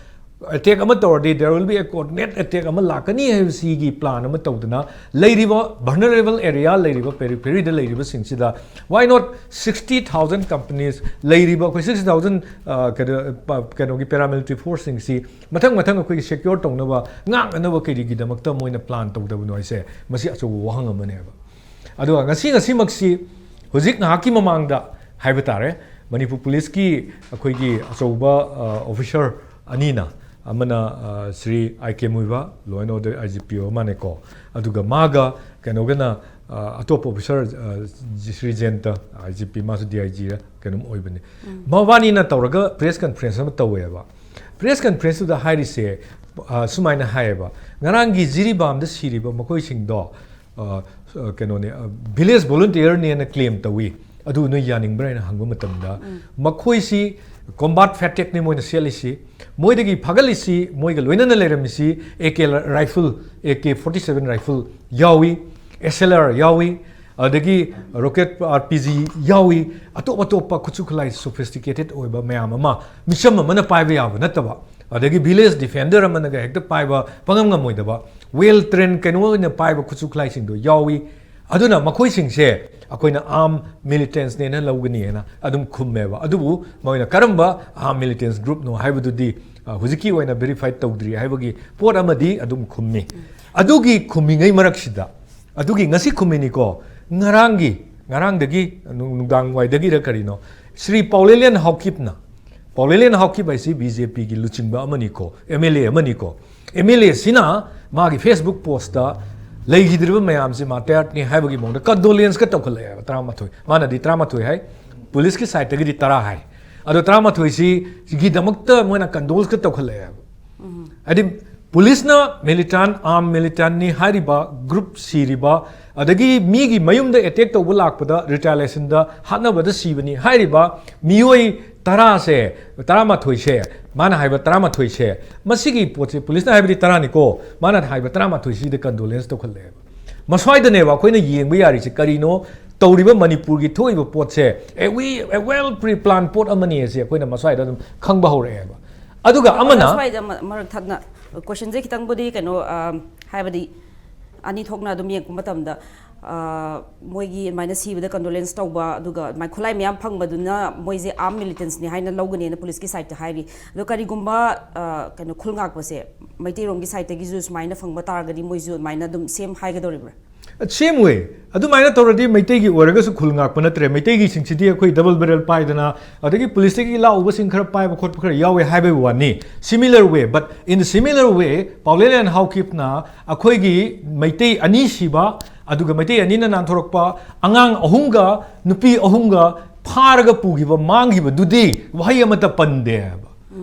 ꯑꯦꯇꯦꯛ ꯑꯃ ꯇꯧꯔꯗꯤ there will be a coordinate attack ꯑꯃ ꯂꯥꯛꯀꯅꯤ ꯍꯥꯏꯕꯁꯤꯒꯤ ꯄ꯭ꯂꯥꯟ ꯑꯃ ꯇꯧꯗꯅ, ꯂꯩꯔꯤꯕ ꯚꯜꯅꯔꯦꯕꯜ ꯑꯦꯔꯤꯌꯥ ꯂꯩꯔꯤꯕ, ꯄꯦꯔꯤꯐꯦꯔꯤꯗ ꯂꯩꯔꯤꯕꯁꯤꯡꯁꯤꯗ why not sixty thousand companies ꯂꯩꯔꯤꯕ ꯑꯩꯈꯣꯏ sixty thousand ꯀꯩꯅꯣ ꯄ- ꯀꯩꯅꯣꯒꯤ ꯄꯦꯔꯥꯃꯤꯂꯤꯇꯔꯤ ꯐꯣꯔꯁꯁꯤꯡꯁꯤ ꯃꯊꯪ ꯃꯊꯪ ꯑꯩꯈꯣꯏꯒꯤ ꯁꯦꯀ꯭ꯌꯣꯔ ꯇꯧꯅꯕ, ꯉꯥꯛꯅꯅꯕ ꯀꯔꯤꯒꯤꯗꯃꯛꯇ ꯃꯣꯏꯅ ꯄ꯭ꯂꯥꯟ ꯇꯧꯗꯕꯅꯣ ꯍꯥꯏꯁꯦ, ꯃꯁꯤ ꯑꯆꯧꯕ ꯋꯥꯍꯪ ꯑꯃꯅꯦꯕ꯫ ꯑꯗꯨꯒ ꯉꯁꯤ ꯉꯁꯤꯃꯛꯁꯤ, ꯍꯧꯖꯤꯛ ꯉꯥꯏꯍꯥꯛꯀꯤ ꯃꯃꯥꯡꯗ ꯍꯥꯏꯕ ꯇꯥꯔꯦ, ꯃꯅꯤꯄꯨꯔ ꯄꯨꯂꯤꯁꯀꯤ ꯑꯩꯈꯣꯏꯒꯤ ꯑꯆꯧꯕ ꯑꯣꯐꯤꯁꯔ ꯑꯅꯤꯅ, ꯑꯃꯅ Shri I K Muivah, law and order I G P ꯑꯣꯏꯕ ꯃꯥꯅꯦꯀꯣ, ꯑꯗꯨꯒ ꯃꯥꯒ ꯀꯩꯅꯣꯒꯅ ꯑꯇꯣꯞꯄ officer Shri Jayanta, I G P, ꯃꯥꯁꯨ ꯗꯤ ꯑꯥꯏ ꯖꯤꯔ ꯀꯩꯅꯣꯝ ꯑꯣꯏꯕꯅꯤ꯫ ꯃꯕꯥꯅꯤꯅ ꯇꯧꯔꯒ ꯄ꯭ꯔꯦꯁ ꯀꯟꯐ꯭ꯔꯦꯟꯁ ꯑꯃ ꯇꯧꯋꯦꯕ꯫ ꯄ꯭ꯔꯦꯁ ꯀꯟꯐ꯭ꯔꯦꯟꯁꯇꯨꯗ ꯍꯥꯏꯔꯤꯁꯦ, ꯑ, ꯁꯨꯃꯥꯏꯅ ꯍꯥꯏꯌꯦꯕ, ꯉꯔꯥꯡꯒꯤ ꯖꯤꯔꯤꯕꯥꯝꯗ ꯁꯤꯔꯤꯕ ꯃꯈꯣꯏꯁꯤꯡꯗꯣ, ꯑ, ꯑ, ꯀꯩꯅꯣꯅꯦ, ꯑ, ꯚꯤꯂꯦꯖ ꯚꯣꯂꯨꯟꯇꯤꯌꯔꯅꯦꯅ ꯀ꯭ꯂꯦꯝ ꯇꯧꯏ, ꯑꯗꯨ ꯅꯣꯏ ꯌꯥꯅꯤꯡꯕ꯭ꯔꯥ ꯍꯥꯏꯅ ꯍꯪꯕ ꯃꯇꯝꯗ, ꯃꯈꯣꯏꯁꯤ ꯀꯣꯝꯕꯥꯠ ꯐꯦꯇꯦꯛꯅꯤ ꯃꯣꯏꯅ ꯁꯦꯠꯂꯤꯁꯤ, ꯃꯣꯏꯗꯒꯤ ꯐꯥꯒꯠꯂꯤꯁꯤ, ꯃꯣꯏꯒ ꯂꯣꯏꯅꯅ ꯂꯩꯔꯝꯃꯤꯁꯤ A K rifle, A K forty seven rifle ꯌꯥꯎꯏ, ꯑꯦꯁ ꯑꯦꯜ ꯑꯥꯔ ꯌꯥꯎꯏ, ꯑꯗꯒꯤ ꯔꯣꯀꯦꯠ ꯑꯥꯔ ꯄꯤ ꯖꯤ ꯌꯥꯎꯏ, ꯑꯇꯣꯞ ꯑꯇꯣꯞꯄ ꯈꯨꯠꯁꯨ ꯈꯨꯠꯂꯥꯏ ꯁꯣꯐꯤꯁꯇꯤꯀꯦꯇꯦꯠ ꯑꯣꯏꯕ ꯃꯌꯥꯝ ꯑꯃ ꯃꯤꯆꯝ ꯑꯃꯅ ꯄꯥꯏꯕ ꯌꯥꯕ ꯅꯠꯇꯕ, ꯑꯗꯒꯤ ꯚꯤꯂꯦꯖ ꯗꯤꯐꯦꯟꯗꯔ ꯑꯃꯅꯒ ꯍꯦꯛꯇ ꯄꯥꯏꯕ ꯄꯪꯉꯝ ꯉꯝꯃꯣꯏꯗꯕ, ꯋꯦꯜ ꯇ꯭ꯔꯦꯟ ꯀꯩꯅꯣ ꯑꯣꯏꯅ ꯄꯥꯏꯕ ꯈꯨꯠꯁꯨ ꯈꯨꯠꯂꯥꯏꯁꯤꯡꯗꯣ ꯌꯥꯎꯏ꯫ ꯑꯗꯨꯅ ꯃꯈꯣꯏꯁꯤꯡꯁꯦ ꯑꯩꯈꯣꯏꯅ ꯑꯥꯔꯝ ꯃꯤꯂꯤꯇꯦꯟꯁꯅꯦꯅ ꯂꯧꯒꯅꯤꯅ ꯑꯗꯨꯝ ꯈꯨꯝꯃꯦꯕ꯫ ꯑꯗꯨꯕꯨ ꯃꯣꯏꯅ ꯀꯔꯝꯕ ꯑꯥꯔꯝ ꯃꯤꯂꯤꯇꯦꯟꯁ ꯒ꯭ꯔꯨꯞꯅꯣ ꯍꯥꯏꯕꯗꯨꯗꯤ, ꯑ, ꯍꯧꯖꯤꯛꯀꯤ ꯑꯣꯏꯅ ꯚꯦꯔꯤꯐꯥꯏ ꯇꯧꯗ꯭ꯔꯤ ꯍꯥꯏꯕꯒꯤ ꯄꯣꯠ ꯑꯃꯗꯤ ꯑꯗꯨꯝ ꯈꯨꯝꯃꯤ꯫ ꯑꯗꯨꯒꯤ ꯈꯨꯝꯃꯤꯉꯩ ꯃꯔꯛꯁꯤꯗ, ꯑꯗꯨꯒꯤ ꯉꯁꯤ ꯈꯨꯝꯃꯤꯅꯤꯀꯣ, ꯉꯔꯥꯡꯒꯤ, ꯉꯔꯥꯡꯗꯒꯤ ꯅꯨꯡ-, ꯅꯨꯡꯗꯥꯡ ꯋꯥꯏꯗꯒꯤꯔ ꯀꯔꯤꯅꯣ, ꯁ꯭ꯔꯤ ꯄꯥꯎꯂꯦꯂꯦꯟ ꯍꯥꯎꯀꯤꯞꯅ, ꯄꯥꯎꯂꯦꯂꯦꯟ ꯍꯥꯎꯀꯤꯞ ꯍꯥꯏꯁꯤ ꯕꯤ ꯖꯦ ꯄꯤꯒꯤ ꯂꯨꯆꯤꯡꯕ ꯑꯃꯅꯤꯀꯣ, ꯑꯦꯝ ꯑꯦꯜ ꯑꯦ ꯑꯃꯅꯤꯀꯣ, ꯑꯦꯝ ꯑꯦꯜ ꯑꯦꯁꯤꯅ ꯃꯥꯒꯤ ꯐꯦꯁꯕꯨꯛ ꯄꯣꯁꯇ ꯂꯩꯈꯤꯗ꯭ꯔꯤꯕ ꯃꯌꯥꯝꯁꯤ ꯃꯥꯔꯇꯥꯌꯔꯅꯤ ꯍꯥꯏꯕꯒꯤ ꯃꯑꯣꯡꯗ ꯀꯟꯗꯣꯂꯦꯟꯁꯀ ꯇꯧꯈꯠꯂꯛꯑꯦꯕ꯫ ꯇꯔꯥꯃꯥꯊꯣꯏ, ꯃꯥꯅꯗꯤ ꯇꯔꯥꯃꯥꯊꯣꯏ ꯍꯥꯏ, ꯄꯨꯂꯤꯁꯀꯤ ꯁꯥꯏꯠꯇꯒꯤꯗꯤ ꯇꯔꯥ ꯍꯥꯏ, ꯑꯗꯣ ꯇꯔꯥꯃꯥꯊꯣꯏꯁꯤꯒꯤꯗꯃꯛꯇ ꯃꯣꯏꯅ ꯀꯟꯗꯣꯜꯁꯀ ꯇꯧꯈꯠꯂꯛꯑꯦꯕ꯫ ꯍꯥꯏꯗꯤ ꯄꯨꯂꯤꯁꯅ ꯃꯤꯂꯤꯇꯥꯟ, ꯑꯥꯔꯝ ꯃꯤꯂꯤꯇꯥꯟꯅꯤ ꯍꯥꯏꯔꯤꯕ ꯒ꯭ꯔꯨꯞ ꯁꯤꯔꯤꯕ, ꯑꯗꯒꯤ ꯃꯤꯒꯤ ꯃꯌꯨꯝꯗ ꯑꯦꯇꯦꯛ ꯇꯧꯕ ꯂꯥꯛꯄꯗ ꯔꯤꯇꯥꯂꯤꯌꯦꯁꯟꯗ ꯍꯥꯠꯅꯕꯗ ꯁꯤꯕꯅꯤ ꯍꯥꯏꯔꯤꯕ ꯃꯤꯑꯣꯏ ꯇꯔꯥꯁꯦ, ꯇꯔꯥꯃꯥꯊꯣꯏꯁꯦ, ꯃꯥꯅ ꯍꯥꯏꯕ ꯇꯔꯥꯃꯥꯊꯣꯏꯁꯦ, ꯃꯁꯤꯒꯤ ꯄꯣꯠꯁꯦ ꯄꯨꯂꯤꯁꯅ ꯍꯥꯏꯕꯗꯤ ꯇꯔꯥꯅꯤꯀꯣ, ꯃꯥꯅ ꯍꯥꯏꯕ ꯇꯔꯥꯃꯥꯊꯣꯏꯁꯤꯗ ꯀꯟꯗꯣꯂꯦꯟꯁ ꯇꯧꯈꯠꯂꯛꯑꯦꯕ꯫ ꯃꯁ꯭ꯋꯥꯏꯗꯅꯦꯕ ꯑꯩꯈꯣꯏꯅ ꯌꯦꯡꯕ ꯌꯥꯔꯤꯁꯦ ꯀꯔꯤꯅꯣ, ꯇꯧꯔꯤꯕ ꯃꯅꯤꯄꯨꯔꯒꯤ ꯊꯣꯛꯏꯕ ꯄꯣꯠꯁꯦ, a we, a well pre plan ꯄꯣꯠ ꯑꯃꯅꯤ ꯍꯥꯏꯁꯦ ꯑꯩꯈꯣꯏꯅ ꯃꯁ꯭ꯋꯥꯏꯗ ꯑꯗꯨꯝ ꯈꯪꯕ ꯍꯧꯔꯛꯑꯦꯕ꯫ ꯑꯗꯨꯒ ꯑꯃꯅ ꯁ꯭ꯋꯥꯏꯗ ꯃ- ꯃꯔꯛ ꯊꯠꯅ ꯀꯣꯏꯁꯟꯁꯦ ꯈꯤꯇꯪꯕꯨꯗꯤ ꯀꯩꯅꯣ ꯑ, ꯍꯥꯏꯕꯗꯤ ꯑꯅꯤ ꯊꯣꯛꯅ ꯑꯗꯨꯝ ꯌꯦꯡꯉꯛꯄ ꯃꯇꯝꯗ ꯑ, ꯃꯣꯏꯒꯤ ꯑꯗꯨꯃꯥꯏꯅ ꯁꯤꯕꯗ ꯀꯟꯗꯣꯂꯦꯟꯁ ꯇꯧꯕ ꯑꯗꯨꯒ ꯑꯗꯨꯃꯥꯏꯅ ꯈꯨꯠꯂꯥꯏ ꯃꯌꯥꯝ ꯐꯪꯕꯗꯨꯅ ꯃꯣꯏꯁꯦ ꯑꯥꯔꯝ ꯃꯤꯂꯤꯇꯦꯟꯁꯅꯤ ꯍꯥꯏꯅ ꯂꯧꯒꯅꯦꯅ ꯄꯨꯂꯤꯁꯀꯤ ꯁꯥꯏꯠꯇ ꯍꯥꯏꯔꯤ꯫ ꯑꯗꯣ ꯀꯔꯤꯒꯨꯝꯕ ꯑ, ꯀꯩꯅꯣ ꯈꯨꯜ ꯉꯥꯛꯄꯁꯦ ꯃꯩꯇꯩꯔꯣꯝꯒꯤ ꯁꯥꯏꯠꯇꯒꯤꯁꯨ ꯁꯨꯃꯥꯏꯅ ꯐꯪꯕ ꯇꯥꯔꯒꯗꯤ ꯃꯣꯏꯁꯨ ꯑꯗꯨꯃꯥꯏꯅ ꯑꯗꯨꯝ ꯁꯦꯝ ꯍꯥꯏꯒꯗꯧꯔꯤꯕ꯭ꯔꯥ? ꯁꯦꯝ ꯋꯦ꯫ ꯑꯗꯨꯃꯥꯏꯅ ꯇꯧꯔꯗꯤ ꯃꯩꯇꯩꯒꯤ ꯑꯣꯏꯔꯒꯁꯨ ꯈꯨꯜ ꯉꯥꯛꯄ ꯅꯠꯇ꯭ꯔꯦ꯫ ꯃꯩꯇꯩꯒꯤꯁꯤꯡꯁꯤꯗꯤ ꯑꯩꯈꯣꯏ ꯗꯕꯜ ꯕꯦꯔꯦꯜ ꯄꯥꯏꯗꯅ, ꯑꯗꯒꯤ ꯄꯨꯂꯤꯁꯇꯒꯤ ꯂꯥꯛꯎꯕꯁꯤꯡ ꯈꯔ ꯄꯥꯏꯕ ꯈꯣꯠꯄ ꯈꯔ ꯌꯥꯎꯋꯦ ꯍꯥꯏꯕꯒꯤ ꯋꯥꯅꯤ꯫ Similar way, but in the similar way, ꯄꯥꯎꯂꯦꯂꯦꯟ ꯍꯥꯎꯀꯤꯞꯅ ꯑꯩꯈꯣꯏꯒꯤ ꯃꯩꯇꯩ ꯑꯅꯤ ꯁꯤꯕ, ꯑꯗꯨꯒ ꯃꯩꯇꯩ ꯑꯅꯤꯅ ꯅꯥꯟꯊꯣꯔꯛꯄ, ꯑꯉꯥꯡ ꯑꯍꯨꯝꯒ ꯅꯨꯄꯤ ꯑꯍꯨꯝꯒ ꯐꯥꯔꯒ ꯄꯨꯈꯤꯕ, ꯃꯥꯡꯈꯤꯕꯗꯨꯗꯤ ꯋꯥꯍꯩ ꯑꯃꯠꯇ ꯄꯟꯗꯦ ꯍꯥꯏꯕ꯫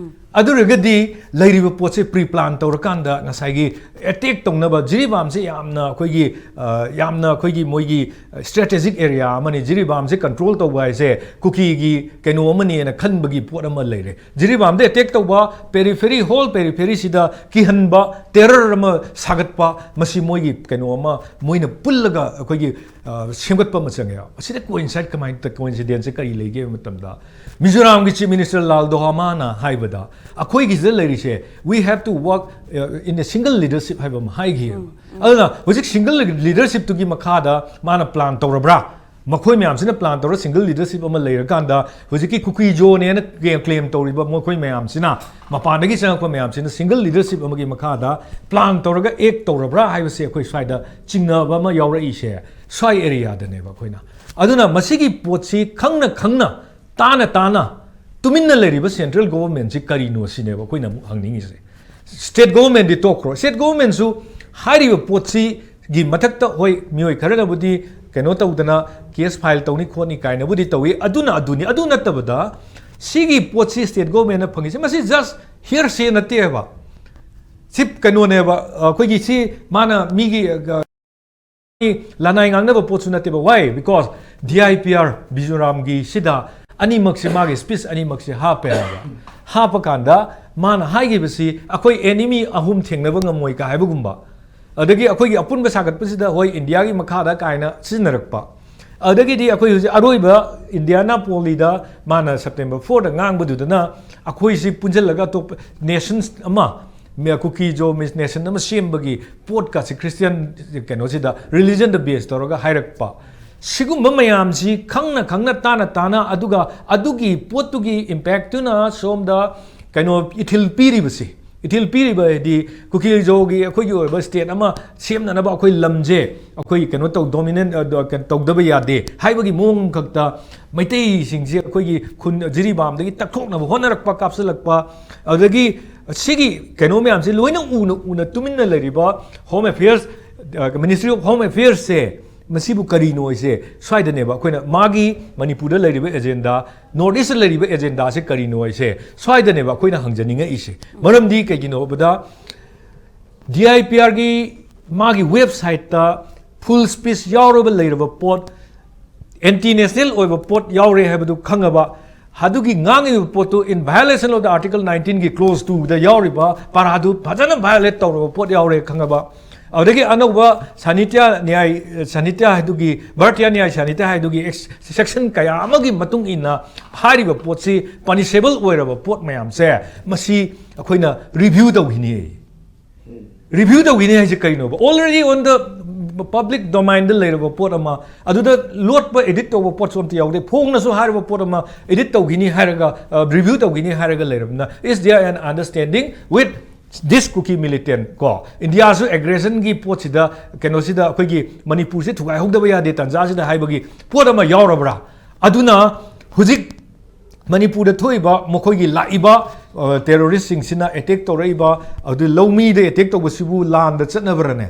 ꯑꯗꯨ ꯑꯣꯏꯔꯒꯗꯤ ꯂꯩꯔꯤꯕ ꯄꯣꯠꯁꯦ ꯄ꯭ꯔꯤ ꯄ꯭ꯂꯥꯟ ꯇꯧꯔꯀꯥꯟꯗ ꯉꯁꯥꯏꯒꯤ ꯑꯦꯇꯦꯛ ꯇꯧꯅꯕ, ꯖꯤꯔꯤꯕꯥꯝꯁꯦ ꯌꯥꯝꯅ ꯑꯩꯈꯣꯏꯒꯤ ꯑ, ꯌꯥꯝꯅ ꯑꯩꯈꯣꯏꯒꯤ ꯃꯣꯏꯒꯤ ꯁ꯭ꯇ꯭ꯔꯦꯇꯦꯖꯤꯛ ꯑꯦꯔꯤꯌꯥ ꯑꯃꯅꯤ꯫ ꯖꯤꯔꯤꯕꯥꯝꯁꯦ ꯀꯟꯇ꯭ꯔꯣꯜ ꯇꯧꯕ ꯍꯥꯏꯁꯦ ꯀꯨꯀꯤꯒꯤ ꯀꯩꯅꯣ ꯑꯃꯅꯦꯅ ꯈꯟꯕꯒꯤ ꯄꯣꯠ ꯑꯃ ꯂꯩꯔꯦ꯫ ꯖꯤꯔꯤꯕꯥꯝꯗ ꯑꯦꯇꯦꯛ ꯇꯧꯕ, ꯄꯦꯔꯤꯐꯦꯔꯤ, ꯍꯣꯜ ꯄꯦꯔꯤꯐꯦꯔꯤꯁꯤꯗ ꯀꯤꯍꯟꯕ, ꯇꯦꯔꯔ ꯑꯃ ꯁꯥꯒꯠꯄ, ꯃꯁꯤ ꯃꯣꯏꯒꯤ ꯀꯩꯅꯣ ꯑꯃ ꯃꯣꯏꯅ ꯄꯨꯜꯂꯒ ꯑꯩꯈꯣꯏꯒꯤ ꯑ, ꯁꯦꯝꯒꯠꯄ ꯑꯃ ꯆꯪꯉꯦ꯫ ꯑꯁꯤꯗ ꯀꯣꯏꯟꯁꯥꯏꯠ ꯀꯃꯥꯏꯅ, ꯀꯣꯏꯟꯁꯤꯗꯦꯟꯁꯁꯦ ꯀꯔꯤ ꯂꯩꯒꯦ ꯍꯥꯏꯕ ꯃꯇꯝꯗ, ꯃꯤꯖꯣꯔꯥꯝꯒꯤ ꯆꯤꯐ ꯃꯤꯅꯤꯁꯇꯔ ꯂꯥꯜ ꯗꯣꯍꯥꯃꯥꯅ ꯍꯥꯏꯕꯗ, ꯑꯩꯈꯣꯏꯒꯤꯁꯤꯗ ꯂꯩꯔꯤꯁꯦ, "We have to work in a single leadership" ꯍꯥꯏꯕ ꯑꯃ ꯍꯥꯏꯈꯤ꯫ ꯑꯗꯨꯅ ꯍꯧꯖꯤꯛ ꯁꯤꯡꯒꯜ ꯂꯤꯗꯔꯁꯤꯞꯇꯨꯒꯤ ꯃꯈꯥꯗ ꯃꯥꯅ ꯄ꯭ꯂꯥꯟ ꯇꯧꯔꯕ꯭ꯔꯥ? ꯃꯈꯣꯏ ꯃꯌꯥꯝꯁꯤꯅ ꯄ꯭ꯂꯥꯟ ꯇꯧꯔ ꯁꯤꯡꯒꯜ ꯂꯤꯗꯔꯁꯤꯞ ꯑꯃ ꯂꯩꯔꯀꯥꯟꯗ ꯍꯧꯖꯤꯛꯀꯤ ꯀꯨꯀꯤ ꯖꯣꯅꯦꯅ ꯀ꯭ꯂꯦꯝ ꯇꯧꯔꯤꯕ ꯃꯈꯣꯏ ꯃꯌꯥꯝꯁꯤꯅ, ꯃꯄꯥꯟꯗꯒꯤ ꯆꯪꯉꯛꯄ ꯃꯌꯥꯝꯁꯤꯅ ꯁꯤꯡꯒꯜ ꯂꯤꯗꯔꯁꯤꯞ ꯑꯃꯒꯤ ꯃꯈꯥꯗ ꯄ꯭ꯂꯥꯟ ꯇꯧꯔꯒ ꯑꯦꯛ ꯇꯧꯔꯕ꯭ꯔꯥ ꯍꯥꯏꯕꯁꯦ ꯑꯩꯈꯣꯏ ꯁ꯭ꯋꯥꯏꯗ ꯆꯤꯡꯅꯕ ꯑꯃ ꯌꯥꯎꯔꯛꯏꯁꯦ ꯁ꯭ꯋꯥꯏ ꯑꯦꯔꯤꯌꯥꯗꯅꯦꯕ꯫ ꯑꯩꯈꯣꯏꯅ ꯑꯗꯨꯅ ꯃꯁꯤꯒꯤ ꯄꯣꯠꯁꯤ ꯈꯪꯅ ꯈꯪꯅ, ꯇꯥꯅ ꯇꯥꯅ ꯇꯨꯃꯤꯟꯅ ꯂꯩꯔꯤꯕ ꯁꯦꯟꯇ꯭ꯔꯦꯜ ꯒꯣꯚꯔꯟꯃꯦꯟꯠꯁꯤ ꯀꯔꯤꯅꯣ ꯁꯤꯅꯦꯕ ꯑꯩꯈꯣꯏꯅ ꯑꯃꯨꯛ ꯍꯪꯅꯤꯡꯉꯤꯁꯦ꯫ ꯁ꯭ꯇꯦꯠ ꯒꯣꯚꯔꯟꯃꯦꯟꯠꯇꯤ ꯇꯣꯛꯈ꯭ꯔꯣ, ꯁ꯭ꯇꯦꯠ ꯒꯣꯚꯔꯟꯃꯦꯟꯠꯁꯨ ꯍꯥꯏꯔꯤꯕ ꯄꯣꯠꯁꯤꯒꯤ ꯃꯊꯛꯇ, ꯍꯣꯏ, ꯃꯤꯑꯣꯏ ꯈꯔꯅꯕꯨꯗꯤ ꯀꯩꯅꯣ ꯇꯧꯗꯅ ꯀꯦꯁ ꯐꯥꯏꯜ ꯇꯧꯅꯤ ꯈꯣꯠꯅꯤ ꯀꯥꯏꯅꯕꯨꯗꯤ ꯇꯧꯏ, ꯑꯗꯨꯅ ꯑꯗꯨꯅꯤ꯫ ꯑꯗꯨ ꯅꯠꯇꯕꯗ ꯁꯤꯒꯤ ꯄꯣꯠꯁꯤ ꯁ꯭ꯇꯦꯠ ꯒꯣꯚꯔꯟꯃꯦꯟꯠꯅ ꯐꯪꯉꯤꯁꯦ, ꯃꯁꯤ ꯖꯁ ꯍꯤꯌꯔꯁꯦ ꯅꯠꯇꯦꯕ꯫ ꯁꯤ ꯀꯩꯅꯣꯅꯦꯕ, ꯑꯩꯈꯣꯏꯒꯤ ꯁꯤ ꯃꯥꯅ ꯃꯤꯒꯤ, ꯑ, ꯂꯅꯥꯏ ꯉꯥꯡꯅꯕ ꯄꯣꯠꯁꯨ ꯅꯠꯇꯦꯕ꯫ Why? Because D I P R ꯕꯤꯖꯨꯔꯥꯝꯒꯤ ꯁꯤꯗ ꯑꯅꯤꯃꯛꯁꯦ, ꯃꯥꯒꯤ ꯁ꯭ꯄꯤꯆ ꯑꯅꯤꯃꯛꯁꯦ ꯍꯥꯞꯄꯦ ꯍꯥꯏꯕ꯫ ꯍꯥꯞꯄ ꯀꯥꯟꯗ ꯃꯥꯅ ꯍꯥꯏꯈꯤꯕꯁꯤ, "ꯑꯩꯈꯣꯏ ꯑꯦꯅꯤꯃꯤ ꯑꯍꯨꯝ ꯊꯦꯡꯅꯕ ꯉꯝꯃꯣꯏ" ꯀ ꯍꯥꯏꯕꯒꯨꯝꯕ, ꯑꯗꯒꯤ "ꯑꯩꯈꯣꯏꯒꯤ ꯑꯄꯨꯟꯕ ꯁꯥꯒꯠꯄꯁꯤꯗ, ꯍꯣꯏ, ꯏꯟꯗꯤꯌꯥꯒꯤ ꯃꯈꯥꯗ" ꯀꯥꯏꯅ ꯁꯤꯖꯤꯟꯅꯔꯛꯄ꯫ ꯑꯗꯒꯤꯗꯤ ꯑꯩꯈꯣꯏ ꯍꯧꯖꯤꯛ ꯑꯔꯣꯏꯕ ꯏꯟꯗꯤꯌꯥꯅꯥ ꯄꯣꯂꯤꯗ ꯃꯥꯅ ꯁꯦꯞꯇꯦꯝꯕꯔ ꯐꯣꯔꯗ ꯉꯥꯡꯕꯗꯨꯗꯅ ꯑꯩꯈꯣꯏꯁꯤ ꯄꯨꯟꯁꯤꯜꯂꯒ ꯑꯇꯣꯞꯄ ꯅꯦꯁꯟꯁ ꯑꯃ, ꯃꯤ-, ꯀꯨꯀꯤ ꯖꯣ ꯃꯤꯁ ꯅꯦꯁꯟ ꯑꯃ ꯁꯦꯝꯕꯒꯤ ꯄꯣꯠꯀꯁꯤ ꯈ꯭ꯔꯤꯁꯇꯤꯌꯥꯟ ꯀꯩꯅꯣꯁꯤꯗ, ꯔꯤꯂꯤꯖꯟꯗ ꯕꯦꯁ ꯇꯧꯔꯒ ꯍꯥꯏꯔꯛꯄ꯫ ꯁꯤꯒꯨꯝꯕ ꯃꯌꯥꯝꯁꯤ ꯈꯪꯅ ꯈꯪꯅ, ꯇꯥꯅ ꯇꯥꯅ, ꯑꯗꯨꯒ ꯑꯗꯨꯒꯤ ꯄꯣꯠꯇꯨꯒꯤ ꯏꯝꯄꯦꯛꯇꯨꯅ ꯁꯣꯝꯗ ꯀꯩꯅꯣ ꯏꯊꯤꯜ ꯄꯤꯔꯤꯕꯁꯤ, ꯏꯊꯤꯜ ꯄꯤꯔꯤꯕ ꯍꯥꯏꯗꯤ ꯀꯨꯀꯤ ꯖꯣꯒꯤ ꯑꯩꯈꯣꯏꯒꯤ ꯑꯣꯏꯕ ꯁ꯭ꯇꯦꯠ ꯑꯃ ꯁꯦꯝꯅꯅꯕ ꯑꯩꯈꯣꯏ ꯂꯝꯁꯦ ꯑꯩꯈꯣꯏ ꯀꯩꯅꯣ ꯇꯧ, ꯗꯣꯃꯤꯅꯦꯟ, ꯑ, ꯗꯣ-, ꯀꯩꯅꯣ ꯇꯧꯗꯕ ꯌꯥꯗꯦ ꯍꯥꯏꯕꯒꯤ ꯃꯑꯣꯡ ꯈꯛꯇ ꯃꯩꯇꯩꯁꯤꯡꯁꯦ ꯑꯩꯈꯣꯏꯒꯤ ꯈꯨꯟ ꯖꯤꯔꯤꯕꯥꯝꯗꯒꯤ ꯇꯛꯊꯣꯛꯅꯕ ꯍꯣꯠꯅꯔꯛꯄ, ꯀꯥꯞꯁꯤꯜꯂꯛꯄ, ꯑꯗꯨꯗꯒꯤ ꯁꯤꯒꯤ ꯀꯩꯅꯣ ꯃꯌꯥꯝꯁꯦ ꯂꯣꯏꯅ ꯎꯅ ꯎꯅ ꯇꯨꯃꯤꯟꯅ ꯂꯩꯔꯤꯕ ꯍꯣꯝ ꯑꯦꯐꯤꯌꯔꯁ, ꯑ, ꯃꯤꯅꯤꯁꯇ꯭ꯔꯤ ꯑꯣꯐ ꯍꯣꯝ ꯑꯦꯐꯤꯌꯔꯁꯁꯦ ꯃꯁꯤꯕꯨ ꯀꯔꯤꯅꯣ ꯍꯥꯏꯁꯦ ꯁ꯭ꯋꯥꯏꯗꯅꯦꯕ ꯑꯩꯈꯣꯏꯅ ꯃꯥꯒꯤ ꯃꯅꯤꯄꯨꯔꯗ ꯂꯩꯔꯤꯕ ꯑꯦꯖꯦꯟꯗꯥ, ꯅꯣꯔꯠ ꯏꯁꯇ ꯂꯩꯔꯤꯕ ꯑꯦꯖꯦꯟꯗꯥꯁꯦ ꯀꯔꯤꯅꯣ ꯍꯥꯏꯁꯦ ꯁ꯭ꯋꯥꯏꯗꯅꯦꯕ ꯑꯩꯈꯣꯏꯅ ꯍꯪꯖꯅꯤꯡꯉꯛꯏꯁꯦ꯫ ꯃꯔꯝꯗꯤ ꯀꯩꯒꯤꯅꯣ ꯍꯥꯏꯕꯗ ꯗꯤ ꯑꯥꯏ ꯄꯤ ꯑꯥꯔꯒꯤ ꯃꯥꯒꯤ ꯋꯦꯕꯁꯥꯏꯠꯇ ꯐꯨꯜ ꯁ꯭ꯄꯤꯆ ꯌꯥꯎꯔꯕ ꯂꯩꯔꯕ ꯄꯣꯠ, ꯑꯦꯟꯇꯤ ꯅꯦꯁꯅꯦꯜ ꯑꯣꯏꯕ ꯄꯣꯠ ꯌꯥꯎꯔꯦ ꯍꯥꯏꯕꯗꯨ ꯈꯪꯉꯕ, ꯑꯗꯨꯒꯤ ꯉꯥꯡꯉꯤꯕ ꯄꯣꯠꯇꯨ in violation of the Article nineteenꯒꯤ clause twoꯗ ꯌꯥꯎꯔꯤꯕ ꯄꯥꯔꯥꯗꯨ ꯐꯖꯅ violate ꯇꯧꯔꯕ ꯄꯣꯠ ꯌꯥꯎꯔꯦ ꯈꯪꯉꯕ, ꯑꯗꯨꯗꯒꯤ ꯑꯅꯧꯕ ꯁꯥꯅꯤꯇ꯭ꯌ ꯅ꯭ꯌꯥꯏ, ꯁꯥꯅꯤꯇ꯭ꯌ ꯍꯥꯏꯗꯨꯒꯤ, ꯚꯥꯔꯇꯤꯌ ꯅ꯭ꯌꯥꯏ ꯁꯥꯅꯤꯇ꯭ꯌ ꯍꯥꯏꯗꯨꯒꯤ ꯑꯦꯛꯁ-, ꯁꯦꯛꯁꯟ ꯀꯌꯥ ꯑꯃꯒꯤ ꯃꯇꯨꯡ ꯏꯟꯅ ꯍꯥꯏꯔꯤꯕ ꯄꯣꯠꯁꯤ ꯄꯅꯤꯁꯦꯕꯜ ꯑꯣꯏꯔꯕ ꯄꯣꯠ ꯃꯌꯥꯝꯁꯦ ꯃꯁꯤ ꯑꯩꯈꯣꯏꯅ ꯔꯤꯚ꯭ꯌꯨ ꯇꯧꯈꯤꯅꯤ꯫ ꯔꯤꯚ꯭ꯌꯨ ꯇꯧꯈꯤꯅꯤ ꯍꯥꯏꯁꯦ ꯀꯩꯅꯣꯕ? Already on the public domainꯗ ꯂꯩꯔꯕ ꯄꯣꯠ ꯑꯃ, ꯑꯗꯨꯗ ꯂꯣꯠꯄ, ꯑꯦꯗꯤꯠ ꯇꯧꯕ ꯄꯣꯠꯁꯨ ꯑꯝꯇ ꯌꯥꯎꯗꯦ, ꯐꯣꯡꯅꯁꯨ ꯍꯥꯏꯔꯕ ꯄꯣꯠ ꯑꯃ ꯑꯦꯗꯤꯠ ꯇꯧꯈꯤꯅꯤ ꯍꯥꯏꯔꯒ, ꯔꯤꯚ꯭ꯌꯨ ꯇꯧꯈꯤꯅꯤ ꯍꯥꯏꯔꯒ ꯂꯩꯔꯕꯅꯤꯅ, is there an understanding with this Kuki militant? ꯀꯣ, ꯏꯟꯗꯤꯌꯥꯁꯨ ꯑꯦꯒ꯭ꯔꯦꯁꯟꯒꯤ ꯄꯣꯠꯁꯤꯗ, ꯀꯩꯅꯣꯁꯤꯗ, ꯑꯩꯈꯣꯏꯒꯤ ꯃꯅꯤꯄꯨꯔꯁꯤ ꯊꯨꯒꯥꯏꯍꯧꯗꯕ ꯌꯥꯗꯦ ꯇꯥꯟꯖꯥꯁꯤꯗ ꯍꯥꯏꯕꯒꯤ ꯄꯣꯠ ꯑꯃ ꯌꯥꯎꯔꯕ꯭ꯔꯥ? ꯑꯗꯨꯅ ꯍꯧꯖꯤꯛ ꯃꯅꯤꯄꯨꯔꯗ ꯊꯣꯛꯏꯕ ꯃꯈꯣꯏꯒꯤ ꯂꯥꯛꯏꯕ, ꯑ, ꯇꯦꯔꯣꯔꯤꯁꯁꯤꯡꯁꯤꯅ ꯑꯦꯇꯦꯛ ꯇꯧꯔꯛꯏꯕ, ꯑꯗꯨ ꯂꯧꯃꯤꯗ ꯑꯦꯇꯦꯛ ꯇꯧꯕꯁꯤꯕꯨ ꯂꯥꯟꯗ ꯆꯠꯅꯕ꯭ꯔꯅꯦ?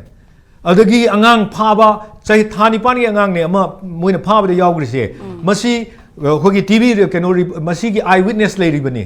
ꯑꯗꯒꯤ ꯑꯉꯥꯡ ꯐꯥꯕ, ꯆꯍꯤ ꯊꯥ ꯅꯤꯄꯥꯟꯒꯤ ꯑꯉꯥꯡꯅꯦ ꯑꯃ ꯃꯣꯏꯅ ꯐꯥꯕꯗ ꯌꯥꯎꯈ꯭ꯔꯤꯁꯦ꯫ ꯃꯁꯤ, ꯑ, ꯑꯩꯈꯣꯏꯒꯤ ꯇꯤ ꯚꯤ ꯀꯩꯅꯣ ꯔꯤ-, ꯃꯁꯤꯒꯤ ꯑꯥꯏ ꯋꯤꯠꯅꯦꯁ ꯂꯩꯔꯤꯕꯅꯤ꯫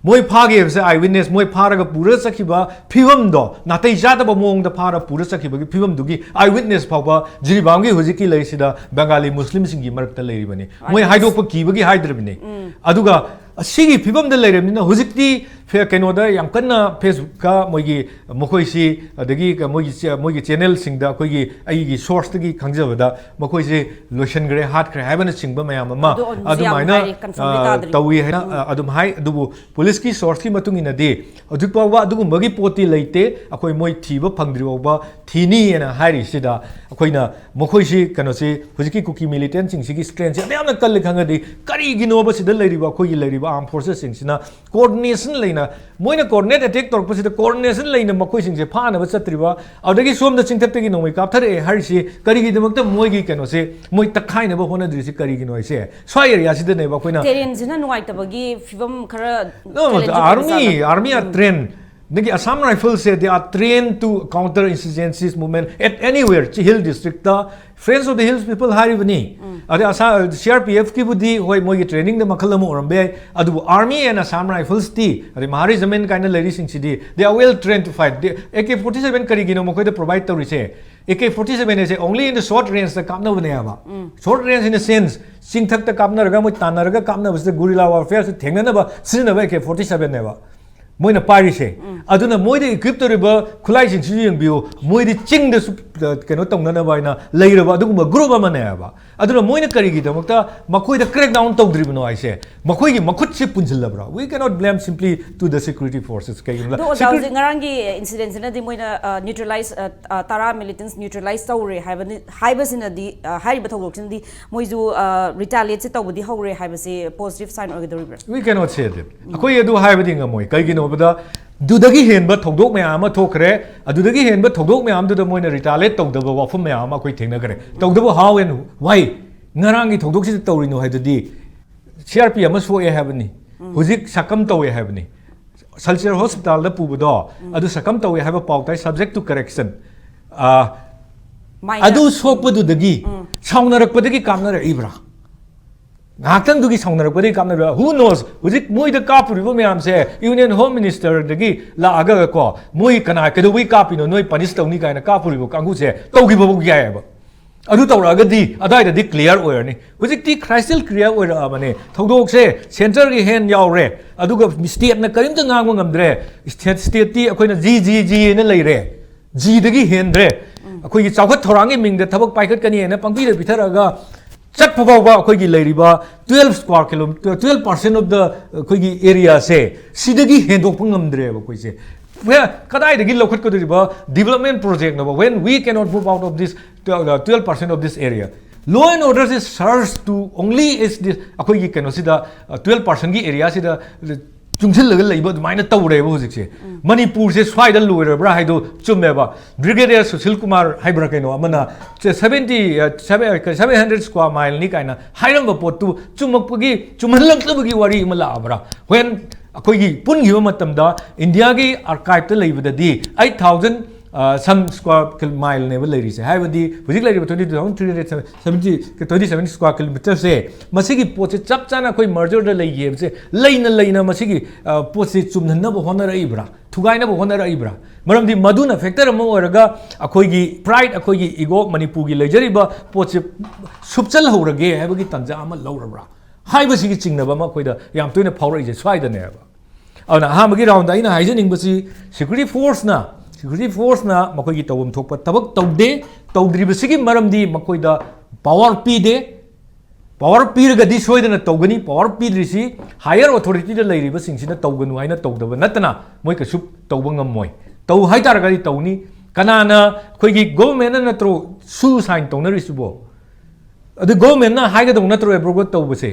ꯃꯣꯏ ꯐꯥꯈꯤꯕꯁꯦ ꯑꯥꯏ ꯋꯤꯠꯅꯦꯁ, ꯃꯣꯏ ꯐꯥꯔꯒ ꯄꯨꯔꯒ ꯆꯠꯈꯤꯕ ꯐꯤꯕꯝꯗꯣ, ꯅꯥꯇꯩ ꯆꯥꯗꯕ ꯃꯑꯣꯡꯗ ꯐꯥꯔ ꯄꯨꯔ ꯆꯠꯈꯤꯕꯒꯤ ꯐꯤꯕꯝꯗꯨꯒꯤ ꯑꯥꯏ ꯋꯤꯠꯅꯦꯁ ꯐꯥꯎꯕ ꯖꯤꯔꯤꯕꯥꯝꯒꯤ ꯍꯧꯖꯤꯛꯀꯤ ꯂꯩꯔꯤꯁꯤꯗ ꯕꯦꯡꯒꯥꯂꯤ ꯃꯨꯁꯂꯤꯝꯁꯤꯡꯒꯤ ꯃꯔꯛꯇ ꯂꯩꯔꯤꯕꯅꯤ꯫ ꯃꯣꯏ ꯍꯥꯏꯗꯣꯛꯄ ꯀꯤꯕꯒꯤ ꯍꯥꯏꯗ꯭ꯔꯕꯅꯤ꯫ ꯑꯗꯨꯒ ꯑꯁꯤꯒꯤ ꯐꯤꯕꯝꯗ ꯂꯩꯔꯕꯅꯤꯅ ꯍꯧꯖꯤꯛꯇꯤ ꯐꯦ- ꯀꯩꯅꯣꯗ ꯌꯥꯝ ꯀꯟꯅ Facebookꯇ ꯃꯣꯏꯒꯤ, ꯃꯈꯣꯏꯁꯤ, ꯑꯗꯒꯤ ꯀ- ꯃꯣꯏꯒꯤ ꯆꯦ- ꯃꯣꯏꯒꯤ channelꯁꯤꯡꯗ ꯑꯩꯈꯣꯏꯒꯤ, ꯑꯩꯒꯤ sourceꯇꯒꯤ ꯈꯪꯖꯕꯗ, ꯃꯈꯣꯏꯁꯦ ꯂꯣꯏꯁꯤꯟꯈ꯭ꯔꯦ, ꯍꯥꯠꯈ꯭ꯔꯦ ꯍꯥꯏꯕꯅꯆꯤꯡꯕ ꯃꯌꯥꯝ ꯑꯃ ꯑꯗꯨ ꯑꯣꯟꯁꯨ ꯌꯥꯝ ꯑꯗꯨꯃꯥꯏꯅ ꯍꯥꯏꯔꯤ, confirmꯗꯤ ꯑ, ꯇꯥꯗ꯭ꯔꯤ꯫ ꯇꯧꯏ ꯍꯥꯏꯅ, ꯎꯝ꯫ ꯑ, ꯑꯗꯨꯝ ꯍꯥꯏ꯫ ꯑꯗꯨꯕꯨ ꯄꯨꯂꯤꯁꯀꯤ sourceꯀꯤ ꯃꯇꯨꯡ ꯏꯟꯅꯗꯤ ꯍꯧꯖꯤꯛ ꯐꯥꯎꯕ ꯑꯗꯨꯒꯨꯝꯕꯒꯤ ꯄꯣꯠꯇꯤ ꯂꯩꯇꯦ, ꯑꯩꯈꯣꯏ ꯃꯣꯏ ꯊꯤꯕ ꯐꯪꯗ꯭ꯔꯤ ꯐꯥꯎꯕ ꯊꯤꯅꯤꯅ ꯍꯥꯏꯔꯤꯁꯤꯗ, ꯑꯩꯈꯣꯏꯅ ꯃꯈꯣꯏꯁꯤ, ꯀꯩꯅꯣꯁꯤ, ꯍꯧꯖꯤꯛꯀꯤ ꯀꯨꯀꯤ militantꯁꯤꯡꯁꯤꯒꯤ strengthꯁꯤ ꯑꯗꯨꯛ ꯌꯥꯝꯅ ꯀꯜꯂꯦ ꯈꯪꯉꯗꯤ, ꯀꯔꯤꯒꯤꯅꯣꯕ ꯁꯤꯗ ꯂꯩꯔꯤꯕ, ꯑꯩꯈꯣꯏꯒꯤ ꯂꯩꯔꯤꯕ armed forcesꯁꯤꯡꯁꯤꯅ coordination ꯂꯩꯅ, ꯃꯣꯏꯅ coordinate attack ꯇꯧꯔꯛꯄꯁꯤꯗ coordination ꯂꯩꯅ ꯃꯈꯣꯏꯁꯤꯡꯁꯦ ꯐꯥꯅꯕ ꯆꯠꯇ꯭ꯔꯤꯕ, ꯑꯗꯨꯗꯒꯤ ꯁꯣꯝꯗ ꯆꯤꯡꯊꯛꯇꯒꯤ ꯅꯣꯡꯃꯩ ꯀꯥꯞꯊꯔꯛꯑꯦ ꯍꯥꯏꯔꯤꯁꯤ ꯀꯔꯤꯒꯤꯗꯃꯛꯇ ꯃꯣꯏꯒꯤ ꯀꯩꯅꯣꯁꯦ, ꯃꯣꯏ ꯇꯛꯈꯥꯏꯅꯕ ꯍꯣꯠꯅꯗ꯭ꯔꯤꯁꯤ ꯀꯔꯤꯒꯤꯅꯣ ꯍꯥꯏꯁꯦ? ꯁ꯭ꯋꯥꯏ areaꯁꯤꯗꯅꯦꯕ ꯑꯩꯈꯣꯏꯅ terrainꯁꯤꯅ ꯅꯨꯡꯉꯥꯏꯇꯕꯒꯤ ꯐꯤꯕꯝ ꯈꯔ No, challenging ꯑꯣꯏꯕ army, ꯖꯥꯠꯂ? Army are trained. ꯅꯪꯒꯤ Assam Riflesꯁꯦ, they are trained to counter insurgencies movement at anywhere. ꯁꯤ Hill Districtꯇ Friends of the Hills People ꯍꯥꯏꯔꯤꯕꯅꯤ꯫ ꯑꯗꯩ ꯑꯁꯥ-, CRPFꯀꯤꯕꯨꯗꯤ ꯍꯣꯏ, ꯃꯣꯏꯒꯤ trainingꯗ ꯃꯈꯜ ꯑꯃ ꯑꯣꯏꯔꯝꯕ ꯌꯥꯏ, ꯑꯗꯨꯕꯨ Army and Assam Riflesꯇꯤ, ꯑꯗꯩ Mahar Regiment ꯀꯥꯏꯅ ꯂꯩꯔꯤꯁꯤꯡꯁꯤꯗꯤ, they are well trained to fight. They, AK forty seven ꯀꯔꯤꯒꯤꯅꯣ ꯃꯈꯣꯏꯗ provide ꯇꯧꯔꯤꯁꯦ? AK forty seven ꯍꯥꯏꯁꯦ only in the short rangeꯇ ꯀꯥꯞꯅꯕꯅꯦꯕ꯫ Short range in the sense, ꯆꯤꯡꯊꯛꯇ ꯀꯥꯞꯅꯔꯒ, ꯃꯣꯏ ꯇꯥꯟꯅꯔꯒ ꯀꯥꯞꯅꯕꯁꯤꯗ, guerrilla warfareꯁꯦ ꯊꯦꯡꯅꯅꯕ ꯁꯤꯖꯤꯟꯅꯕ AK forty sevenꯅꯦꯕ ꯃꯣꯏꯅ ꯄꯥꯏꯔꯤꯁꯦ꯫ ꯑꯗꯨꯅ ꯃꯣꯏꯗ equip ꯇꯧꯔꯤꯕ ꯈꯨꯠꯂꯥꯏꯁꯤꯡꯁꯤꯁꯨ ꯌꯦꯡꯕꯤꯌꯨ, ꯃꯣꯏꯗꯤ ꯆꯤꯡꯗꯁꯨ, ꯑ, ꯀꯩꯅꯣ ꯇꯧꯅꯅꯕ ꯍꯥꯏꯅ ꯂꯩꯔꯕ ꯑꯗꯨꯒꯨꯝꯕ group ꯑꯃꯅꯦꯕ꯫ ꯑꯗꯨꯅ ꯃꯣꯏꯅ ꯀꯔꯤꯒꯤꯗꯃꯛꯇ ꯃꯈꯣꯏꯗ crack down ꯇꯧꯗ꯭ꯔꯤꯕꯅꯣ ꯍꯥꯏꯁꯦ, ꯃꯈꯣꯏꯒꯤ ꯃꯈꯨꯠꯁꯤ ꯄꯨꯟꯁꯤꯜꯂꯕ꯭ꯔꯥ? We cannot blame simply to the security forces. ꯀꯩꯒꯤꯅꯣꯗ ꯑꯗꯣ ꯑꯣꯖꯥ, security ꯍꯧꯖꯤꯛ ꯉꯔꯥꯡꯒꯤ incidentꯁꯤꯅꯗꯤ ꯃꯣꯏꯅ, ꯑ, neutralize, ꯑ, ꯑ, ꯇꯔꯥ militants neutralize ꯇꯧꯔꯦ ꯍꯥꯏꯕꯅꯤ, ꯍꯥꯏꯕꯁꯤꯅꯗꯤ, ꯑ, ꯍꯥꯏꯔꯤꯕ ꯊꯧꯗꯣꯛꯁꯤꯅꯗꯤ ꯃꯣꯏꯁꯨ, ꯑ, retaliateꯁꯦ ꯇꯧꯕꯗꯤ ꯍꯧꯔꯦ ꯍꯥꯏꯕꯁꯤ positive sign ꯑꯣꯏꯒꯗꯧꯔꯤꯕ꯭ꯔꯥ? We cannot say that. ꯑꯩꯈꯣꯏ ꯑꯗꯨ ꯍꯥꯏꯕꯗꯤ ꯉꯝꯃꯣꯏ꯫ ꯀꯩꯒꯤꯅꯣ ꯍꯥꯏꯕꯗ, ꯑꯗꯨꯗꯒꯤ ꯍꯦꯟꯕ ꯊꯧꯗꯣꯛ ꯃꯌꯥꯝ ꯑꯃ ꯊꯣꯛꯈ꯭ꯔꯦ꯫ ꯑꯗꯨꯗꯒꯤ ꯍꯦꯟꯕ ꯊꯧꯗꯣꯛ ꯃꯌꯥꯝꯗꯨꯗ ꯃꯣꯏꯅ retaliate ꯇꯧꯗꯕ ꯋꯥꯐꯝ ꯃꯌꯥꯝ ꯑꯃ ꯑꯩꯈꯣꯏ ꯊꯦꯡꯅꯈ꯭ꯔꯦ꯫ ꯇꯧꯗꯕ how and why? ꯉꯔꯥꯡꯒꯤ ꯊꯧꯗꯣꯛꯁꯤꯗ ꯇꯧꯔꯤꯅꯣ ꯍꯥꯏꯗꯨꯗꯤ, CRP ꯑꯃ ꯁꯣꯛꯑꯦ ꯍꯥꯏꯕꯅꯤ, ꯍꯧꯖꯤꯛ ꯁꯛꯀꯝ ꯇꯧꯋꯦ ꯍꯥꯏꯕꯅꯤ, Silchar hospitalꯗ ꯄꯨꯕꯗꯣ, ꯑꯗꯨ ꯁꯛꯀꯝ ꯇꯧꯋꯦ ꯍꯥꯏꯕ ꯄꯥꯎ ꯇꯥꯏ, subject to correction꯫ Ah, Minor. ꯑꯗꯨ ꯁꯣꯛꯄꯗꯨꯗꯒꯤ, ꯁꯥꯎꯅꯔꯛꯄꯗꯒꯤ ꯀꯥꯞꯅꯔꯛꯏꯕ꯭ꯔꯥ? ꯉꯥꯏꯍꯥꯛꯇꯪꯗꯨꯒꯤ ꯁꯥꯎꯅꯔꯛꯄꯗꯒꯤ ꯀꯥꯞꯅꯔꯛꯏꯕ꯭ꯔꯥ? Who knows? ꯍꯧꯖꯤꯛ ꯃꯣꯏꯗ ꯀꯥꯞꯄꯨꯔꯤꯕ ꯃꯌꯥꯝꯁꯦ Union Home Ministerꯗꯒꯤ ꯂꯥꯛꯑꯒ ꯀꯣ, ꯃꯣꯏ ꯀꯅꯥ ꯀꯩꯗꯧꯕꯩ ꯀꯥꯞꯄꯤꯅꯣ, ꯅꯣꯏ punish ꯇꯧꯅꯤ ꯀꯥꯏꯅ ꯀꯥꯞꯄꯨꯔꯤꯕ ꯀꯥꯡꯕꯨꯁꯦ ꯇꯧꯈꯤꯕꯐꯥꯎ ꯌꯥꯏꯑꯕ꯫ ꯑꯗꯨ ꯇꯧꯔꯛꯑꯒꯗꯤ ꯑꯗꯥꯏꯗꯗꯤ clear ꯑꯣꯏꯔꯅꯤ꯫ ꯍꯧꯖꯤꯛꯇꯤ crystal clear ꯑꯣꯏꯔꯛꯑꯕꯅꯦ꯫ ꯊꯧꯗꯣꯛꯁꯦ centreꯒꯤ hand ꯌꯥꯎꯔꯦ, ꯑꯗꯨꯒ stateꯅ ꯀꯔꯤꯝꯇ ꯉꯥꯡꯕ ꯉꯝꯗ꯭ꯔꯦ꯫ State, stateꯇꯤ ꯑꯩꯈꯣꯏꯅ G, G, Gꯅ ꯂꯩꯔꯦ꯫ Gꯗꯒꯤ ꯍꯦꯟꯗ꯭ꯔꯦ꯫ ꯑꯩꯈꯣꯏꯒꯤ ꯆꯥꯎꯈꯠ ꯊꯧꯔꯥꯡꯒꯤ ꯃꯤꯡꯗ ꯊꯕꯛ ꯄꯥꯏꯈꯠꯀꯅꯤ ꯍꯥꯏꯅ ꯄꯪꯄꯤꯗ ꯄꯤꯊꯔꯛꯑꯒ ꯆꯠꯄ ꯐꯥꯎꯕ ꯑꯩꯈꯣꯏꯒꯤ ꯂꯩꯔꯤꯕ twelve square kilometer, twelve percent of the ꯑꯩꯈꯣꯏꯒꯤ areaꯁꯦ ꯁꯤꯗꯒꯤ ꯍꯦꯟꯗꯣꯛꯄ ꯉꯝꯗ꯭ꯔꯦꯕ ꯑꯩꯈꯣꯏꯁꯦ꯫ ꯀꯗꯥꯏꯗꯒꯤ ꯂꯧꯈꯠꯀꯗꯧꯔꯤꯕ development projectꯅꯣꯕ? When we cannot move out of this twelve percent of this area, law and order is searched to only is this, ꯑꯩꯈꯣꯏꯒꯤ ꯀꯩꯅꯣꯁꯤꯗ, twelve percentꯀꯤ areaꯁꯤꯗ ꯆꯨꯡꯁꯤꯜꯂꯒ ꯂꯩꯕ ꯑꯗꯨꯃꯥꯏꯅ ꯇꯧꯔꯦꯕ ꯍꯧꯖꯤꯛꯁꯦ꯫ ꯃꯅꯤꯄꯨꯔꯁꯦ ꯁ꯭ꯋꯥꯏꯗ ꯂꯣꯏꯔꯕ꯭ꯔꯥ ꯍꯥꯏꯗꯣ ꯆꯨꯝꯃꯦꯕ꯫ Brigadier ꯁꯨꯁꯤꯜ ꯀꯨꯃꯥꯔ ꯍꯥꯏꯕ꯭ꯔꯥ ꯀꯩꯅꯣ ꯑꯃꯅ seventy, seven hundred square mileꯅꯤ ꯀꯥꯏꯅ ꯍꯥꯏꯔꯝꯕ ꯄꯣꯠꯇꯨ ꯆꯨꯝꯃꯛꯄꯒꯤ, ꯆꯨꯝꯍꯜꯂꯛꯇꯕꯒꯤ ꯋꯥꯔꯤ ꯑꯃ ꯂꯥꯛꯑꯕ꯭ꯔꯥ? When ꯑꯩꯈꯣꯏꯒꯤ ꯄꯨꯟꯈꯤꯕ ꯃꯇꯝꯗ Indiaꯒꯤ archiveꯇ ꯂꯩꯕꯗꯗꯤ eight thousand some square mileꯅꯦꯕ ꯂꯩꯔꯤꯁꯦ꯫ ꯍꯥꯏꯕꯗꯤ ꯍꯧꯖꯤꯛ ꯂꯩꯔꯤꯕ twenty two thousand three hundred seventy, twenty seven square kilometerꯁꯦ, ꯃꯁꯤꯒꯤ ꯄꯣꯠꯁꯦ ꯆꯞ ꯆꯥꯅ ꯑꯩꯈꯣꯏ mergerꯗ ꯂꯩꯈꯤꯕꯁꯦ ꯂꯩꯅ ꯂꯩꯅ ꯃꯁꯤꯒꯤ, ꯑ, ꯄꯣꯠꯁꯦ ꯆꯨꯝꯍꯟꯅꯕ ꯍꯣꯠꯅꯔꯛꯏꯕ꯭ꯔꯥ, ꯊꯨꯒꯥꯏꯅꯕ ꯍꯣꯠꯅꯔꯛꯏꯕ꯭ꯔꯥ? ꯃꯔꯝꯗꯤ ꯃꯗꯨꯅ factor ꯑꯃ ꯑꯣꯏꯔꯒ ꯑꯩꯈꯣꯏꯒꯤ pride, ꯑꯩꯈꯣꯏꯒꯤ ego, ꯃꯅꯤꯄꯨꯔꯒꯤ ꯂꯩꯖꯔꯤꯕ ꯄꯣꯠꯁꯦ ꯁꯨꯞꯆꯜꯍꯧꯔꯒꯦ ꯍꯥꯏꯕꯒꯤ ꯇꯥꯟꯖꯥ ꯑꯃ ꯂꯧꯔꯕ꯭ꯔꯥ ꯍꯥꯏꯕꯁꯤꯒꯤ ꯆꯤꯡꯅꯕ ꯑꯃ ꯑꯩꯈꯣꯏꯗ ꯌꯥꯝ ꯇꯣꯏꯅ ꯐꯥꯎꯔꯛꯏꯁꯦ ꯁ꯭ꯋꯥꯏꯗꯅꯦꯕ꯫ ꯑꯗꯨꯅ ꯑꯍꯥꯟꯕꯒꯤ roundꯗ ꯑꯩꯅ ꯍꯥꯏꯖꯅꯤꯡꯕꯁꯤ, security forceꯅ, security forceꯅ ꯃꯈꯣꯏꯒꯤ ꯇꯧꯐꯝ ꯊꯣꯛꯄ ꯊꯕꯛ ꯇꯧꯗꯦ꯫ ꯇꯧꯗ꯭ꯔꯤꯕꯁꯤꯒꯤ ꯃꯔꯝꯗꯤ ꯃꯈꯣꯏꯗ power ꯄꯤꯗꯦ꯫ Power ꯄꯤꯔꯒꯗꯤ ꯁꯣꯏꯗꯅ ꯇꯧꯒꯅꯤ꯫ Power ꯄꯤꯗ꯭ꯔꯤꯁꯤ higher authorityꯗ ꯂꯩꯔꯤꯕꯁꯤꯡꯁꯤꯅ ꯇꯧꯒꯅꯨ ꯍꯥꯏꯅ ꯇꯧꯗꯕ ꯅꯠꯇꯅ ꯃꯣꯏ ꯀꯩꯁꯨ ꯇꯧꯕ ꯉꯝꯃꯣꯏ꯫ ꯇꯧ ꯍꯥꯏꯇꯥꯔꯒꯗꯤ ꯇꯧꯅꯤ꯫ ꯀꯅꯥꯅ, ꯑꯩꯈꯣꯏꯒꯤ governmentꯅ ꯅꯠꯇ꯭ꯔꯣ ꯁꯨ sign ꯇꯧꯅꯔꯤꯁꯤꯕꯣ? ꯑꯗꯨ governmentꯅ ꯍꯥꯏꯒꯗꯧ ꯅꯠꯇ꯭ꯔꯣ abrogate ꯇꯧꯕꯁꯦ?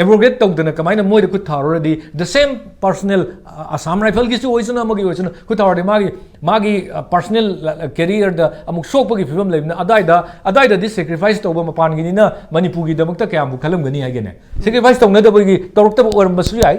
Abrogate ꯇꯧꯗꯅ ꯀꯃꯥꯏꯅ ꯃꯣꯏꯗ ꯈꯨꯠ ꯊꯥꯔꯨꯔꯗꯤ, the same personnel, ꯑ, Assam Rifleꯒꯤꯁꯨ ꯑꯣꯏꯁꯅꯨ, ꯑꯃꯒꯤ ꯑꯣꯏꯁꯅꯨ, ꯈꯨꯠ ꯊꯥꯔꯨꯔꯗꯤ ꯃꯥꯒꯤ, ꯃꯥꯒꯤ, ꯑ, personal, ꯑ, careerꯗ ꯑꯃꯨꯛ ꯁꯣꯛꯄꯒꯤ ꯐꯤꯕꯝ ꯂꯩꯕꯅꯤꯅ, ꯑꯗꯥꯏꯗ, ꯑꯗꯥꯏꯗꯗꯤ sacrifice ꯇꯧꯕ ꯃꯄꯥꯟꯒꯤꯅꯤꯅ ꯃꯅꯤꯄꯨꯔꯒꯤꯗꯃꯛꯇ ꯀꯌꯥꯝꯕꯨ ꯈꯜꯂꯝꯒꯅꯤ ꯍꯥꯏꯒꯦꯅꯦ? Sacrifice ꯇꯧꯅꯗꯕꯒꯤ, ꯇꯧꯔꯛꯇꯕ ꯑꯣꯏꯔꯝꯕꯁꯨ ꯌꯥꯏ꯫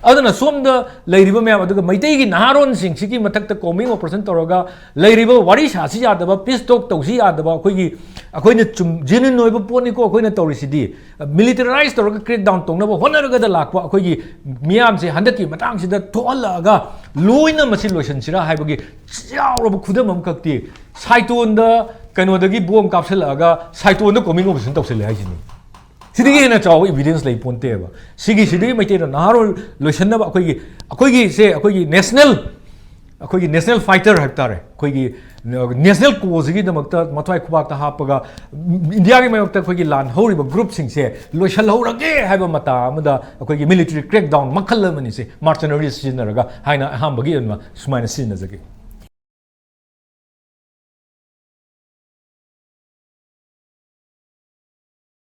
ꯑꯗꯨꯅ ꯁꯣꯝꯗ ꯂꯩꯔꯤꯕ ꯃꯌꯥꯝ, ꯑꯗꯨꯒ ꯃꯩꯇꯩꯒꯤ ꯅꯍꯥꯔꯣꯟꯁꯤꯡ ꯁꯤꯒꯤ ꯃꯊꯛꯇ combing operation ꯇꯧꯔꯒ ꯂꯩꯔꯤꯕ ꯋꯥꯔꯤ ꯁꯥꯁꯤ ꯌꯥꯗꯕ, peace talk ꯇꯧꯁꯤ ꯌꯥꯗꯕ, ꯑꯩꯈꯣꯏꯒꯤ, ꯑꯩꯈꯣꯏꯅ ꯆꯨꯝ, genuine ꯑꯣꯏꯕ ꯄꯣꯠꯅꯤꯀꯣ ꯑꯩꯈꯣꯏꯅ ꯇꯧꯔꯤꯁꯤꯗꯤ, militarize ꯇꯧꯔꯒ crack down ꯇꯧꯅꯕ ꯍꯣꯠꯅꯔꯒꯗ ꯂꯥꯛꯄ ꯑꯩꯈꯣꯏꯒꯤ ꯃꯤꯌꯥꯝꯁꯦ ꯍꯟꯗꯛꯀꯤ ꯃꯇꯥꯡꯁꯤꯗ ꯊꯣꯛꯍꯜꯂꯛꯑꯒ ꯂꯣꯏꯅ ꯃꯁꯤ ꯂꯣꯏꯁꯤꯟꯁꯤꯔꯥ ꯍꯥꯏꯕꯒꯤ ꯆꯥꯎꯔꯕ ꯈꯨꯗꯝ ꯑꯃꯈꯛꯇꯤ ꯁꯥꯏꯇꯣꯟꯗ ꯀꯩꯅꯣꯗꯒꯤ ꯕꯣꯝ ꯀꯥꯞꯁꯤꯜꯂꯛꯑꯒ ꯁꯥꯏꯇꯣꯟꯗ ꯀꯣꯃꯤꯡ ꯑꯣꯄꯔꯦꯁꯟ ꯇꯧꯁꯤꯜꯂꯦ ꯍꯥꯏꯁꯤꯅꯤ꯫ ꯁꯤꯗꯒꯤ ꯍꯦꯟꯅ ꯆꯥꯎꯕ ꯏꯕꯤꯗꯦꯟꯁ ꯂꯩ ꯄꯣꯟꯇꯦꯕ꯫ ꯁꯤꯒꯤ ꯁꯤꯗꯒꯤ ꯃꯩꯇꯩꯗ ꯅꯍꯥꯔꯣꯜ ꯂꯣꯏꯁꯟꯅꯕ ꯑꯩꯈꯣꯏꯒꯤ ꯑꯩꯈꯣꯏꯒꯤꯁꯦ ꯑꯩꯈꯣꯏꯒꯤ ꯅꯦꯁꯅꯦꯜ ꯑꯩꯈꯣꯏꯒꯤ ꯅꯦꯁꯅꯦꯜ ꯐꯥꯏꯇꯔ ꯍꯥꯏꯕ ꯇꯥꯔꯦ, ꯑꯩꯈꯣꯏꯒꯤ ꯅꯦꯁꯅꯦꯜ ꯀꯣꯁꯤꯒꯤꯗꯃꯛꯇ ꯃꯊ꯭ꯋꯥꯏ ꯈꯨꯕꯥꯛꯇ ꯍꯥꯞꯄꯒ ꯏꯟꯗꯤꯌꯥꯒꯤ ꯃꯥꯌꯣꯛꯇ ꯑꯩꯈꯣꯏꯒꯤ ꯂꯥꯟ ꯍꯧꯔꯤꯕ ꯒ꯭ꯔꯨꯞꯁꯤꯡꯁꯦ ꯂꯣꯏꯁꯤꯜꯍꯧꯔꯒꯦ ꯍꯥꯏꯕ ꯃꯇꯥ ꯑꯃꯗ ꯑꯩꯈꯣꯏꯒꯤ ꯃꯤꯂꯤꯇꯔꯤ ꯀ꯭ꯔꯦꯛ ꯗꯥꯎꯟ ꯃꯈꯜ ꯑꯃꯅꯤꯁꯦ ꯃꯥꯔꯆꯅꯔꯤ ꯁꯤꯖꯤꯟꯅꯔꯒ ꯍꯥꯏꯅ ꯑꯍꯥꯟꯕꯒꯤ ꯑꯣꯏꯅ ꯁꯨꯃꯥꯏꯅ ꯁꯤꯖꯤꯟꯅꯖꯒꯦ꯫